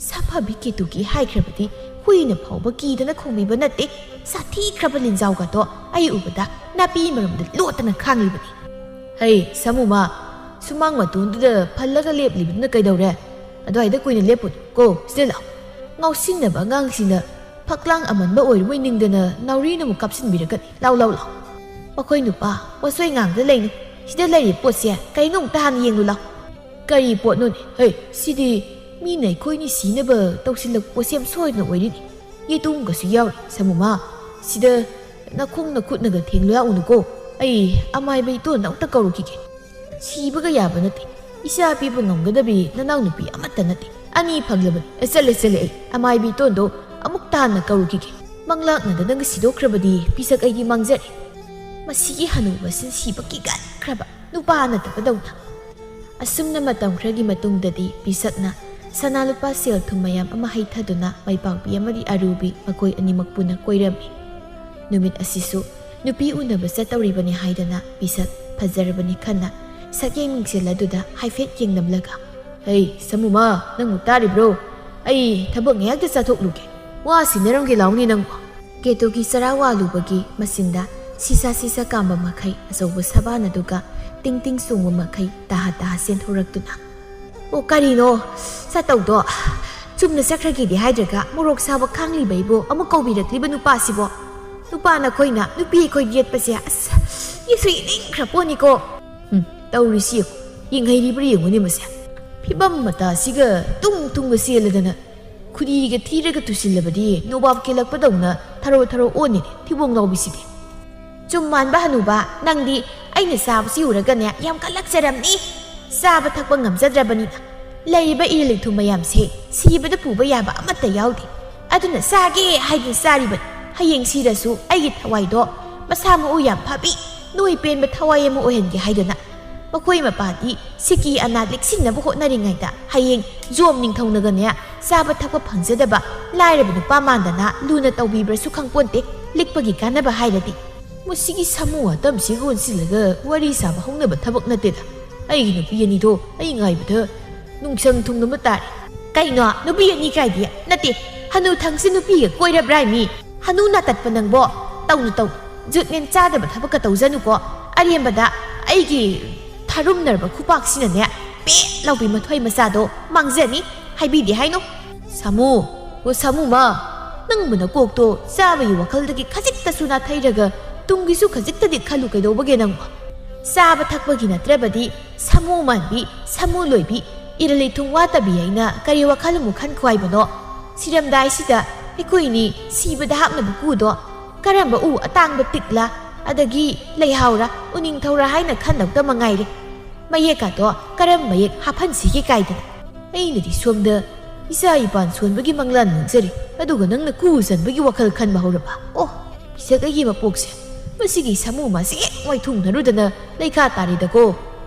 ꯁꯥꯐꯕꯤ ꯀꯦꯇꯨꯀꯤ ꯍꯥꯏꯈ꯭ꯔꯕꯗꯤ ꯍꯨꯏꯅ ꯐꯥꯎꯕ ꯀꯤꯗꯅ ꯈꯣꯡꯕꯤꯕ ꯅꯠꯇꯦ꯫ ꯁꯥꯊꯤꯈ꯭ꯔꯕ ꯂꯤꯟꯖꯥꯎꯒꯗꯣ ꯑꯩ ꯎꯕꯗ ꯅꯥꯄꯤ ꯃꯔꯨꯝꯗ ꯂꯣꯠꯇꯅ ꯈꯥꯡꯂꯤꯕꯅꯤ꯫" "ꯍꯩ, ꯁꯥꯃꯨꯃ, ꯁꯨꯃꯥꯡ ꯃꯇꯣꯟꯗꯨꯗ ꯐꯜꯂꯒ ꯂꯦꯞꯂꯤꯕꯗꯨꯅ ꯀꯩꯗꯧꯔꯦ? ꯑꯗꯨꯋꯥꯏꯗ ꯀꯨꯏꯅ ꯂꯦꯞꯄꯨꯅꯨ ꯀꯣ, ꯁꯤꯗ ꯂꯥꯛꯑꯣ꯫ ꯉꯥꯎꯁꯤꯟꯅꯕ ꯑꯉꯥꯡꯁꯤꯡꯅ ꯐꯛꯂꯥꯡ ꯑꯃꯟꯕ ꯑꯣꯏꯔꯨꯕꯣꯏ ꯅꯤꯡꯗꯅ ꯅꯥꯎꯔꯤꯅ ꯑꯃꯨꯛ ꯀꯥꯞꯁꯤꯟꯕꯤꯔꯛꯀꯅꯤ꯫ ꯂꯥꯎ, ꯂꯥꯎ, ꯂꯥꯎ꯫ ꯃꯈꯣꯏ ꯅꯨꯄꯥ, ꯃꯈꯣꯏ ꯉꯥꯡꯗ ꯂꯩꯅꯨ꯫ ꯁꯤꯗ ꯂꯩꯔꯤꯕ ꯄꯣꯠꯁꯦ ꯀꯩꯅꯣ ꯑꯃꯨꯛꯇ ꯍꯥꯟꯅ ꯌꯦꯡꯂꯨ ꯂꯥꯎ꯫" "ꯀꯔꯤ ꯄꯣꯠꯅꯣꯅꯦ? ꯍꯦ, ꯁꯤꯗꯤ ꯃꯤꯅ ꯑꯩꯈꯣꯏꯅꯤ ꯁꯤꯅꯕ ꯇꯧꯁꯤꯜꯂꯛꯄ ꯄꯣꯠꯁꯦꯝ ꯁꯣꯏꯗꯅ ꯑꯣꯏꯔꯤꯅꯤ꯫ ꯌꯦꯇꯨꯝꯒꯁꯨ ꯌꯥꯎꯔꯤ, ꯁꯥꯃꯨꯃ꯫ ꯁꯤꯗ ꯅꯈꯣꯡ ꯅꯈꯨꯠꯅꯒ ꯊꯦꯡꯂꯨ ꯂꯥꯛꯎꯅꯨꯀꯣ꯫ ꯑꯩ ꯑꯃꯥꯏꯕ ꯏꯇꯣꯟꯗ ꯑꯃꯨꯛꯇ ꯀꯧꯔꯨꯈꯤꯒꯦ꯫ ꯁꯤꯕꯒ ꯌꯥꯕ ꯅꯠꯇꯦ꯫ ꯏꯆꯥ ꯄꯤꯕ ꯉꯝꯒꯗꯕꯤ ꯅꯅꯥꯎ ꯅꯨꯄꯤ ꯑꯃꯠꯇ ꯅꯠꯇꯦ꯫ ꯑꯅꯤ ꯐꯪꯂꯕꯅꯤ꯫ ꯑꯦ, ꯆꯠꯂꯦ, ꯆꯠꯂꯦ, ꯑꯩ ꯑꯃꯥꯏꯕꯤ ꯇꯣꯟꯗꯣ ꯑꯃꯨꯛ ꯇꯥꯟꯅ ꯀꯧꯔꯨꯈꯤꯒꯦ꯫ ꯃꯪꯂꯥꯛꯅꯗꯅꯒ ꯁꯤꯗꯣꯛꯈ꯭ꯔꯕꯗꯤ ꯄꯤꯁꯛ ꯑꯩꯗꯤ ꯃꯥꯡꯖꯔꯦ꯫ ꯃꯁꯤꯒꯤ ꯍꯅꯨꯕꯁꯤ ꯁꯤꯕ ꯀꯤꯒꯟꯈ꯭ꯔꯕ ꯅꯨꯄꯥ ꯅꯠꯇꯕꯗꯧꯅ꯫" ꯑꯁꯨꯝꯅ ꯃꯇꯝ ꯈꯔꯒꯤ ꯃꯇꯨꯡꯗꯗꯤ ꯄꯤꯁꯛꯅ ꯁꯅꯥ ꯂꯨꯄꯥ ꯁꯦꯜ ꯊꯨꯝ ꯃꯌꯥꯝ ꯑꯃ ꯍꯩꯊꯗꯨꯅ ꯃꯩꯄꯥꯛꯄꯤ ꯑꯃꯗꯤ ꯑꯔꯨꯕꯤ ꯃꯈꯣꯏ ꯑꯅꯤꯃꯛ ꯄꯨꯟꯅ ꯀꯣꯏꯔꯝꯃꯤ꯫ ꯅꯨꯃꯤꯠ ꯑꯁꯤꯁꯨ ꯅꯨꯄꯤ ꯎꯅꯕ ꯆꯠꯇꯧꯔꯤꯕꯅꯤ ꯍꯥꯏꯗꯅ ꯄꯤꯁꯛ ꯐꯖꯔꯕꯅꯤ ꯈꯟꯅ ꯁꯛꯌꯦꯡ ꯃꯤꯡꯁꯦꯜ ꯑꯗꯨꯗ ꯍꯥꯏꯐꯦꯠ ꯌꯦꯡꯂꯝꯂꯒ, "ꯍꯩ, ꯁꯥꯃꯨꯃ, ꯅꯪꯕꯨ ꯇꯥꯔꯤꯕ꯭ꯔꯣ? ꯑꯩ ꯊꯕꯛ ꯉꯥꯏꯍꯥꯛꯇ ꯆꯠꯊꯣꯛꯂꯨꯒꯦ꯫ ꯋꯥ ꯁꯤꯟꯅꯔꯝꯒꯦ ꯂꯥꯎꯅꯦ ꯅꯪꯕꯣ꯫ ꯀꯦꯇꯨꯒꯤ ꯆꯔꯥ ꯋꯥꯂꯨꯕꯒꯤ ꯃꯆꯤꯟꯗ ꯁꯤꯁꯥ ꯁꯤꯁꯥ ꯀꯥꯝꯕ ꯃꯈꯩ ꯑꯆꯧꯕ ꯁꯕꯥꯟ ꯑꯗꯨꯒ ꯇꯤꯡ ꯇꯤꯡ ꯆꯣꯡꯕ ꯃꯈꯩ ꯇꯍꯥ ꯇꯍꯥ ꯆꯦꯟꯊꯣꯔꯛꯇꯨꯅ꯫ "ꯑꯣ, ꯀꯔꯤꯅꯣ ꯆꯠꯇꯧꯗꯣ? ꯆꯨꯝꯅ ꯆꯠꯈ꯭ꯔꯒꯦꯗꯤ ꯍꯥꯏꯗ꯭ꯔꯒ ꯃꯣꯔꯣꯛ ꯁꯥꯕ ꯈꯥꯡꯂꯤꯕ ꯑꯩꯕꯨ ꯑꯃꯨꯛ ꯀꯧꯕꯤꯔꯛꯂꯤꯕ ꯅꯨꯄꯥꯁꯤꯕꯣ? ꯅꯨꯄꯥ ꯅꯈꯣꯏꯅ ꯅꯨꯄꯤ ꯑꯩꯈꯣꯏ ꯌꯦꯠꯄꯁꯦ, ꯑꯁ, ꯌꯦꯠꯁꯨ ꯌꯦꯠꯅꯤꯡꯈ꯭ꯔ ꯄꯣꯠꯅꯤꯀꯣ꯫ ꯍꯨꯝ, ꯇꯧꯔꯤꯁꯤ ꯌꯦꯡꯉꯨ, ꯌꯦꯡꯍꯩꯔꯤꯕ꯭ꯔꯥ ꯌꯦꯡꯉꯨꯅꯦ ꯃꯁꯦ꯫ ꯐꯤꯕꯝ ꯃꯇꯥꯁꯤꯒ ꯇꯨꯡ ꯇꯨꯡꯒ ꯆꯦꯜꯂꯗꯅ, ꯈꯨꯗꯤꯒ ꯊꯤꯔꯒ ꯇꯨꯁꯤꯜꯂꯕꯗꯤ ꯅꯣꯕꯥꯞ ꯀꯦꯜꯂꯛꯄꯗꯧꯅ ꯊꯔꯣ ꯊꯔꯣ ꯑꯣꯟꯅꯤꯅꯦ ꯊꯤꯕꯣꯡ ꯂꯥꯎꯕꯤꯁꯤꯗꯤ꯫ ꯆꯨꯝ ꯃꯥꯟꯕ ꯍꯅꯨꯕ, ꯅꯪꯗꯤ ꯑꯩꯅ ꯆꯥꯕꯁꯤ ꯎꯔꯒꯅꯦ ꯌꯥꯝ ꯀꯜꯂꯛꯆꯔꯝꯅꯤ꯫ ꯆꯥꯕ ꯊꯛꯄ ꯉꯝꯖꯗ꯭ꯔꯕꯅꯤꯅ ꯂꯩꯔꯤꯕ ꯏꯔꯩ ꯂꯩꯊꯨꯝ ꯃꯌꯥꯝꯁꯦ ꯁꯤꯕꯗ ꯄꯨꯕ ꯌꯥꯕ ꯑꯃꯠꯇ ꯌꯥꯎꯗꯦ꯫ ꯑꯗꯨꯅ ꯆꯥꯒꯦ ꯍꯥꯏꯗꯨꯅ ꯆꯥꯔꯤꯕꯅꯤ꯫ ꯍꯌꯦꯡ ꯁꯤꯔꯁꯨ ꯑꯩꯒꯤ ꯊꯋꯥꯏꯗꯣ ꯃꯁꯥ ꯃꯎ ꯌꯥꯝ ꯐꯕꯤ, ꯅꯣꯏ ꯄꯦꯟꯕ ꯊꯋꯥꯏ ꯑꯃ ꯑꯣꯏꯍꯟꯒꯦ ꯍꯥꯏꯗꯅ꯫ ꯃꯈꯣꯏ ꯃꯄꯥꯗꯤ ꯁꯤꯀꯤ ꯑꯅꯥ ꯂꯤꯛꯁꯤꯟꯅꯕ ꯍꯣꯠꯅꯔꯤꯉꯩꯗ ꯍꯌꯦꯡ ꯖꯣꯝ ꯅꯤꯡꯊꯧꯅꯒꯅꯦ ꯆꯥꯕ ꯊꯛꯄ ꯐꯪꯖꯗꯕ ꯂꯥꯏꯔꯕ ꯅꯨꯄꯥ ꯃꯥꯟꯗꯅ ꯂꯨꯅ ꯇꯧꯕꯤꯕ꯭ꯔꯁꯨ ꯈꯪꯄꯣꯟꯇꯦ꯫ ꯂꯤꯛꯄꯒꯤ ꯀꯥꯟꯅꯕ ꯍꯥꯏꯔꯗꯤ꯫ ꯃꯁꯤꯒꯤ ꯁꯥꯃꯨ ꯑꯇꯝꯁꯤꯒ ꯑꯣꯟꯁꯤꯜꯂꯒ ꯋꯥꯔꯤ ꯁꯥꯕ ꯍꯧꯅꯕ ꯊꯕꯛ ꯅꯠꯇꯦꯗ꯫ ꯑꯩꯒꯤ ꯅꯨꯄꯤ ꯑꯅꯤꯗꯣ ꯑꯩ ꯉꯥꯏꯕꯗ ꯅꯨꯡꯁꯪ ꯊꯨꯡꯅꯕ ꯇꯥꯔꯦ꯫ ꯀꯩꯅꯣ ꯅꯨꯄꯤ ꯑꯅꯤ ꯀꯥꯏꯗꯤ? ꯅꯠꯇꯦ, ꯍꯅꯨ ꯊꯪꯁꯤ ꯅꯨꯄꯤꯒ ꯀꯣꯏꯔꯕ꯭ꯔꯥ ꯃꯤ? ꯍꯅꯨ ꯅꯥꯇꯠꯄ ꯅꯪꯕꯣ? ꯇꯧꯅꯨ ꯇꯧ, ꯖꯨꯠ ꯃꯦꯟ ꯆꯥꯗꯕ ꯊꯕꯛꯀ ꯇꯧꯖꯅꯨꯀꯣ꯫ ꯑꯔꯦꯝꯕꯗ ꯑꯩꯒꯤ ꯊꯥꯔꯨꯝꯅꯔꯕ ꯈꯨꯄꯥꯛꯁꯤꯅꯅꯦ ꯄꯦꯠ ꯂꯥꯎꯕꯤ ꯃꯊ꯭ꯋꯥꯏ ꯃꯆꯥꯗꯣ ꯃꯥꯡꯖꯅꯤ꯫ ꯍꯥꯏꯕꯤꯗꯦ ꯍꯥꯏꯅꯣ꯫ ꯁꯥꯃꯨ, ꯑꯣ ꯁꯥꯃꯨꯃ, ꯅꯪꯕꯨ ꯅꯀꯣꯛꯇꯣ ꯆꯥꯕꯒꯤ ꯋꯥꯈꯜꯗꯒꯤ ꯈꯖꯤꯛꯇꯁꯨ ꯅꯥꯊꯩꯔꯒ ꯇꯨꯡꯒꯤꯁꯨ ꯈꯖꯤꯛꯇꯗꯤ ꯈꯜꯂꯨ ꯀꯩꯗꯧꯕꯒꯦ ꯅꯪꯕꯣ? ꯆꯥꯕ ꯊꯛꯄꯒꯤ ꯅꯠꯇ꯭ꯔꯕꯗꯤ ꯁꯥꯃꯨ ꯃꯥꯟꯕꯤ, ꯁꯥꯃꯨ ꯂꯣꯏꯕꯤ, ꯏꯔꯩ ꯂꯩꯊꯨꯝ ꯋꯥꯠꯇꯕꯤ ꯍꯥꯏꯅ ꯀꯔꯤ ꯋꯥꯈꯜ ꯑꯃꯨꯛ ꯈꯟꯈꯣ ꯍꯥꯏꯕꯅꯣ? ꯁꯤꯔꯝꯗꯥꯏꯁꯤꯗ ꯑꯩꯈꯣꯏꯅꯤ ꯁꯤꯕꯗ ꯍꯥꯞꯅꯕ ꯀꯨꯗꯣ ꯀꯔꯝꯕ ꯎ ꯑꯇꯥꯡꯕ ꯇꯤꯛꯂꯥ, ꯑꯗꯒꯤ ꯂꯩꯍꯥꯎꯔꯥ, ꯎꯅꯤꯡꯊꯧꯔꯥ ꯍꯥꯏꯅ ꯈꯟꯗꯧꯇ ꯃꯉꯥꯏꯔꯦ꯫ ꯃꯌꯦꯛꯀꯥꯗꯣ ꯀꯔꯝ ꯃꯌꯦꯛ ꯍꯥꯞꯍꯟꯁꯤꯒꯦ ꯀꯥꯏꯗꯅ꯫ ꯑꯩꯅꯗꯤ ꯁꯣꯝꯗ ꯏꯆꯥ ꯏꯄꯥꯟ ꯁꯣꯟꯕꯒꯤ ꯃꯪꯂꯥꯟ ꯃꯥꯡꯖꯔꯤ, ꯑꯗꯨꯒ ꯅꯪꯅ ꯀꯨ ꯆꯟꯕꯒꯤ ꯋꯥꯈꯜ ꯈꯟꯕ ꯍꯧꯔꯕ? ꯑꯣ, ꯄꯤꯁꯛ ꯑꯩꯒꯤ ꯃꯄꯣꯛꯁꯦ, ꯃꯁꯤꯒꯤ ꯁꯥꯃꯨ ꯃꯥꯁꯤ ꯍꯦꯛ ꯋꯥꯏꯊꯨꯡꯅꯔꯨꯗꯅ ꯂꯩꯈꯥ ꯇꯥꯔꯦꯗꯀꯣ꯫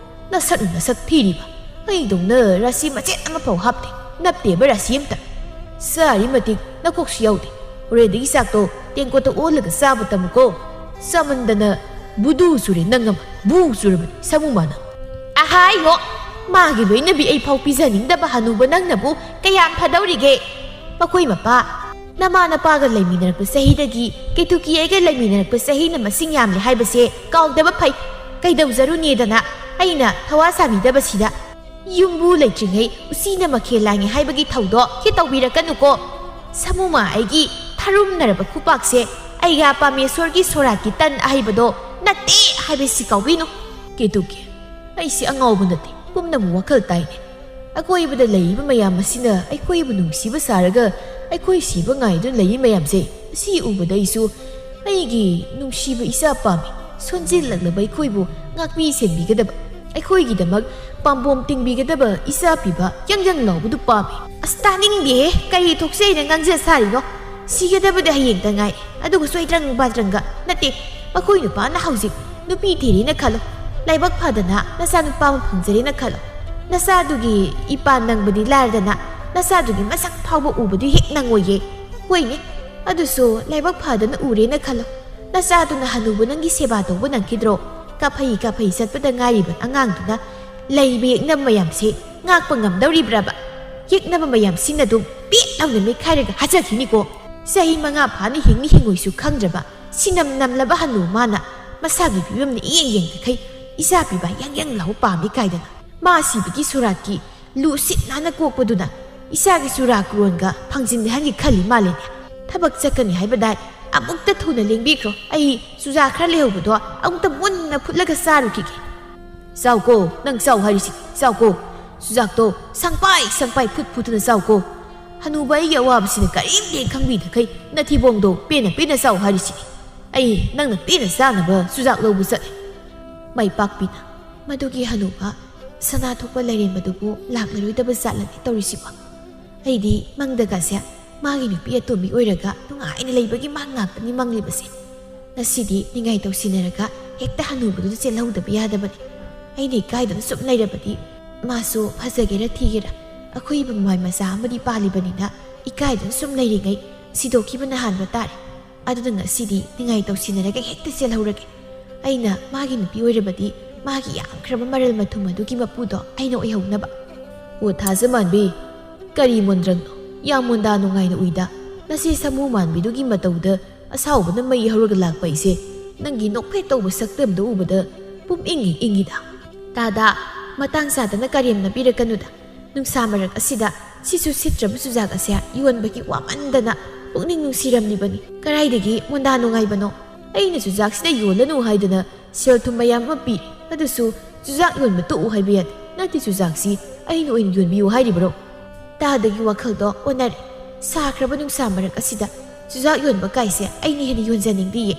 ꯅꯁꯛ ꯅꯁꯛ ꯊꯤꯔꯤꯕ, ꯑꯩꯗꯧꯅ ꯔꯥꯁꯤ ꯃꯆꯦꯠ ꯑꯃꯐꯥꯎ ꯍꯥꯞꯇꯦ, ꯅꯞꯇꯦꯕ ꯔꯥꯁꯤ ꯑꯝꯇ꯫ ꯆꯥꯔꯤ ꯃꯇꯤꯛ ꯅꯀꯣꯛꯁꯨ ꯌꯥꯎꯗꯦ꯫ ꯍꯣꯔꯦꯟꯗꯒꯤ ꯆꯥꯛꯇꯣ ꯇꯦꯡꯀꯣꯠꯇ ꯑꯣꯜꯂꯒ ꯆꯥꯕ ꯇꯝꯃꯨꯀꯣ꯫ ꯆꯥꯃꯟꯗꯅ ꯕꯨꯗꯨ ꯆꯨꯔꯦ ꯅꯪ ꯑꯃ, ꯕꯨ ꯆꯨꯔꯕꯅꯤ ꯁꯥꯃꯨ ꯃꯥꯅ꯫ ꯑꯍꯥꯏꯉꯣ! ꯃꯥꯒꯤ ꯂꯣꯏꯅꯕꯤ ꯑꯩ ꯐꯥꯎ ꯄꯤꯖꯅꯤꯡꯗꯕ ꯍꯅꯨꯕ ꯅꯪꯅꯕꯨ ꯀꯌꯥꯝ ꯐꯗꯧꯔꯤꯒꯦ? ꯃꯈꯣꯏ ꯃꯄꯥ, ꯅꯃꯥ ꯅꯄꯥꯒ ꯂꯩꯃꯤꯟꯅꯔꯛꯄ ꯆꯍꯤꯗꯒꯤ ꯀꯦꯇꯨꯀꯤ ꯑꯩꯒ ꯂꯩꯃꯤꯟꯅꯔꯛꯄ ꯆꯍꯤꯅ ꯃꯁꯤꯡ ꯌꯥꯝꯂꯦ ꯍꯥꯏꯕꯁꯦ ꯀꯥꯎꯗꯕ ꯐꯩ꯫ ꯀꯩꯗꯧꯖꯔꯨꯅꯦꯗꯅ ꯑꯩꯅ ꯊꯋꯥ ꯁꯥꯕꯤꯗꯕꯁꯤꯗ꯫ ꯌꯨꯝꯕꯨ ꯂꯩꯇ꯭ꯔꯤꯉꯩ ꯎꯆꯤꯅ ꯃꯈꯦꯜ ꯂꯥꯡꯉꯦ ꯍꯥꯏꯕꯒꯤ ꯊꯧꯗꯣꯛ ꯍꯦꯛ ꯇꯧꯕꯤꯔꯛꯀꯅꯨꯀꯣ꯫ ꯁꯃꯨꯃ ꯑꯩꯒꯤ ꯊꯔꯨꯝꯅꯔꯕ ꯈꯨꯄꯥꯛꯁꯦ ꯑꯩꯒ ꯄꯥꯃꯦꯁꯣꯔꯒꯤ ꯁꯣꯔꯥꯠꯀꯤ ꯇꯟ ꯑꯍꯩꯕꯗꯣ ꯅꯠꯇꯦ ꯍꯥꯏꯕꯁꯤ ꯀꯥꯎꯕꯤꯅꯨ꯫ ꯀꯦꯇꯨꯀꯤ, ꯑꯩꯁꯤ ꯑꯉꯥꯎꯕ ꯅꯠꯇꯦ, ꯄꯨꯝꯅꯃꯛ ꯋꯥꯈꯜ ꯇꯥꯏꯅꯦ꯫ ꯑꯀꯣꯏꯕꯗ ꯂꯩꯔꯤꯕ ꯃꯌꯥꯝ ꯑꯁꯤꯅ ꯑꯩꯈꯣꯏꯕꯨ ꯅꯨꯡꯁꯤꯕ ꯁꯥꯔꯒ ꯑꯩꯈꯣꯏ ꯁꯤꯕ ꯉꯥꯏꯗꯨꯅ ꯂꯩꯔꯤ ꯃꯌꯥꯝꯁꯦ, ꯑꯁꯤ ꯎꯕꯗ ꯑꯩꯁꯨ ꯑꯩꯒꯤ ꯅꯨꯡꯁꯤꯕ ꯏꯆꯥ ꯄꯥꯝꯃꯤ꯫ ꯁꯣꯟꯖꯤꯜꯂꯛꯂꯕ ꯑꯩꯈꯣꯏꯕꯨ ꯉꯥꯛꯄꯤ ꯁꯦꯟꯕꯤꯒꯗꯕ, ꯑꯩꯈꯣꯏꯒꯤꯗꯃꯛ ꯄꯥꯝꯕꯣꯝ ꯇꯤꯡꯕꯤꯒꯗꯕ ꯏꯆꯥ ꯄꯤꯕ ꯌꯪ ꯌꯪ ꯂꯥꯎꯕꯗꯨ ꯄꯥꯝꯃꯤ꯫ ꯑꯁ, ꯇꯥꯅꯤꯡꯗꯦꯍꯦ, ꯀꯔꯤ ꯊꯣꯛꯆꯩꯅ ꯉꯥꯡꯖ ꯁꯥꯔꯤꯅꯣ? ꯁꯤꯒꯗꯕꯗ ꯍꯌꯦꯡꯇ ꯉꯥꯏ꯫ ꯑꯗꯨꯒ ꯁꯣꯏꯗ꯭ꯔꯪ ꯕꯥꯗ꯭ꯔꯪꯒ ꯅꯠꯇꯦ, ꯃꯈꯣꯏ ꯅꯨꯄꯥꯅ ꯍꯧꯖꯤꯛ ꯅꯨꯄꯤ ꯊꯤꯔꯦꯅ ꯈꯜꯂꯣ, ꯂꯥꯏꯕꯛ ꯐꯗꯅ ꯅꯆꯥ ꯅꯨꯄꯥ ꯑꯃ ꯐꯪꯖꯔꯦꯅ ꯈꯜꯂꯣ꯫ ꯅꯆꯥꯗꯨꯒꯤ ꯏꯄꯥ ꯅꯪꯕꯗꯤ ꯂꯥꯏꯔꯗꯅ ꯅꯆꯥꯗꯨꯒꯤ ꯃꯁꯛ ꯐꯥꯎꯕ ꯎꯕꯗꯨ ꯍꯦꯛ ꯅꯪꯉꯣꯏꯌꯦ꯫ ꯍꯣꯏꯅꯦ, ꯑꯗꯨꯁꯨ ꯂꯥꯏꯕꯛ ꯐꯗꯅ ꯎꯔꯦꯅ ꯈꯜꯂꯣ꯫ ꯅꯆꯥꯗꯨꯅ ꯍꯅꯨꯕ ꯅꯪꯒꯤ ꯁꯦꯕꯥ ꯇꯧꯕ ꯅꯪꯈꯤꯗ꯭ꯔꯣ? ꯀꯥꯐꯩ ꯀꯥꯐꯩ ꯆꯠꯄꯗ ꯉꯥꯏꯔꯤꯕ ꯑꯉꯥꯡꯗꯨꯅ ꯂꯩꯕ ꯌꯦꯛꯅꯕ ꯃꯌꯥꯝꯁꯦ ꯉꯥꯛꯄ ꯉꯝꯗꯧꯔꯤꯕ꯭ꯔꯕ? ꯌꯦꯛꯅꯕ ꯃꯌꯥꯝꯁꯤꯅ ꯑꯗꯨꯝ ꯄꯤꯛ ꯂꯥꯎꯅ ꯃꯦꯠꯈꯥꯏꯔꯒ ꯍꯥꯠꯆꯈꯤꯅꯤꯀꯣ꯫ ꯆꯍꯤ ꯃꯉꯥ ꯐꯥꯅ ꯍꯤꯡꯅꯤ ꯍꯤꯡꯉꯣꯏꯁꯨ ꯈꯪꯗ꯭ꯔꯕ ꯁꯤꯅꯝ ꯅꯝꯂꯕ ꯍꯅꯨ ꯃꯥꯅ ꯃꯁꯥꯒꯤ ꯐꯤꯕꯝꯅ ꯏꯌꯦꯡ ꯌꯦꯡꯗꯈꯩ ꯏꯆꯥ ꯄꯤꯕ ꯌꯪ ꯌꯪ ꯂꯥꯎ ꯄꯥꯝꯃꯤ ꯀꯥꯏꯗꯅ꯫ ꯃꯥ ꯁꯤꯕꯒꯤ ꯁꯣꯔꯥꯠꯀꯤ ꯂꯨ ꯁꯤꯠ ꯅꯥꯟꯅ ꯀꯣꯛꯄꯗꯨꯅ ꯏꯆꯥꯒꯤ ꯆꯨꯔꯥ ꯀ꯭ꯔꯣꯟꯒ ꯐꯪꯖꯤꯟꯅꯍꯟꯒꯦ ꯈꯜꯂꯤ ꯃꯥꯜꯂꯦꯅꯦ꯫ ꯊꯕꯛ ꯆꯠꯀꯅꯤ ꯍꯥꯏꯕꯗꯥꯏ ꯑꯃꯨꯛꯇ ꯊꯨꯅ ꯂꯦꯡꯕꯤꯈ꯭ꯔꯣ꯫ ꯑꯩ ꯆꯨꯖꯥꯛ ꯈꯔ ꯂꯩꯍꯧꯕꯗꯣ ꯑꯃꯨꯛꯇ ꯃꯨꯟꯅ ꯐꯨꯠꯂꯒ ꯆꯥꯔꯨꯈꯤꯒꯦ꯫ ꯆꯥꯎꯀꯣ, ꯅꯪ ꯆꯥꯎ ꯍꯥꯏꯔꯤꯁꯤ, ꯆꯥꯎꯀꯣ꯫ ꯆꯨꯖꯥꯛꯇꯣ ꯁꯪꯄꯥꯏ ꯁꯪꯄꯥꯏ ꯐꯨꯠ ꯐꯨꯠꯇꯨꯅ ꯆꯥꯎꯀꯣ꯫ ꯍꯅꯨꯕ ꯑꯩꯒꯤ ꯑꯋꯥꯕꯁꯤꯅ ꯀꯔꯤꯝꯇ ꯍꯦꯛ ꯈꯪꯕꯤꯗꯈꯩ ꯅꯊꯤꯕꯣꯡꯗꯣ ꯄꯦꯟꯅ ꯄꯦꯟꯅ ꯆꯥꯎ ꯍꯥꯏꯔꯤꯁꯤꯅꯤ꯫ ꯑꯩ ꯅꯪꯅ ꯄꯦꯟꯅ ꯆꯥꯅꯕ ꯆꯨꯖꯥꯛ ꯂꯧꯕ ꯆꯠꯂꯦ꯫ ꯃꯥꯏ ꯄꯥꯛꯄꯤꯅ ꯃꯗꯨꯒꯤ ꯍꯅꯨꯕ ꯁꯅꯥ ꯊꯣꯛꯄ ꯂꯥꯏꯔꯦꯝꯕꯗꯨꯕꯨ ꯂꯥꯛꯂꯔꯣꯏꯗꯕ ꯖꯥꯠꯂꯅꯦ ꯇꯧꯔꯤꯁꯤꯕꯣ꯫ ꯑꯩꯗꯤ ꯃꯪꯗꯒꯁꯦ ꯃꯥꯒꯤ ꯅꯨꯄꯤ ꯑꯇꯣꯝꯕꯤ ꯑꯣꯏꯔꯒ ꯅꯨꯡꯉꯥꯏꯅ ꯂꯩꯕꯒꯤ ꯃꯪ ꯉꯥꯛꯇꯅꯤ ꯃꯪꯂꯤꯕꯁꯦ꯫ ꯉꯁꯤꯗꯤ ꯅꯤꯡꯉꯥꯏ ꯇꯧꯁꯤꯟꯅꯔꯒ ꯍꯦꯛꯇ ꯍꯅꯨꯕꯗꯨꯗ ꯆꯦꯜꯍꯧꯗꯕ ꯌꯥꯗꯕꯅꯤ꯫ ꯑꯩꯅ ꯏꯀꯥꯏꯗꯅ ꯁꯨꯝ ꯂꯩꯔꯕꯗꯤ ꯃꯥꯁꯨ ꯐꯖꯒꯦꯔꯥ ꯊꯤꯒꯦꯔꯥ ꯑꯩꯈꯣꯏ ꯃꯃꯥꯏ ꯃꯆꯥ ꯑꯃꯗꯤ ꯄꯥꯜꯂꯤꯕꯅꯤꯅ ꯏꯀꯥꯏꯗꯨꯅ ꯁꯨꯝ ꯂꯩꯔꯤꯉꯩ ꯁꯤꯗꯣꯛꯈꯤꯕꯅ ꯍꯥꯟꯕ ꯇꯥꯔꯦ꯫ ꯑꯗꯨꯅ ꯉꯁꯤꯗꯤ ꯅꯤꯡꯉꯥꯏ ꯇꯧꯁꯤꯟꯅꯔꯒ ꯍꯦꯛꯇ ꯆꯦꯜꯍꯧꯔꯒꯦ꯫ ꯑꯩꯅ ꯃꯥꯒꯤ ꯅꯨꯄꯤ ꯑꯣꯏꯔꯕꯗꯤ ꯃꯥꯒꯤ ꯌꯥꯝꯈ꯭ꯔꯕ ꯃꯔꯜ ꯃꯊꯨꯝ ꯑꯗꯨꯒꯤ ꯃꯄꯨꯗꯣ ꯑꯩꯅ ꯑꯣꯏꯍꯧꯅꯕ꯫ ꯑꯣ ꯊꯥꯖ ꯃꯥꯟꯕꯤ, ꯀꯔꯤ ꯃꯣꯟꯗ꯭ꯔꯪꯅꯣ? ꯌꯥꯝ ꯃꯣꯟꯗꯥ ꯅꯨꯡꯉꯥꯏꯅ ꯎꯏꯗ꯫ ꯅꯆꯦ ꯁꯥꯃꯨ ꯃꯥꯟꯕꯤꯗꯨꯒꯤ ꯃꯇꯧꯗ ꯑꯁꯥꯎꯕꯅ ꯃꯩ ꯍꯧꯔꯒ ꯂꯥꯛꯄ ꯑꯩꯁꯦ ꯅꯪꯒꯤ ꯅꯣꯛꯐꯦꯠ ꯇꯧꯕ ꯁꯛꯇꯝꯗꯣ ꯎꯕꯗ ꯄꯨꯝ ꯏꯪ ꯏꯪ ꯏꯪꯉꯤꯗ꯫ ꯇꯥꯗ, ꯃꯇꯥꯡ ꯆꯥꯗꯅ ꯀꯔꯦꯝꯅꯕꯤꯔꯛꯀꯅꯨꯗ꯫ ꯅꯨꯡꯁꯥ ꯃꯔꯛ ꯑꯁꯤꯗ ꯁꯤꯠꯁꯨ ꯁꯤꯠꯇ꯭ꯔꯕ ꯆꯨꯖꯥꯛ ꯑꯁꯦ ꯌꯣꯟꯕꯒꯤ ꯋꯥꯃꯟꯗꯅ ꯄꯨꯛꯅꯤꯡ ꯅꯨꯡꯁꯤꯔꯝꯂꯤꯕꯅꯤ꯫ ꯀꯗꯥꯏꯗꯒꯤ ꯃꯣꯟꯗꯥ ꯅꯨꯡꯉꯥꯏꯕꯅꯣ? ꯑꯩꯅ ꯆꯨꯖꯥꯛꯁꯤꯗ ꯌꯣꯜꯂꯅꯨ ꯍꯥꯏꯗꯅ ꯁꯦꯜ ꯊꯨꯝ ꯃꯌꯥꯝ ꯑꯃ ꯄꯤꯔꯦ, ꯑꯗꯨꯁꯨ ꯆꯨꯖꯥꯛ ꯌꯣꯟꯕ ꯇꯣꯛꯎ ꯍꯥꯏꯕ ꯌꯥꯗꯦ꯫ ꯅꯠꯇꯦ, ꯆꯨꯖꯥꯛꯁꯤ ꯑꯩꯅ ꯑꯣꯏꯅ ꯌꯣꯟꯕꯤꯌꯨ ꯍꯥꯏꯔꯤꯕ꯭ꯔꯣ? ꯇꯥꯗꯒꯤ ꯋꯥꯈꯜꯗꯣ ꯑꯣꯟꯅꯔꯦ꯫ ꯁꯥꯈ꯭ꯔꯕ ꯅꯨꯡꯁꯥ ꯃꯔꯛ ꯑꯁꯤꯗ ꯆꯨꯖꯥꯛ ꯌꯣꯟꯕ ꯀꯥꯏꯁꯦ ꯑꯩꯅ ꯍꯦꯟꯅ ꯌꯣꯟꯖꯅꯤꯡꯗꯤꯌꯦ꯫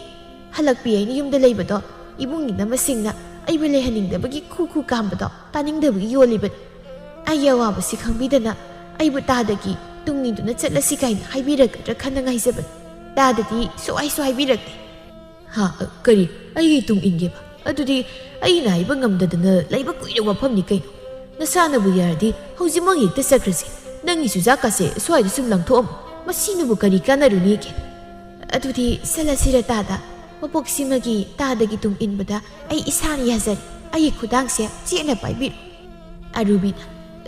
ꯍꯜꯂꯛꯄꯤ ꯑꯩꯅ ꯌꯨꯝꯗ ꯂꯩꯕꯗꯣ ꯏꯃꯨꯡ ꯏꯅꯝꯃꯁꯤꯡꯅ ꯑꯩꯕꯨ ꯂꯩꯍꯟꯅꯤꯡꯗꯕꯒꯤ ꯈꯨ ꯈꯨ ꯀꯥꯝꯕꯗꯣ ꯇꯥꯅꯤꯡꯗꯕꯒꯤ ꯌꯣꯜꯂꯤꯕꯅꯤ꯫ ꯑꯩꯒꯤ ꯑꯋꯥꯕꯁꯤ ꯈꯪꯕꯤꯗꯅ ꯑꯩꯕꯨ ꯇꯥꯗꯒꯤ ꯇꯨꯡ ꯏꯟꯗꯨꯅ ꯆꯠꯂꯁꯤ ꯀꯥꯏꯅ ꯍꯥꯏꯕꯤꯔꯛꯀꯗ꯭ꯔꯥ ꯈꯟꯅ ꯉꯥꯏꯖꯕꯅꯤ꯫ ꯇꯥꯗꯗꯤ ꯁꯨꯛꯍꯥꯏꯁꯨ ꯍꯥꯏꯕꯤꯔꯛꯇꯦ꯫ ꯍꯥ, ꯀꯔꯤ? ꯑꯩꯒꯤ ꯇꯨꯡ ꯏꯟꯒꯦꯕ? ꯑꯗꯨꯗꯤ ꯑꯩꯅ ꯍꯥꯏꯕ ꯉꯝꯗꯗꯅ ꯂꯩꯕ ꯀꯨꯏꯔꯕ ꯋꯥꯐꯝꯅꯤ ꯀꯩꯅꯣ꯫ ꯅꯁꯥꯅꯕꯨ ꯌꯥꯔꯗꯤ ꯍꯧꯖꯤꯛꯃꯛ ꯍꯦꯛꯇ ꯆꯠꯈ꯭ꯔꯁꯤ꯫ ꯅꯪꯒꯤ ꯆꯨꯖꯥꯛꯀꯁꯦ ꯁ꯭ꯋꯥꯏꯗ ꯁꯨꯝ ꯂꯪꯊꯣꯛꯑꯝꯃꯣ꯫ ꯃꯁꯤꯅꯕꯨ ꯀꯔꯤ ꯀꯥꯟꯅꯔꯨꯅꯤꯒꯦ? ꯑꯗꯨꯗꯤ ꯆꯠꯂꯁꯤꯔ ꯇꯥꯗ? ꯃꯄꯣꯛꯁꯤꯃꯒꯤ ꯇꯥꯗꯒꯤ ꯇꯨꯡ ꯏꯟꯕꯗ ꯑꯩ ꯏꯁꯥꯅ ꯌꯥꯖꯔꯦ꯫ ꯑꯩꯒꯤ ꯈꯨꯗꯥꯡꯁꯦ ꯆꯦꯠꯅ ꯄꯥꯏꯕꯤꯔꯣ꯫ ꯑꯔꯨꯕꯤꯅ,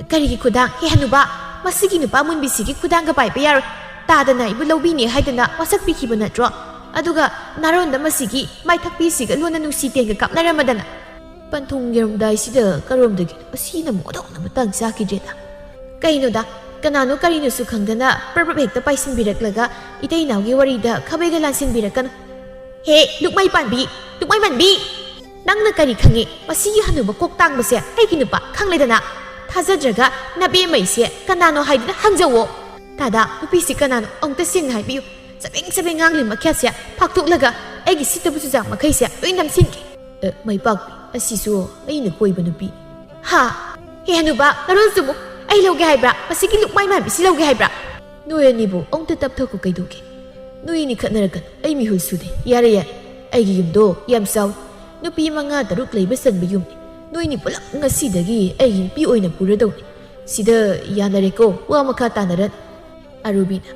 ꯀꯔꯤꯒꯤ ꯈꯨꯗꯥꯡ? ꯍꯦ ꯍꯅꯨꯕꯥ, ꯃꯁꯤꯒꯤ ꯅꯨꯄꯥ ꯃꯨꯟꯕꯤꯁꯤꯒꯤ ꯈꯨꯗꯥꯡꯒ ꯄꯥꯏꯕ ꯌꯥꯔꯣꯏ꯫ ꯇꯥꯗꯅ ꯑꯩꯕꯨ ꯂꯧꯕꯤꯅꯤ ꯍꯥꯏꯗꯅ ꯋꯥꯁꯛꯄꯤꯈꯤꯕ ꯅꯠꯇ꯭ꯔꯣ? ꯑꯗꯨꯒ ꯅꯥꯔꯣꯟꯗ ꯃꯁꯤꯒꯤ ꯃꯥꯏꯊꯛꯄꯤꯁꯤꯒ ꯂꯣꯟꯅ ꯅꯨꯡꯁꯤ ꯇꯦꯟꯒ ꯀꯥꯞꯅꯔꯝꯃꯗꯅ꯫ ꯄꯟꯊꯨꯡ ꯌꯧꯔꯝꯗꯥꯏꯁꯤꯗ ꯀꯔꯣꯝꯗꯒꯤꯅꯣ ꯑꯁꯤꯅ ꯃꯣꯗꯣꯛꯅ ꯃꯇꯥꯡ ꯆꯥꯈꯤꯗ꯭ꯔꯦꯗ꯫ ꯀꯩꯅꯣꯗ, ꯀꯅꯥꯅꯣ ꯀꯔꯤꯅꯣꯁꯨ ꯈꯪꯗꯅ ꯄ꯭ꯔꯞ ꯄ꯭ꯔꯞ ꯍꯦꯛꯇ ꯄꯥꯏꯁꯤꯟꯕꯤꯔꯛꯂꯒ ꯏꯇꯩ ꯏꯅꯥꯎꯒꯤ ꯋꯥꯔꯤꯗ ꯈꯥꯕꯩꯒ ꯂꯥꯟꯁꯤꯟꯕꯤꯔꯛꯀꯅꯨ꯫ ꯍꯦ, ꯂꯨꯛꯃꯩ ꯄꯥꯟꯕꯤ, ꯂꯨꯛꯃꯩ ꯃꯥꯟꯕꯤ! ꯅꯪꯅ ꯀꯔꯤ ꯈꯪꯉꯤ? ꯃꯁꯤꯒꯤ ꯍꯅꯨꯕ ꯀꯣꯛ ꯇꯥꯡꯕꯁꯦ ꯑꯩꯒꯤ ꯅꯨꯄꯥ ꯈꯪꯂꯦꯗꯅ꯫ ꯊꯥꯖꯗ꯭ꯔꯒ ꯅꯕꯦꯝꯃꯩꯁꯦ ꯀꯅꯥꯅꯣ ꯍꯥꯏꯗꯨꯅ ꯍꯪꯖꯧꯋꯣ꯫ ꯇꯥꯗ, ꯅꯨꯄꯤꯁꯤ ꯀꯅꯥꯅꯣ ꯑꯃꯨꯛꯇ ꯁꯦꯡꯅ ꯍꯥꯏꯕꯤꯌꯨ꯫ ꯆꯕꯦꯡ ꯆꯕꯦꯡ ꯉꯥꯡꯂꯤ ꯃꯈ꯭ꯌꯥꯠꯁꯦ ꯐꯥꯛꯇꯣꯛꯂꯒ ꯑꯩꯒꯤ ꯁꯤꯠꯇꯕ ꯆꯨꯖꯥꯛ ꯃꯈꯩꯁꯦ ꯂꯣꯏ ꯅꯝꯁꯤꯟꯒꯦ꯫ ꯑꯦ, ꯃꯥꯏꯄꯥꯛꯄꯤ, ꯑꯁꯤꯁꯨ ꯑꯩꯅ ꯀꯣꯏꯕ ꯅꯨꯄꯤ꯫ ꯍꯥ? ꯍꯦ ꯍꯅꯨꯕ, ꯅꯔꯣꯜ ꯆꯨꯝꯃꯨ꯫ ꯑꯩ ꯂꯧꯒꯦ ꯍꯥꯏꯕ꯭ꯔꯥ? ꯃꯁꯤꯒꯤ ꯂꯨꯛꯃꯥꯏ ꯃꯥꯟꯕꯤꯁꯤ ꯂꯧꯒꯦ ꯍꯥꯏꯕ꯭ꯔꯥ? ꯅꯣꯏ ꯑꯅꯤꯕꯨ ꯑꯃꯨꯛꯇ ꯇꯞꯊꯈꯣ ꯀꯩꯗꯧꯒꯦ? ꯅꯣꯏ ꯑꯅꯤ ꯈꯠꯅꯔꯛꯀꯅꯨ, ꯑꯩ ꯃꯤꯍꯨꯜ ꯁꯨꯗꯦ꯫ ꯌꯥꯔꯦ, ꯌꯥꯔꯦ꯫ ꯑꯩꯒꯤ ꯌꯨꯝꯗꯣ ꯌꯥꯝ ꯆꯥꯎꯏ꯫ ꯅꯨꯄꯤ ꯃꯉꯥ ꯇꯔꯨꯛ ꯂꯩꯕ ꯆꯟꯕ ꯌꯨꯝꯅꯤ꯫ ꯅꯣꯏꯅꯤ ꯄꯨꯂꯞ ꯉꯁꯤꯗꯒꯤ ꯑꯩꯒꯤ ꯅꯨꯄꯤ ꯑꯣꯏꯅ ꯄꯨꯔꯗꯧꯅꯤ꯫ ꯁꯤꯗ ꯌꯥꯅꯔꯦꯀꯣ, ꯋꯥ ꯃꯈꯥ ꯇꯥꯅꯔꯅꯨ꯫ ꯑꯔꯨꯕꯤꯅ,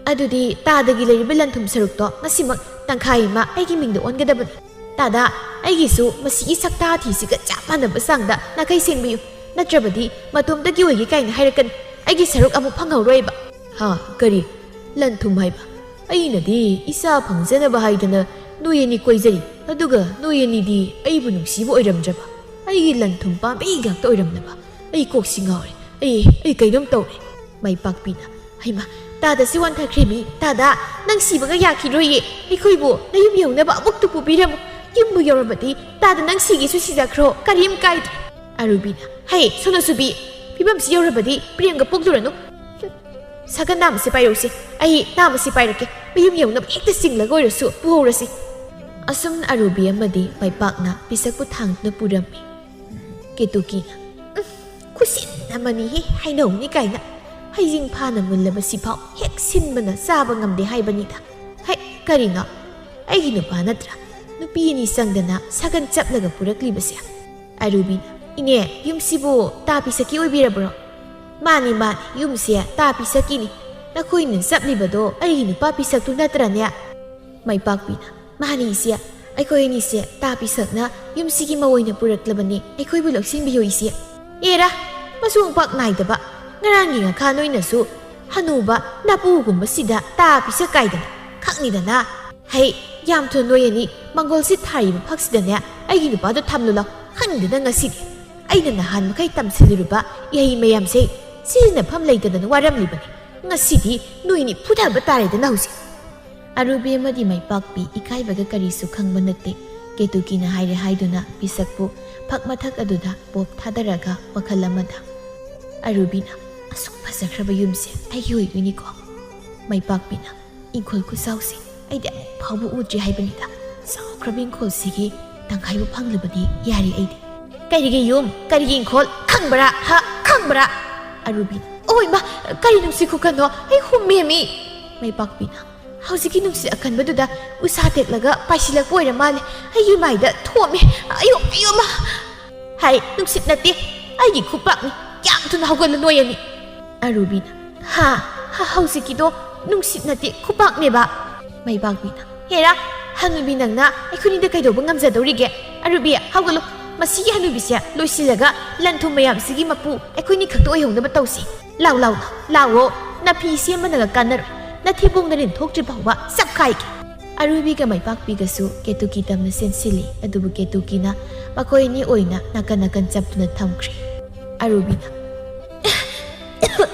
ꯑꯗꯨꯗꯤ ꯇꯥꯗꯒꯤ ꯂꯩꯔꯤꯕ ꯂꯟ ꯊꯨꯝ ꯁꯔꯨꯛꯇꯣ ꯉꯁꯤꯃꯛ ꯇꯪꯈꯥꯏ ꯑꯃ ꯑꯩꯒꯤ ꯃꯤꯡꯗ ꯑꯣꯟꯒꯗꯕꯅꯤ꯫ "ꯇꯥꯗ, ꯑꯩꯒꯤꯁꯨ ꯃꯁꯤꯒꯤ ꯁꯛꯇꯥ ꯊꯤꯁꯤꯒ ꯆꯞ ꯃꯥꯟꯅꯕ ꯆꯥꯡꯗ ꯅꯥꯈꯩ ꯁꯦꯡꯕꯤꯌꯨ, ꯅꯠꯇ꯭ꯔꯕꯗꯤ ꯃꯇꯣꯝꯇꯒꯤ ꯑꯣꯏꯒꯦ ꯀꯥꯏꯅ ꯍꯥꯏꯔꯛꯀꯅꯤ, ꯑꯩꯒꯤ ꯁꯔꯨꯛ ꯑꯃꯨꯛ ꯐꯪꯍꯧꯔꯣꯏꯕ"꯫ "ꯍꯥ, ꯀꯔꯤ? ꯂꯟ ꯊꯨꯝ ꯍꯥꯏꯕ? ꯑꯩꯅꯗꯤ ꯏꯆꯥ ꯐꯪꯖꯅꯕ ꯍꯥꯏꯗꯅ ꯅꯣꯏ ꯑꯅꯤ ꯀꯣꯏꯖꯔꯤ, ꯑꯗꯨꯒ ꯅꯣꯏ ꯑꯅꯤꯗꯤ ꯑꯩꯕꯨ ꯅꯨꯡꯁꯤꯕ ꯑꯣꯏꯔꯝꯗ꯭ꯔꯕ, ꯑꯩꯒꯤ ꯂꯟ ꯊꯨꯝ ꯄꯥꯝꯕꯤ ꯉꯥꯛꯇ ꯑꯣꯏꯔꯝꯂꯕ꯫ ꯑꯩ ꯀꯣꯛꯁꯤ ꯉꯥꯎꯔꯦ꯫ ꯑꯩ, ꯑꯩ ꯀꯩꯅꯣꯝ ꯇꯧꯔꯦ"꯫ ꯃꯥꯏꯄꯥꯛꯄꯤꯅ, "ꯍꯩꯃꯥ, ꯇꯥꯗ ꯁꯤ ꯋꯥꯟꯊꯈ꯭ꯔꯦꯃꯤ꯫ ꯇꯥꯗ, ꯅꯪ ꯁꯤꯕꯒ ꯌꯥꯈꯤꯔꯣꯏꯌꯦ꯫ ꯑꯩꯈꯣꯏꯕꯨ ꯅꯌꯨꯝ ꯌꯧꯅꯕ ꯑꯃꯨꯛꯇ ꯄꯨꯕꯤꯔꯝꯃꯨ꯫ ꯌꯨꯝꯕꯨ ꯌꯧꯔꯕꯗꯤ ꯇꯥꯗ ꯅꯪ ꯁꯤꯒꯦꯁꯨ ꯁꯤꯖꯈ꯭ꯔꯣ, ꯀꯔꯤꯝ ꯀꯥꯏꯗ꯭ꯔꯦ"꯫ ꯑꯔꯨꯕꯤꯅ, "ꯍꯦ, ꯁꯣꯅꯣꯆꯨꯕꯤ, ꯐꯤꯕꯝꯁꯤ ꯌꯧꯔꯕꯗꯤ ꯄ꯭ꯔꯦꯝꯒ ꯄꯣꯛꯂꯨꯔꯅꯨ꯫ ꯁꯥꯒꯟ ꯅꯥꯝ ꯑꯁꯤ ꯄꯥꯏꯔꯧꯁꯦ꯫ ꯑꯩ ꯅꯥꯝ ꯑꯁꯤ ꯄꯥꯏꯔꯛꯀꯦ꯫ ꯃꯌꯨꯝ ꯌꯧꯅꯕ ꯍꯦꯛꯇ ꯆꯤꯡꯂꯒ ꯑꯣꯏꯔꯁꯨ ꯄꯨꯍꯧꯔꯁꯤ"꯫ ꯑꯁꯨꯝꯅ ꯑꯔꯨꯕꯤ ꯑꯃꯗꯤ ꯃꯥꯏꯄꯥꯛꯅ ꯄꯤꯁꯛꯄꯨ ꯊꯥꯡꯗꯨꯅ ꯄꯨꯔꯝꯃꯤ꯫ ꯀꯦꯇꯨꯀꯤꯅ, "ꯎꯝ, ꯈꯨꯁꯤꯟ ꯑꯃꯅꯤꯍꯦ, ꯍꯩꯅꯧꯅꯤ ꯀꯥꯏꯅ꯫ ꯍꯩꯖꯤꯡ ꯐꯥꯅ ꯃꯨꯜꯂꯕ ꯁꯤꯐꯥꯎ ꯍꯦꯛ ꯁꯤꯟꯕꯅ ꯆꯥꯕ ꯉꯝꯗꯦ ꯍꯥꯏꯕꯅꯤꯗ꯫ ꯍꯦꯛ, ꯀꯔꯤꯅꯣ? ꯑꯩꯒꯤ ꯅꯨꯄꯥ ꯅꯠꯇ꯭ꯔꯥ? ꯅꯨꯄꯤ ꯑꯅꯤ ꯆꯪꯗꯅ ꯁꯥꯒꯟ ꯆꯞꯂꯒ ꯄꯨꯔꯛꯂꯤꯕꯁꯦ"꯫ ꯑꯔꯨꯕꯤꯅ, "ꯏꯅꯦ, ꯌꯨꯝꯁꯤꯕꯨ ꯇꯥ ꯄꯤꯁꯛꯀꯤ ꯑꯣꯏꯕꯤꯔꯕ꯭ꯔꯣ?" "ꯃꯥꯅꯤ, ꯃꯥꯅꯤ, ꯌꯨꯝꯁꯦ ꯇꯥ ꯄꯤꯁꯛꯀꯤꯅꯤ꯫ ꯅꯈꯣꯏꯅ ꯆꯞꯂꯤꯕꯗꯣ ꯑꯩꯒꯤ ꯅꯨꯄꯥ ꯄꯤꯁꯛꯇꯨ ꯅꯠꯇ꯭ꯔꯅꯦ?" ꯃꯥꯏꯄꯥꯛꯄꯤꯅ, "ꯃꯥꯅꯤ ꯏꯆꯦ, ꯑꯩꯈꯣꯏ ꯑꯅꯤꯁꯦ ꯇꯥ ꯄꯤꯁꯛꯅ ꯌꯨꯝꯁꯤꯒꯤ ꯃꯧ ꯑꯣꯏꯅ ꯄꯨꯔꯛꯂꯕꯅꯤ, ꯑꯩꯈꯣꯏꯕꯨ ꯂꯧꯁꯤꯟꯕꯤꯌꯨ ꯏꯆꯦ"꯫ "ꯑꯦꯔꯥ, ꯃꯆꯣꯡ ꯄꯥꯛ ꯅꯥꯏꯗꯕ, ꯉꯔꯥꯡꯒꯤ ꯉꯥꯈꯥ ꯅꯣꯏꯅꯁꯨ ꯍꯅꯨꯕ ꯅꯥꯄꯨꯒꯨꯝꯕꯁꯤꯗ ꯇꯥ ꯄꯤꯁꯛ ꯀꯥꯏꯗꯅ ꯈꯪꯅꯤꯗꯅ꯫ ꯍꯩ, ꯌꯥꯝ ꯊꯨꯅ ꯅꯣꯏ ꯑꯅꯤ ꯃꯪꯒꯣꯜꯁꯤ ꯊꯥꯔꯤꯕ ꯐꯛꯁꯤꯗꯅꯦ ꯑꯩꯒꯤ ꯅꯨꯄꯥꯗꯣ ꯊꯝꯂꯨ ꯂꯥꯎ꯫ ꯈꯪꯗꯅ ꯉꯁꯤꯗꯤ ꯑꯩꯅ ꯅꯍꯥꯟ ꯃꯈꯩ ꯇꯝꯁꯤꯜꯂꯤꯕ ꯏꯍꯩ ꯃꯌꯥꯝꯁꯦ ꯁꯤꯖꯤꯟꯅꯐꯝ ꯂꯩꯇꯗꯅ ꯋꯥꯔꯝꯂꯤꯕꯅꯤ꯫ ꯉꯁꯤꯗꯤ ꯅꯣꯏ ꯑꯅꯤ ꯐꯨꯊꯕ ꯇꯥꯔꯦꯗꯅ ꯍꯧꯖꯤꯛ"꯫ ꯑꯔꯨꯕꯤ ꯑꯃꯗꯤ ꯃꯥꯏꯄꯥꯛꯄꯤ ꯏꯀꯥꯏꯕꯒ ꯀꯔꯤꯁꯨ ꯈꯪꯕ ꯅꯠꯇꯦ꯫ ꯀꯦꯇꯨꯀꯤꯅ ꯍꯥꯏꯔꯦ ꯍꯥꯏꯗꯨꯅ ꯄꯤꯁꯛꯄꯨ ꯐꯛ ꯃꯊꯛ ꯑꯗꯨꯗ ꯄꯣꯞ ꯊꯥꯗꯔꯒ ꯋꯥꯈꯜ ꯑꯃꯗ, "ꯑꯔꯨꯕꯤꯅ, ꯑꯁꯨꯛ ꯐꯖꯈ꯭ꯔꯕ ꯌꯨꯝꯁꯦ ꯑꯩꯒꯤ ꯑꯣꯏꯗꯣꯏꯅꯤꯀꯣ"꯫ ꯃꯥꯏꯄꯥꯛꯄꯤꯅ, "ꯏꯪꯈꯣꯜ ꯈꯨꯆꯥꯎꯁꯦ ꯑꯩꯗꯤ ꯑꯃꯨꯛ ꯐꯥꯎꯕ ꯎꯗ꯭ꯔꯤ ꯍꯥꯏꯕꯅꯤꯗ꯫ ꯆꯥꯎꯈ꯭ꯔꯕ ꯏꯪꯈꯣꯜꯁꯤꯒꯤ ꯇꯪꯈꯥꯏꯕꯨ ꯐꯪꯂꯕꯗꯤ ꯌꯥꯔꯦ ꯑꯩꯗꯤ"꯫ "ꯀꯔꯤꯒꯤ ꯌꯨꯝ, ꯀꯔꯤꯒꯤ ꯏꯪꯈꯣꯜ, ꯈꯪꯕ꯭ꯔꯥ? ꯍꯥ, ꯈꯪꯕ꯭ꯔꯥ?" ꯑꯔꯨꯕꯤꯅ, "ꯑꯣ ꯏꯃꯥ, ꯀꯔꯤ ꯅꯨꯡꯁꯤ ꯈꯨꯀꯟꯅꯣ? ꯑꯩ ꯍꯨꯝꯃꯦꯃꯤ"꯫ ꯃꯥꯏꯄꯥꯛꯄꯤꯅ, "ꯍꯧꯖꯤꯛꯀꯤ ꯅꯨꯡꯁꯤꯠ ꯑꯀꯟꯕꯗꯨꯗ ꯎꯁꯥ ꯇꯦꯛꯂꯒ ꯄꯥꯏꯁꯤꯜꯂꯛꯄ ꯑꯣꯏꯔ ꯃꯥꯜꯂꯦ꯫ ꯑꯩꯒꯤ ꯃꯥꯏꯗ ꯊꯣꯝꯃꯦ꯫ ꯑꯌꯣ, ꯑꯌꯣ, ꯃꯥ!" "ꯍꯥꯏ, ꯅꯨꯡꯁꯤꯠ ꯅꯠꯇꯦ, ꯑꯩꯒꯤ ꯈꯨꯄꯥꯛꯅꯤ꯫ ꯌꯥꯝ ꯊꯨꯅ ꯍꯧꯒꯠꯂꯨ ꯅꯣꯏ ꯑꯅꯤ"꯫ ꯑꯔꯨꯕꯤꯅ, "ꯍꯥ? ꯍ-, ꯍꯧꯖꯤꯛꯀꯤꯗꯣ ꯅꯨꯡꯁꯤꯠ ꯅꯠꯇꯦ, ꯈꯨꯄꯥꯛꯅꯦꯕ"꯫ ꯃꯥꯏꯄꯥꯛꯄꯤꯅ, "ꯍꯦꯔꯥ, "ꯍꯅꯨꯕꯤ, ꯅꯪꯅ ꯑꯩꯈꯣꯏꯅꯤꯗ ꯀꯩꯗꯧꯕ ꯉꯝꯖꯗꯧꯔꯤꯒꯦ? ꯑꯔꯨꯕꯤ, ꯍꯧꯒꯠꯂꯨ꯫ ꯃꯁꯤꯒꯤ ꯍꯅꯨꯕꯤꯁꯦ ꯂꯣꯏꯁꯤꯜꯂꯒ ꯂꯟ ꯊꯨꯝ ꯃꯌꯥꯝꯁꯤꯒꯤ ꯃꯄꯨ ꯑꯩꯈꯣꯏꯅꯤ ꯈꯛꯇ ꯑꯣꯏꯍꯧꯅꯕ ꯇꯧꯁꯤ꯫ ꯂꯥꯎ, ꯂꯥꯎ, ꯂꯥꯎꯑꯣ꯫ ꯅꯐꯤ ꯁꯦꯝꯕꯅꯒ ꯀꯥꯟꯅꯔꯣꯏ꯫ ꯅꯊꯤꯕꯣꯡ ꯅꯔꯤꯟ ꯊꯣꯛꯇ꯭ꯔꯤ ꯐꯥꯎꯕ ꯆꯞꯈꯥꯏꯒꯦ꯫" ꯑꯔꯨꯕꯤꯒ ꯃꯩꯄꯥꯛꯄꯤꯒꯁꯨ ꯀꯦꯇꯨꯀꯤ ꯇꯝꯅ ꯆꯦꯟꯁꯤꯜꯂꯤ꯫ ꯑꯗꯨꯕꯨ ꯀꯦꯇꯨꯀꯤꯅ ꯃꯈꯣꯏ ꯑꯅꯤ ꯑꯣꯏꯅ ꯅꯥꯀꯟ ꯅꯥꯀꯟ ꯆꯞꯇꯨꯅ ꯊꯝꯈ꯭ꯔꯦ꯫ ꯑꯔꯨꯕꯤꯅ,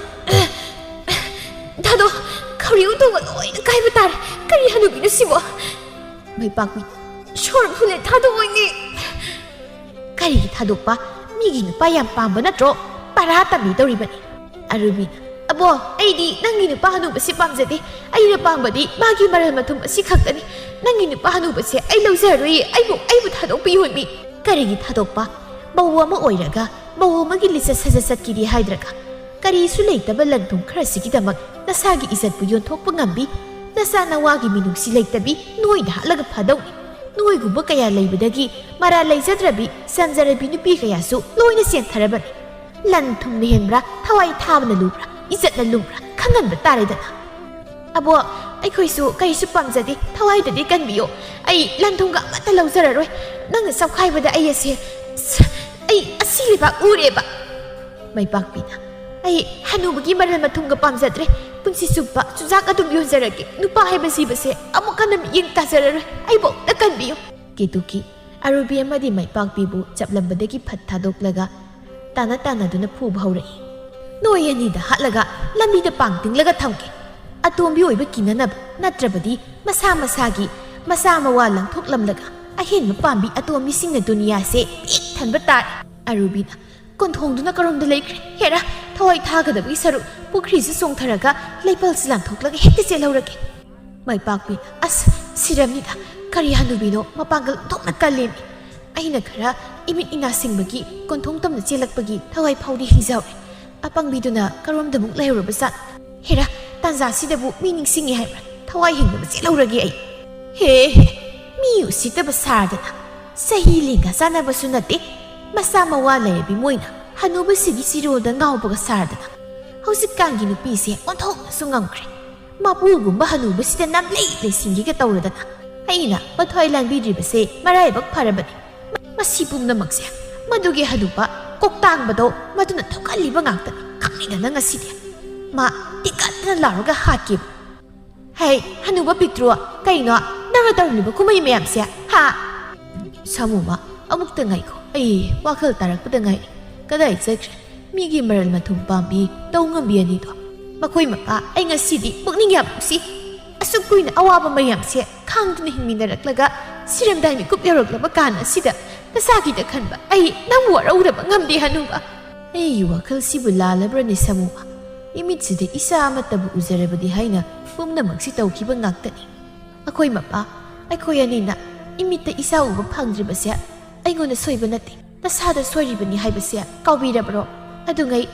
"ꯊꯥꯗꯣ, ꯈꯧꯔꯤ ꯎꯇꯣꯡꯒ ꯂꯣꯏꯅ ꯀꯥꯏꯕ ꯇꯥꯔꯦ꯫ ꯀꯔꯤ ꯍꯅꯨꯕꯤꯅꯣ ꯁꯤꯕꯣ? ꯃꯩꯄꯥꯛꯄꯤ, ꯁꯣꯔ ꯐꯨꯜꯂꯦ, ꯊꯥꯗꯣꯛꯑꯣꯏꯅꯦ꯫" "ꯀꯔꯤꯒꯤ ꯊꯥꯗꯣꯛꯄ? ꯃꯤꯒꯤ ꯅꯨꯄꯥ ꯌꯥꯝ ꯄꯥꯝꯕ ꯅꯠꯇ꯭ꯔꯣ? ꯄꯔꯥ ꯇꯝꯕꯤꯗꯧꯔꯤꯕꯅꯤ꯫" ꯑꯔꯨꯕꯤꯅ, "ꯑꯕꯣ, ꯑꯩꯗꯤ ꯅꯪꯒꯤ ꯅꯨꯄꯥ ꯍꯅꯨꯕꯁꯤ ꯄꯥꯝꯖꯗꯦ꯫ ꯑꯩꯅ ꯄꯥꯝꯕꯗꯤ ꯃꯥꯒꯤ ꯃꯔꯜ ꯃꯊꯨꯝ ꯑꯁꯤ ꯈꯛꯇꯅꯤ꯫ ꯅꯪꯒꯤ ꯅꯨꯄꯥ ꯍꯅꯨꯕꯁꯦ ꯑꯩ ꯂꯧꯖꯔꯔꯣꯏꯌꯦ꯫ ꯑꯩꯕꯨ, ꯑꯩꯕꯨ ꯊꯥꯗꯣꯛꯄꯤꯌꯣ ꯃꯤ꯫" "ꯀꯔꯤꯒꯤ ꯊꯥꯗꯣꯛꯄ? ꯃꯧ ꯑꯃ ꯑꯣꯏꯔꯒ ꯃꯧ ꯑꯃꯒꯤ ꯂꯤꯆꯠ ꯁꯥꯖꯠ ꯆꯠꯈꯤꯗꯦ ꯍꯥꯏꯗ꯭ꯔꯒ? ꯀꯔꯤꯁꯨ ꯂꯩꯇꯕ ꯂꯟ ꯊꯨꯝ ꯈꯔꯁꯤꯒꯤꯗꯃꯛ ꯅꯁꯥꯒꯤ ꯏꯖꯠꯄꯨ ꯌꯣꯟꯊꯣꯛꯄ ꯉꯝꯕꯤ? ꯅꯆꯥ ꯅꯋꯥꯒꯤ ꯃꯤꯅꯨꯡꯁꯤ ꯂꯩꯇꯕꯤ, ꯅꯣꯏꯗ ꯍꯥꯠꯂꯒ ꯐꯥꯗꯧꯅꯤ꯫ ꯅꯣꯏꯒꯨꯝꯕ ꯀꯌꯥ ꯂꯩꯕꯗꯒꯤ ꯃꯔꯥ ꯂꯩꯖꯗ꯭ꯔꯕꯤ, ꯆꯝꯖꯔꯕꯤ ꯅꯨꯄꯤ ꯀꯌꯥꯁꯨ ꯂꯣꯏꯅ ꯆꯦꯟꯊꯔꯕꯅꯤ꯫ ꯂꯟ ꯊꯨꯝꯅ ꯍꯦꯟꯕ꯭ꯔꯥ? ꯊꯋꯥꯏ ꯊꯥꯕꯅ ꯂꯨꯕ꯭ꯔꯥ? ꯏꯖꯠꯅ ꯂꯨꯝꯕ꯭ꯔꯥ? ꯈꯪꯍꯟꯕ ꯇꯥꯔꯦꯗꯅ꯫" "ꯑꯕꯣ, ꯑꯩꯈꯣꯏꯁꯨ ꯀꯔꯤꯁꯨ ꯄꯥꯝꯖꯗꯦ꯫ ꯊꯋꯥꯏꯗꯗꯤ ꯀꯟꯕꯤꯌꯣ꯫ ꯑꯩ ꯂꯟ ꯊꯨꯝꯒ ꯑꯃꯠꯇ ꯂꯧꯖꯔꯔꯣꯏ꯫ ꯅꯪꯅ ꯆꯞꯈꯥꯏꯕꯗ ꯑꯩ ꯑꯁꯦ, ꯑꯩ ꯑꯁꯤ ꯂꯩꯕꯥꯛ ꯎꯔꯦꯕ꯫" ꯃꯩꯄꯥꯛꯄꯤꯅ, "ꯑꯩ ꯍꯅꯨꯕꯒꯤ ꯃꯔꯜ ꯃꯊꯨꯝꯒ ꯄꯥꯝꯖꯗ꯭ꯔꯦ꯫ ꯄꯨꯟꯁꯤ ꯆꯨꯞꯄ ꯆꯨꯖꯥꯛ ꯑꯗꯨꯝ ꯌꯣꯟꯖꯔꯒꯦ꯫ ꯅꯨꯄꯥ ꯍꯥꯏꯕ ꯖꯤꯕꯁꯦ ꯑꯃꯨꯛ ꯍꯟꯅ ꯃꯤꯠꯌꯦꯡ ꯇꯥꯖꯔꯔꯣꯏ꯫ ꯑꯩꯕꯨ ꯑꯝꯇ ꯀꯟꯕꯤꯌꯨ꯫" ꯀꯦꯇꯨꯀꯤ ꯑꯔꯨꯕꯤ ꯑꯃꯗꯤ ꯃꯩꯄꯥꯛꯄꯤꯕꯨ ꯆꯞꯂꯝꯕꯗꯒꯤ ꯐꯠ ꯊꯥꯗꯣꯛꯂꯒ ꯇꯥꯟꯅ ꯇꯥꯟꯅꯗꯨꯅ ꯐꯨꯕ ꯍꯧꯔꯛꯏ꯫ ꯅꯣꯏ ꯑꯅꯤꯗ ꯍꯥꯠꯂꯒ ꯂꯝꯕꯤꯗ ꯄꯥꯡ ꯇꯤꯡꯂꯒ ꯊꯝꯒꯦ꯫ ꯑꯇꯣꯝꯕꯤ ꯑꯣꯏꯕ ꯀꯤꯅꯅꯕ, ꯅꯠꯇ꯭ꯔꯕꯗꯤ ꯃꯁꯥ ꯃꯁꯥꯒꯤ ꯃꯆꯥ ꯃꯋꯥ ꯂꯪꯊꯣꯛꯂꯝꯂꯒ ꯑꯍꯦꯟꯕ ꯄꯥꯝꯕꯤ ꯑꯇꯣꯝꯕꯤꯁꯤꯡꯅ ꯗꯨꯅꯤꯌꯥꯁꯦ ꯄꯤꯛ ꯊꯟꯕ ꯇꯥꯔꯦ꯫ ꯑꯔꯨꯕꯤꯅ, "ꯀꯣꯟꯊꯣꯡꯗꯨꯅ ꯀꯔꯣꯝꯗ ꯂꯩꯈ꯭ꯔꯦ? ꯍꯦꯔꯥ, ꯊꯋꯥꯏ ꯊꯥꯒꯗꯕꯒꯤ ꯁꯔꯨꯛ ꯄꯨꯈ꯭ꯔꯤꯁꯨ ꯆꯣꯡꯊꯔꯒ ꯂꯩꯄꯜꯁꯤ ꯂꯥꯟꯊꯣꯛꯂꯒ ꯍꯦꯛꯇ ꯆꯦꯜꯍꯧꯔꯒꯦ꯫" ꯃꯩꯄꯥꯛꯄꯤꯅ, "ꯑꯁ, ꯁꯤꯔꯝꯅꯤꯗ, ꯀꯔꯤ ꯍꯅꯨꯕꯤꯅꯣ, ꯃꯄꯥꯡꯒꯜ ꯑꯣꯟꯊꯣꯛꯅ ꯀꯜꯂꯦꯃꯤ꯫ ꯑꯩꯅ ꯈꯔ ꯏꯃꯤꯠ ꯏꯅꯥ ꯁꯤꯡꯕꯒꯤ ꯀꯣꯟꯊꯣꯡ ꯇꯝꯅ ꯆꯦꯜꯂꯛꯄꯒꯤ ꯊꯋꯥꯏ ꯐꯥꯎꯗꯤ ꯍꯤꯡꯖꯍꯧꯔꯦ꯫ ꯑꯄꯪꯕꯤꯗꯨꯅ ꯀꯔꯣꯝꯗ ꯑꯃꯨꯛ ꯂꯩꯍꯧꯔꯕꯖꯥꯠꯅꯣ? ꯍꯦꯔꯥ, ꯇꯥꯟꯖꯥꯁꯤꯗꯕꯨ ꯃꯤ ꯅꯤꯡꯁꯤꯡꯉꯤ ꯍꯥꯏꯕ꯭ꯔꯥ? ꯊꯋꯥꯏ ꯍꯤꯡꯅꯕ ꯆꯦꯜꯍꯧꯔꯒꯦ ꯑꯩ꯫ ꯍꯦ, ꯍꯦ, ꯃꯤ ꯎꯁꯤꯠꯇꯕ ꯁꯥꯔꯗꯅ, ꯆꯍꯤ ꯂꯦꯡꯒꯥ ꯆꯥꯟꯅꯕꯁꯨ ꯅꯠꯇꯦ, ꯃꯆꯥ ꯃꯋꯥ ꯂꯩꯔꯕꯤ ꯃꯣꯏꯅ ꯍꯅꯨꯕꯁꯤꯒꯤ ꯆꯤꯔꯣꯜꯗ ꯉꯥꯎꯕꯒ ꯁꯥꯔꯗꯅ꯫ ꯍꯧꯖꯤꯛꯀꯥꯟꯒꯤ ꯅꯨꯄꯤꯁꯦ ꯑꯣꯟꯊꯣꯛꯅꯁꯨ ꯉꯝꯈ꯭ꯔꯦ꯫ ꯃꯄꯨꯒꯨꯝꯕ ꯍꯅꯨꯕꯁꯤꯗ ꯅꯝꯂꯩ ꯂꯩꯁꯤꯟꯒꯦꯒ ꯇꯧꯔꯗꯅ꯫ ꯑꯩꯅ ꯃꯊ꯭ꯋꯥꯏ ꯂꯥꯟꯕꯤꯗ꯭ꯔꯤꯕꯁꯦ ꯃꯔꯥꯏꯕꯛ ꯐꯔꯕꯅꯤ꯫ ꯃꯁꯤ ꯄꯨꯝꯅꯃꯛꯁꯦ ꯃꯗꯨꯒꯤ ꯍꯅꯨꯕ ꯀꯣꯛꯇꯥꯡꯕꯗꯣ ꯃꯗꯨꯅ ꯊꯣꯛꯍꯜꯂꯤꯕ ꯉꯥꯛꯇꯅꯤ꯫ ꯈꯪꯅꯤꯡꯗꯅ ꯉꯁꯤꯗꯤ ꯃꯥ ꯇꯤꯀꯠꯇꯅ ꯂꯥꯎꯔꯒ ꯍꯥꯠꯀꯦꯕ꯫ "ꯍꯩ, ꯍꯅꯨꯕ ꯄꯤꯛꯇ꯭ꯔꯨ, ꯀꯩꯅꯣ ꯅꯪꯅ ꯇꯧꯔꯝꯂꯤꯕ ꯀꯨꯝꯍꯩ ꯃꯌꯥꯝꯁꯦ, ꯍꯥ?" "ꯁꯥꯃꯨꯃ, ꯑꯃꯨꯛꯇ ꯉꯥꯏꯈꯣ, ꯑꯩ ꯋꯥꯈꯜ ꯇꯥꯔꯛꯄꯗ ꯉꯥꯏꯔꯤ꯫ ꯀꯗꯥꯏ ꯆꯠꯈ꯭ꯔꯦ ꯃꯤꯒꯤ ꯃꯔꯜ ꯃꯊꯨꯝ ꯄꯥꯝꯕꯤ ꯇꯧ ꯉꯝꯕꯤ ꯑꯅꯤꯗꯣ? ꯃꯈꯣꯏ ꯃꯄꯥ, ꯑꯩ ꯉꯁꯤꯗꯤ ꯄꯨꯛꯅꯤꯡ ꯌꯥꯝ ꯅꯨꯡꯁꯤ꯫ ꯑꯁꯨꯛ ꯀꯨꯏꯅ ꯑꯋꯥꯕ ꯃꯌꯥꯝꯁꯦ ꯈꯥꯡꯗꯨꯅ ꯍꯤꯡꯃꯤꯟꯅꯔꯛꯂꯒ ꯁꯤꯔꯝꯗꯥꯏ ꯃꯤꯀꯨꯞ ꯌꯧꯔꯛꯂꯕ ꯀꯥꯟ ꯑꯁꯤꯗ ꯅꯁꯥꯒꯤꯗ ꯈꯟꯕ ꯑꯩ ꯅꯪꯕꯨ ꯋꯥꯔꯧꯗꯕ ꯉꯝꯗꯦ ꯍꯅꯨꯕ꯫ ꯑꯩꯒꯤ ꯋꯥꯈꯜꯁꯤꯕꯨ ꯂꯥꯜꯂꯕ꯭ꯔꯅꯦ ꯁꯥꯃꯨꯃ? ꯏꯃꯤꯠꯁꯤꯗ ꯏꯆꯥ ꯑꯃꯠꯇꯕꯨ ꯎꯖꯔꯕꯗꯤ ꯍꯥꯏꯅ ꯄꯨꯝꯅꯃꯛꯁꯤ ꯇꯧꯈꯤꯕ ꯉꯥꯛꯇꯅꯤ꯫ ꯑꯩꯈꯣꯏ ꯃꯄꯥ, ꯑꯩꯈꯣꯏ ꯑꯅꯤꯅ ꯏꯃꯤꯠꯇ ꯏꯆꯥ ꯎꯕ ꯐꯪꯗ꯭ꯔꯤꯕꯁꯦ ꯑꯩꯉꯣꯟꯗ ꯁꯣꯏꯕ ꯅꯠꯇꯦ, ꯅꯁꯥꯗ ꯁꯣꯏꯔꯤꯕꯅꯤ ꯍꯥꯏꯕꯁꯦ ꯀꯥꯎꯕꯤꯔꯕ꯭ꯔꯣ? ꯑꯗꯨꯉꯩ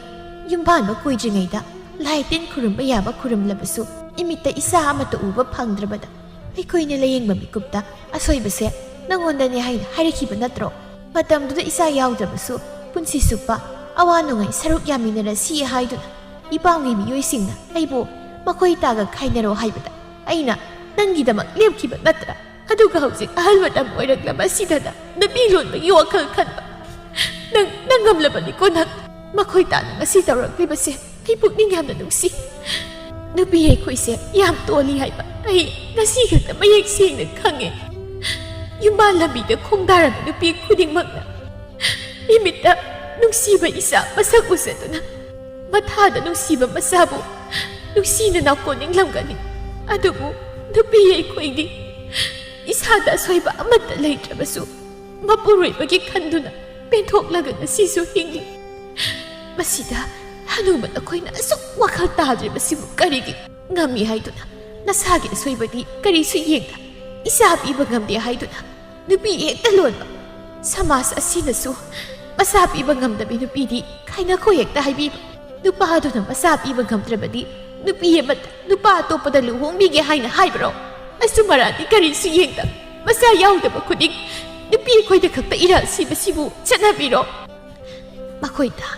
ꯌꯨꯝꯕꯥꯟꯕ ꯀꯨꯏꯗ꯭ꯔꯤꯉꯩꯗ ꯂꯥꯏ ꯇꯤꯟ ꯈꯨꯔꯨꯝꯕ ꯌꯥꯕ ꯈꯨꯔꯨꯝꯂꯕꯁꯨ ꯏꯃꯤꯠꯇ ꯏꯆꯥ ꯑꯃꯠꯇ ꯎꯕ ꯐꯪꯗ꯭ꯔꯕꯗ ꯑꯩꯈꯣꯏꯅ ꯂꯥꯌꯦꯡꯕ ꯃꯤꯀꯨꯞꯇ ꯑꯁꯣꯏꯕꯁꯦ ꯅꯪꯉꯣꯟꯗꯅꯦ ꯍꯥꯏꯅ ꯍꯥꯏꯔꯛꯈꯤꯕ ꯅꯠꯇ꯭ꯔꯣ? ꯃꯇꯝꯗꯨꯗ ꯏꯆꯥ ꯌꯥꯎꯗ꯭ꯔꯕꯁꯨ ꯄꯨꯟꯁꯤ ꯆꯨꯞꯄ ꯑꯋꯥ ꯅꯨꯡꯉꯥꯏ ꯁꯔꯨꯛ ꯌꯥꯃꯤꯟꯅꯔꯁꯤ ꯍꯥꯏꯗꯨꯅ ꯏꯄꯥꯝꯒꯤ ꯃꯤꯑꯣꯏꯁꯤꯡꯅ ꯑꯩꯕꯨ ꯃꯈꯣꯏ ꯇꯥꯒ ꯈꯥꯏꯅꯔꯣ ꯍꯥꯏꯕꯗ ꯑꯩꯅ ꯅꯪꯒꯤꯗꯃꯛ ꯂꯦꯞꯈꯤꯕ ꯅꯠꯇ꯭ꯔꯥ? ꯑꯗꯨꯒ ꯍꯧꯖꯤꯛ ꯑꯍꯜ ꯃꯇꯝ ꯑꯣꯏꯔꯛꯂꯕ ꯑꯁꯤꯗꯅ ꯅꯨꯄꯤ ꯂꯣꯟꯕꯒꯤ ꯋꯥꯈꯜ ꯈꯟꯕ꯫ ꯅꯪ, ꯅꯪ ꯉꯝꯂꯕꯅꯤꯀꯣ ꯅꯪ꯫ ꯃꯈꯣꯏ ꯇꯥꯅ ꯉꯁꯤ ꯇꯧꯔꯛꯂꯤꯕꯁꯦ ꯑꯩ ꯄꯨꯛꯅꯤꯡ ꯌꯥꯝꯅ ꯅꯨꯡꯁꯤ꯫ ꯅꯨꯄꯤ ꯑꯩꯈꯣꯏꯁꯦ ꯌꯥꯝ ꯇꯣꯜꯂꯤ ꯍꯥꯏꯕ ꯑꯩ ꯉꯁꯤ ꯈꯛꯇ ꯃꯌꯦꯛ ꯁꯦꯡꯅ ꯈꯪꯉꯦ꯫ ꯌꯨꯝꯕꯥꯜ ꯂꯝꯕꯤꯗ ꯈꯣꯡꯗꯥꯔꯕ ꯅꯨꯄꯤ ꯈꯨꯗꯤꯡꯃꯛꯅ ꯏꯃꯤꯠꯇ ꯅꯨꯡꯁꯤꯕ ꯏꯆꯥ ꯃꯁꯛ ꯎꯖꯗꯨꯅ ꯃꯊꯥꯗ ꯅꯨꯡꯁꯤꯕ ꯃꯆꯥꯕꯨ ꯅꯨꯡꯁꯤꯅ ꯅꯥꯀꯣ ꯅꯤꯡꯂꯝꯒꯅꯤ꯫ ꯑꯗꯨꯕꯨ ꯅꯨꯄꯤ ꯑꯩꯈꯣꯏꯗꯤ ꯏꯁꯥꯗ ꯑꯁꯣꯏꯕ ꯑꯃꯠꯇ ꯂꯩꯇ꯭ꯔꯕꯁꯨ ꯃꯄꯨꯔꯣꯏꯕꯒꯤ ꯈꯟꯗꯨꯅ ꯄꯦꯟꯊꯣꯛꯂꯒ ꯉꯁꯤꯁꯨ ꯍꯤꯡꯂꯤ꯫ ꯃꯁꯤꯗ ꯍꯅꯨꯕ ꯅꯈꯣꯏꯅ ꯑꯁꯨꯛ ꯋꯥꯈꯜ ꯇꯥꯗ꯭ꯔꯤꯕꯁꯤꯕꯨ ꯀꯔꯤꯒꯤ? ꯉꯝꯃꯤ ꯍꯥꯏꯗꯨꯅ ꯅꯁꯥꯒꯤ ꯑꯁꯣꯏꯕꯗꯤ ꯀꯔꯤꯁꯨ ꯌꯦꯡꯗ ꯏꯆꯥ ꯄꯤꯕ ꯉꯝꯗꯦ ꯍꯥꯏꯗꯨꯅ ꯅꯨꯄꯤ ꯍꯦꯛꯇ ꯂꯣꯟꯕ꯫ ꯁꯃꯥꯖ ꯑꯁꯤꯅꯁꯨ ꯃꯆꯥ ꯄꯤꯕ ꯉꯝꯗꯕꯤ ꯅꯨꯄꯤꯗꯤ ꯈꯥꯏꯅꯈꯣ ꯍꯦꯛꯇ ꯍꯥꯏꯕꯤꯕ꯫ ꯅꯨꯄꯥꯗꯨꯅ ꯃꯆꯥ ꯄꯤꯕ ꯉꯝꯗ꯭ꯔꯕꯗꯤ ꯅꯨꯄꯤ ꯑꯃꯠꯇ ꯅꯨꯄꯥ ꯑꯇꯣꯞꯄꯗ ꯂꯨꯍꯣꯡꯕꯤꯒꯦ ꯍꯥꯏꯅ ꯍꯥꯏꯕ꯭ꯔꯣ? ꯑꯆꯨꯝ ꯑꯔꯥꯟꯗꯤ ꯀꯔꯤꯁꯨ ꯌꯦꯡꯗ ꯃꯆꯥ ꯌꯥꯎꯗꯕ ꯈꯨꯗꯤꯡ ꯅꯨꯄꯤ ꯑꯩꯈꯣꯏꯗ ꯈꯛꯇ ꯏꯔꯥꯜ ꯁꯤꯕꯁꯤꯕꯨ ꯆꯠꯅꯕꯤꯔꯣ? ꯃꯈꯣꯏꯗ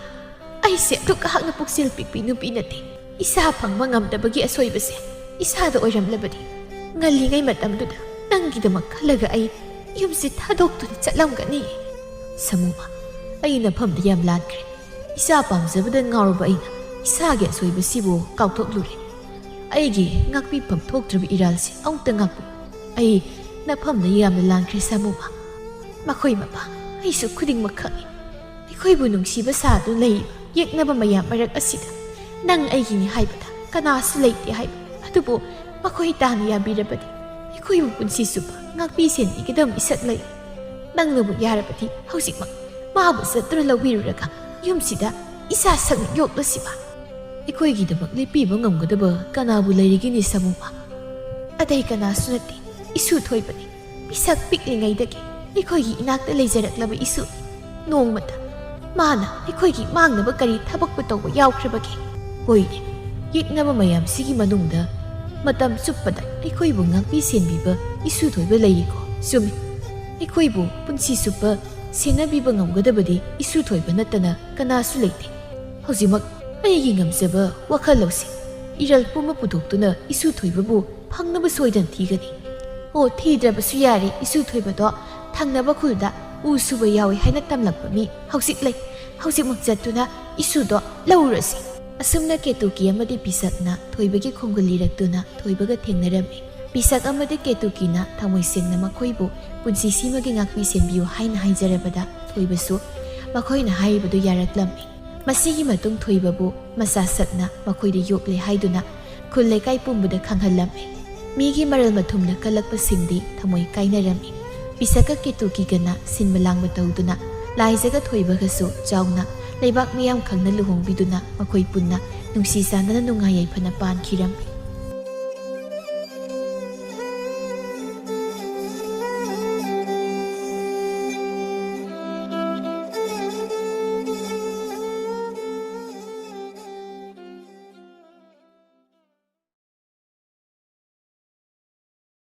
ꯑꯩꯁꯦ ꯑꯗꯨꯛ ꯍꯥꯛꯅ ꯄꯨꯛꯆꯦꯜ ꯄꯤꯛꯄꯤ ꯅꯨꯄꯤ ꯅꯠꯇꯦ꯫ ꯏꯁꯥ ꯐꯪꯕ ꯉꯝꯗꯕꯒꯤ ꯑꯁꯣꯏꯕꯁꯦ ꯏꯁꯥꯗ ꯑꯣꯏꯔꯝꯂꯕꯗꯤ ꯉꯜꯂꯤꯉꯩ ꯃꯇꯝꯗꯨꯗ ꯅꯪꯒꯤꯗꯃꯛ ꯈꯜꯂꯒ ꯑꯩ ꯌꯨꯝꯁꯤ ꯊꯥꯗꯣꯛꯇꯨꯅ ꯆꯠꯂꯝꯒꯅꯤ꯫ ꯁꯥꯃꯨꯃ, ꯑꯩ ꯅꯐꯝꯗ ꯌꯥꯝ ꯂꯥꯟꯈ꯭ꯔꯦ꯫ ꯏꯆꯥ ꯄꯥꯝꯖꯕꯗ ꯉꯥꯎꯔꯕ ꯑꯩꯅ ꯏꯁꯥꯒꯤ ꯑꯁꯣꯏꯕꯁꯤꯕꯨ ꯀꯥꯎꯊꯣꯛꯂꯨꯔꯦ꯫ ꯑꯩꯒꯤ ꯉꯥꯛꯄꯤꯐꯝ ꯊꯣꯛꯇ꯭ꯔꯕ ꯏꯔꯥꯜꯁꯤ ꯑꯃꯨꯛꯇ ꯉꯥꯛꯄꯤꯌꯨ꯫ ꯑꯩ ꯅꯐꯝꯗ ꯌꯥꯝꯅ ꯂꯥꯟꯈ꯭ꯔꯦ ꯁꯥꯃꯨꯃ꯫ ꯃꯈꯣꯏ ꯃꯄꯥ, ꯑꯩꯁꯨ ꯈꯨꯗꯤꯡꯃꯛ ꯈꯪꯏ꯫ ꯑꯩꯈꯣꯏꯕꯨ ꯅꯨꯡꯁꯤꯕ ꯁꯥꯗꯨꯅ ꯂꯩꯔꯤꯕ ꯌꯦꯛꯅꯕ ꯃꯌꯥꯝ ꯃꯔꯛ ꯑꯁꯤꯗ ꯅꯪ ꯑꯩꯒꯤꯅꯤ ꯍꯥꯏꯕꯗ ꯀꯅꯥꯁꯨ ꯂꯩꯇꯦ ꯍꯥꯏꯕ ꯑꯗꯨꯕꯨ ꯃꯈꯣꯏ ꯇꯥꯅ ꯌꯥꯕꯤꯔꯕꯗꯤ ꯑꯩꯈꯣꯏꯕꯨ ꯄꯨꯟꯁꯤ ꯆꯨꯞꯄ ꯉꯥꯛꯄꯤ ꯁꯦꯟꯕꯤꯒꯗꯕ ꯏꯁꯛ ꯂꯩ꯫ ꯅꯪꯅꯕꯨ ꯌꯥꯔꯕꯗꯤ ꯍꯧꯖꯤꯛꯃꯛ ꯃꯥꯕꯨ ꯆꯠꯇꯨꯅ ꯂꯧꯕꯤꯔꯨꯔꯒ ꯌꯨꯝꯁꯤꯗ ꯏꯆꯥ ꯁꯛꯅ ꯌꯣꯛꯂꯁꯤꯕ꯫ ꯑꯩꯈꯣꯏꯒꯤꯗꯃꯛ ꯂꯦꯞꯄꯤꯕ ꯉꯝꯒꯗꯕ ꯀꯅꯥꯕꯨ ꯂꯩꯔꯤꯒꯤꯅꯤ ꯁꯥꯃꯨꯃ? ꯑꯇꯩ ꯀꯅꯥꯁꯨ ꯅꯠꯇꯦ, ꯏꯁꯨ ꯊꯣꯏꯕꯅꯤ꯫ ꯄꯤꯁꯛ ꯄꯤꯛꯂꯤꯉꯩꯗꯒꯤ ꯑꯩꯈꯣꯏꯒꯤ ꯏꯅꯥꯛꯇ ꯂꯩꯖꯔꯛꯂꯕ ꯏꯁꯨ꯫ ꯅꯣꯡꯃꯇ ꯃꯥꯅ ꯑꯩꯈꯣꯏꯒꯤ ꯃꯥꯡꯅꯕ ꯀꯔꯤ ꯊꯕꯛꯄꯨ ꯇꯧꯕ ꯌꯥꯎꯈ꯭ꯔꯕꯒꯦ? ꯍꯣꯏꯅꯦ, ꯌꯦꯛꯅꯕ ꯃꯌꯥꯝꯁꯤꯒꯤ ꯃꯅꯨꯡꯗ ꯃꯇꯝ ꯆꯨꯞꯄꯗ ꯑꯩꯈꯣꯏꯕꯨ ꯉꯥꯛꯄꯤ ꯁꯦꯟꯕꯤꯕ ꯏꯁꯨ ꯊꯣꯏꯕ ꯂꯩꯔꯤꯀꯣ? ꯆꯨꯝꯃꯤ, ꯑꯩꯈꯣꯏꯕꯨ ꯄꯨꯟꯁꯤ ꯆꯨꯞꯄ ꯁꯦꯟꯅꯕꯤꯕ ꯉꯝꯒꯗꯕꯗꯤ ꯏꯁꯨ ꯊꯣꯏꯕ ꯅꯠꯇꯅ ꯀꯅꯥꯁꯨ ꯂꯩꯇꯦ꯫ ꯍꯧꯖꯤꯛꯃꯛ ꯑꯩꯒꯤ ꯉꯝꯖꯕ ꯋꯥꯈꯜ ꯂꯧꯁꯤꯡ, ꯏꯔꯜ ꯄꯨꯝꯕ ꯄꯨꯊꯣꯛꯇꯨꯅ ꯏꯁꯨ ꯊꯣꯏꯕꯕꯨ ꯐꯪꯅꯕ ꯁꯣꯏꯗꯅ ꯊꯤꯒꯅꯤ꯫ ꯑꯣ, ꯊꯤꯗ꯭ꯔꯕꯁꯨ ꯌꯥꯔꯦ, ꯏꯁꯨ ꯊꯣꯏꯕꯗꯣ ꯊꯪꯅꯕ ꯈꯨꯜꯗ ꯎ ꯁꯨꯕ ꯌꯥꯎꯏ ꯍꯥꯏꯅ ꯇꯝꯂꯛꯄ ꯃꯤ ꯍꯧꯖꯤꯛ ꯂꯩ꯫ ꯍꯧꯖꯤꯛꯃꯛ ꯆꯠꯇꯨꯅ ꯏꯁꯨꯗꯣ ꯂꯧꯔꯨꯔꯁꯤ꯫ ꯑꯁꯨꯝꯅ ꯀꯦꯇꯨꯀꯤ ꯑꯃꯗꯤ ꯄꯤꯁꯛꯅ ꯊꯣꯏꯕꯒꯤ ꯈꯣꯡꯒꯨꯜ ꯂꯤꯔꯛꯇꯨꯅ ꯊꯣꯏꯕꯒ ꯊꯦꯡꯅꯔꯝꯃꯤ꯫ ꯄꯤꯁꯛ ꯑꯃꯗꯤ ꯀꯦꯇꯨꯀꯤꯅ ꯊꯃꯣꯏ ꯁꯦꯡꯅ ꯃꯈꯣꯏꯕꯨ ꯄꯨꯟꯁꯤꯁꯤꯃꯒꯤ ꯉꯥꯛꯄꯤ ꯁꯦꯟꯕꯤꯌꯨ ꯍꯥꯏꯅ ꯍꯥꯏꯖꯔꯕꯗ ꯊꯣꯏꯕꯁꯨ ꯃꯈꯣꯏꯅ ꯍꯥꯏꯔꯤꯕꯗꯨ ꯌꯥꯔꯛꯂꯝꯃꯤ꯫ ꯃꯁꯤꯒꯤ ꯃꯇꯨꯡ ꯊꯣꯏꯕꯕꯨ ꯃꯆꯥ ꯁꯛꯅ ꯃꯈꯣꯏꯗ ꯌꯣꯛꯂꯦ ꯍꯥꯏꯗꯨꯅ ꯈꯨꯜ ꯂꯩꯀꯥꯏ ꯄꯨꯝꯕꯗ ꯈꯪꯍꯜꯂꯝꯃꯤ꯫ ꯃꯤꯒꯤ ꯃꯔꯜ ꯃꯊꯨꯝꯗ ꯀꯜꯂꯛꯄꯁꯤꯡꯗꯤ ꯊꯃꯣꯏ ꯀꯥꯏꯅꯔꯝꯃꯤ꯫ ꯄꯤꯁꯛꯀ ꯀꯦꯇꯨꯀꯤꯒꯅ ꯁꯤꯟꯕ ꯂꯥꯡꯕ ꯇꯧꯗꯨꯅ ꯂꯥꯏꯖꯒ ꯊꯣꯏꯕꯒꯁꯨ ꯆꯥꯎꯅ ꯂꯩꯕꯥꯛ ꯃꯤꯌꯥꯝ ꯈꯪꯅ ꯂꯨꯍꯣꯡꯕꯤꯗꯨꯅ ꯃꯈꯣꯏ ꯄꯨꯟꯅ ꯅꯨꯡꯁꯤ ꯆꯥꯟꯅꯅ ꯅꯨꯡꯉꯥꯏ ꯌꯥꯏꯐꯅ ꯄꯥꯟꯈꯤꯔꯝꯃꯤ꯫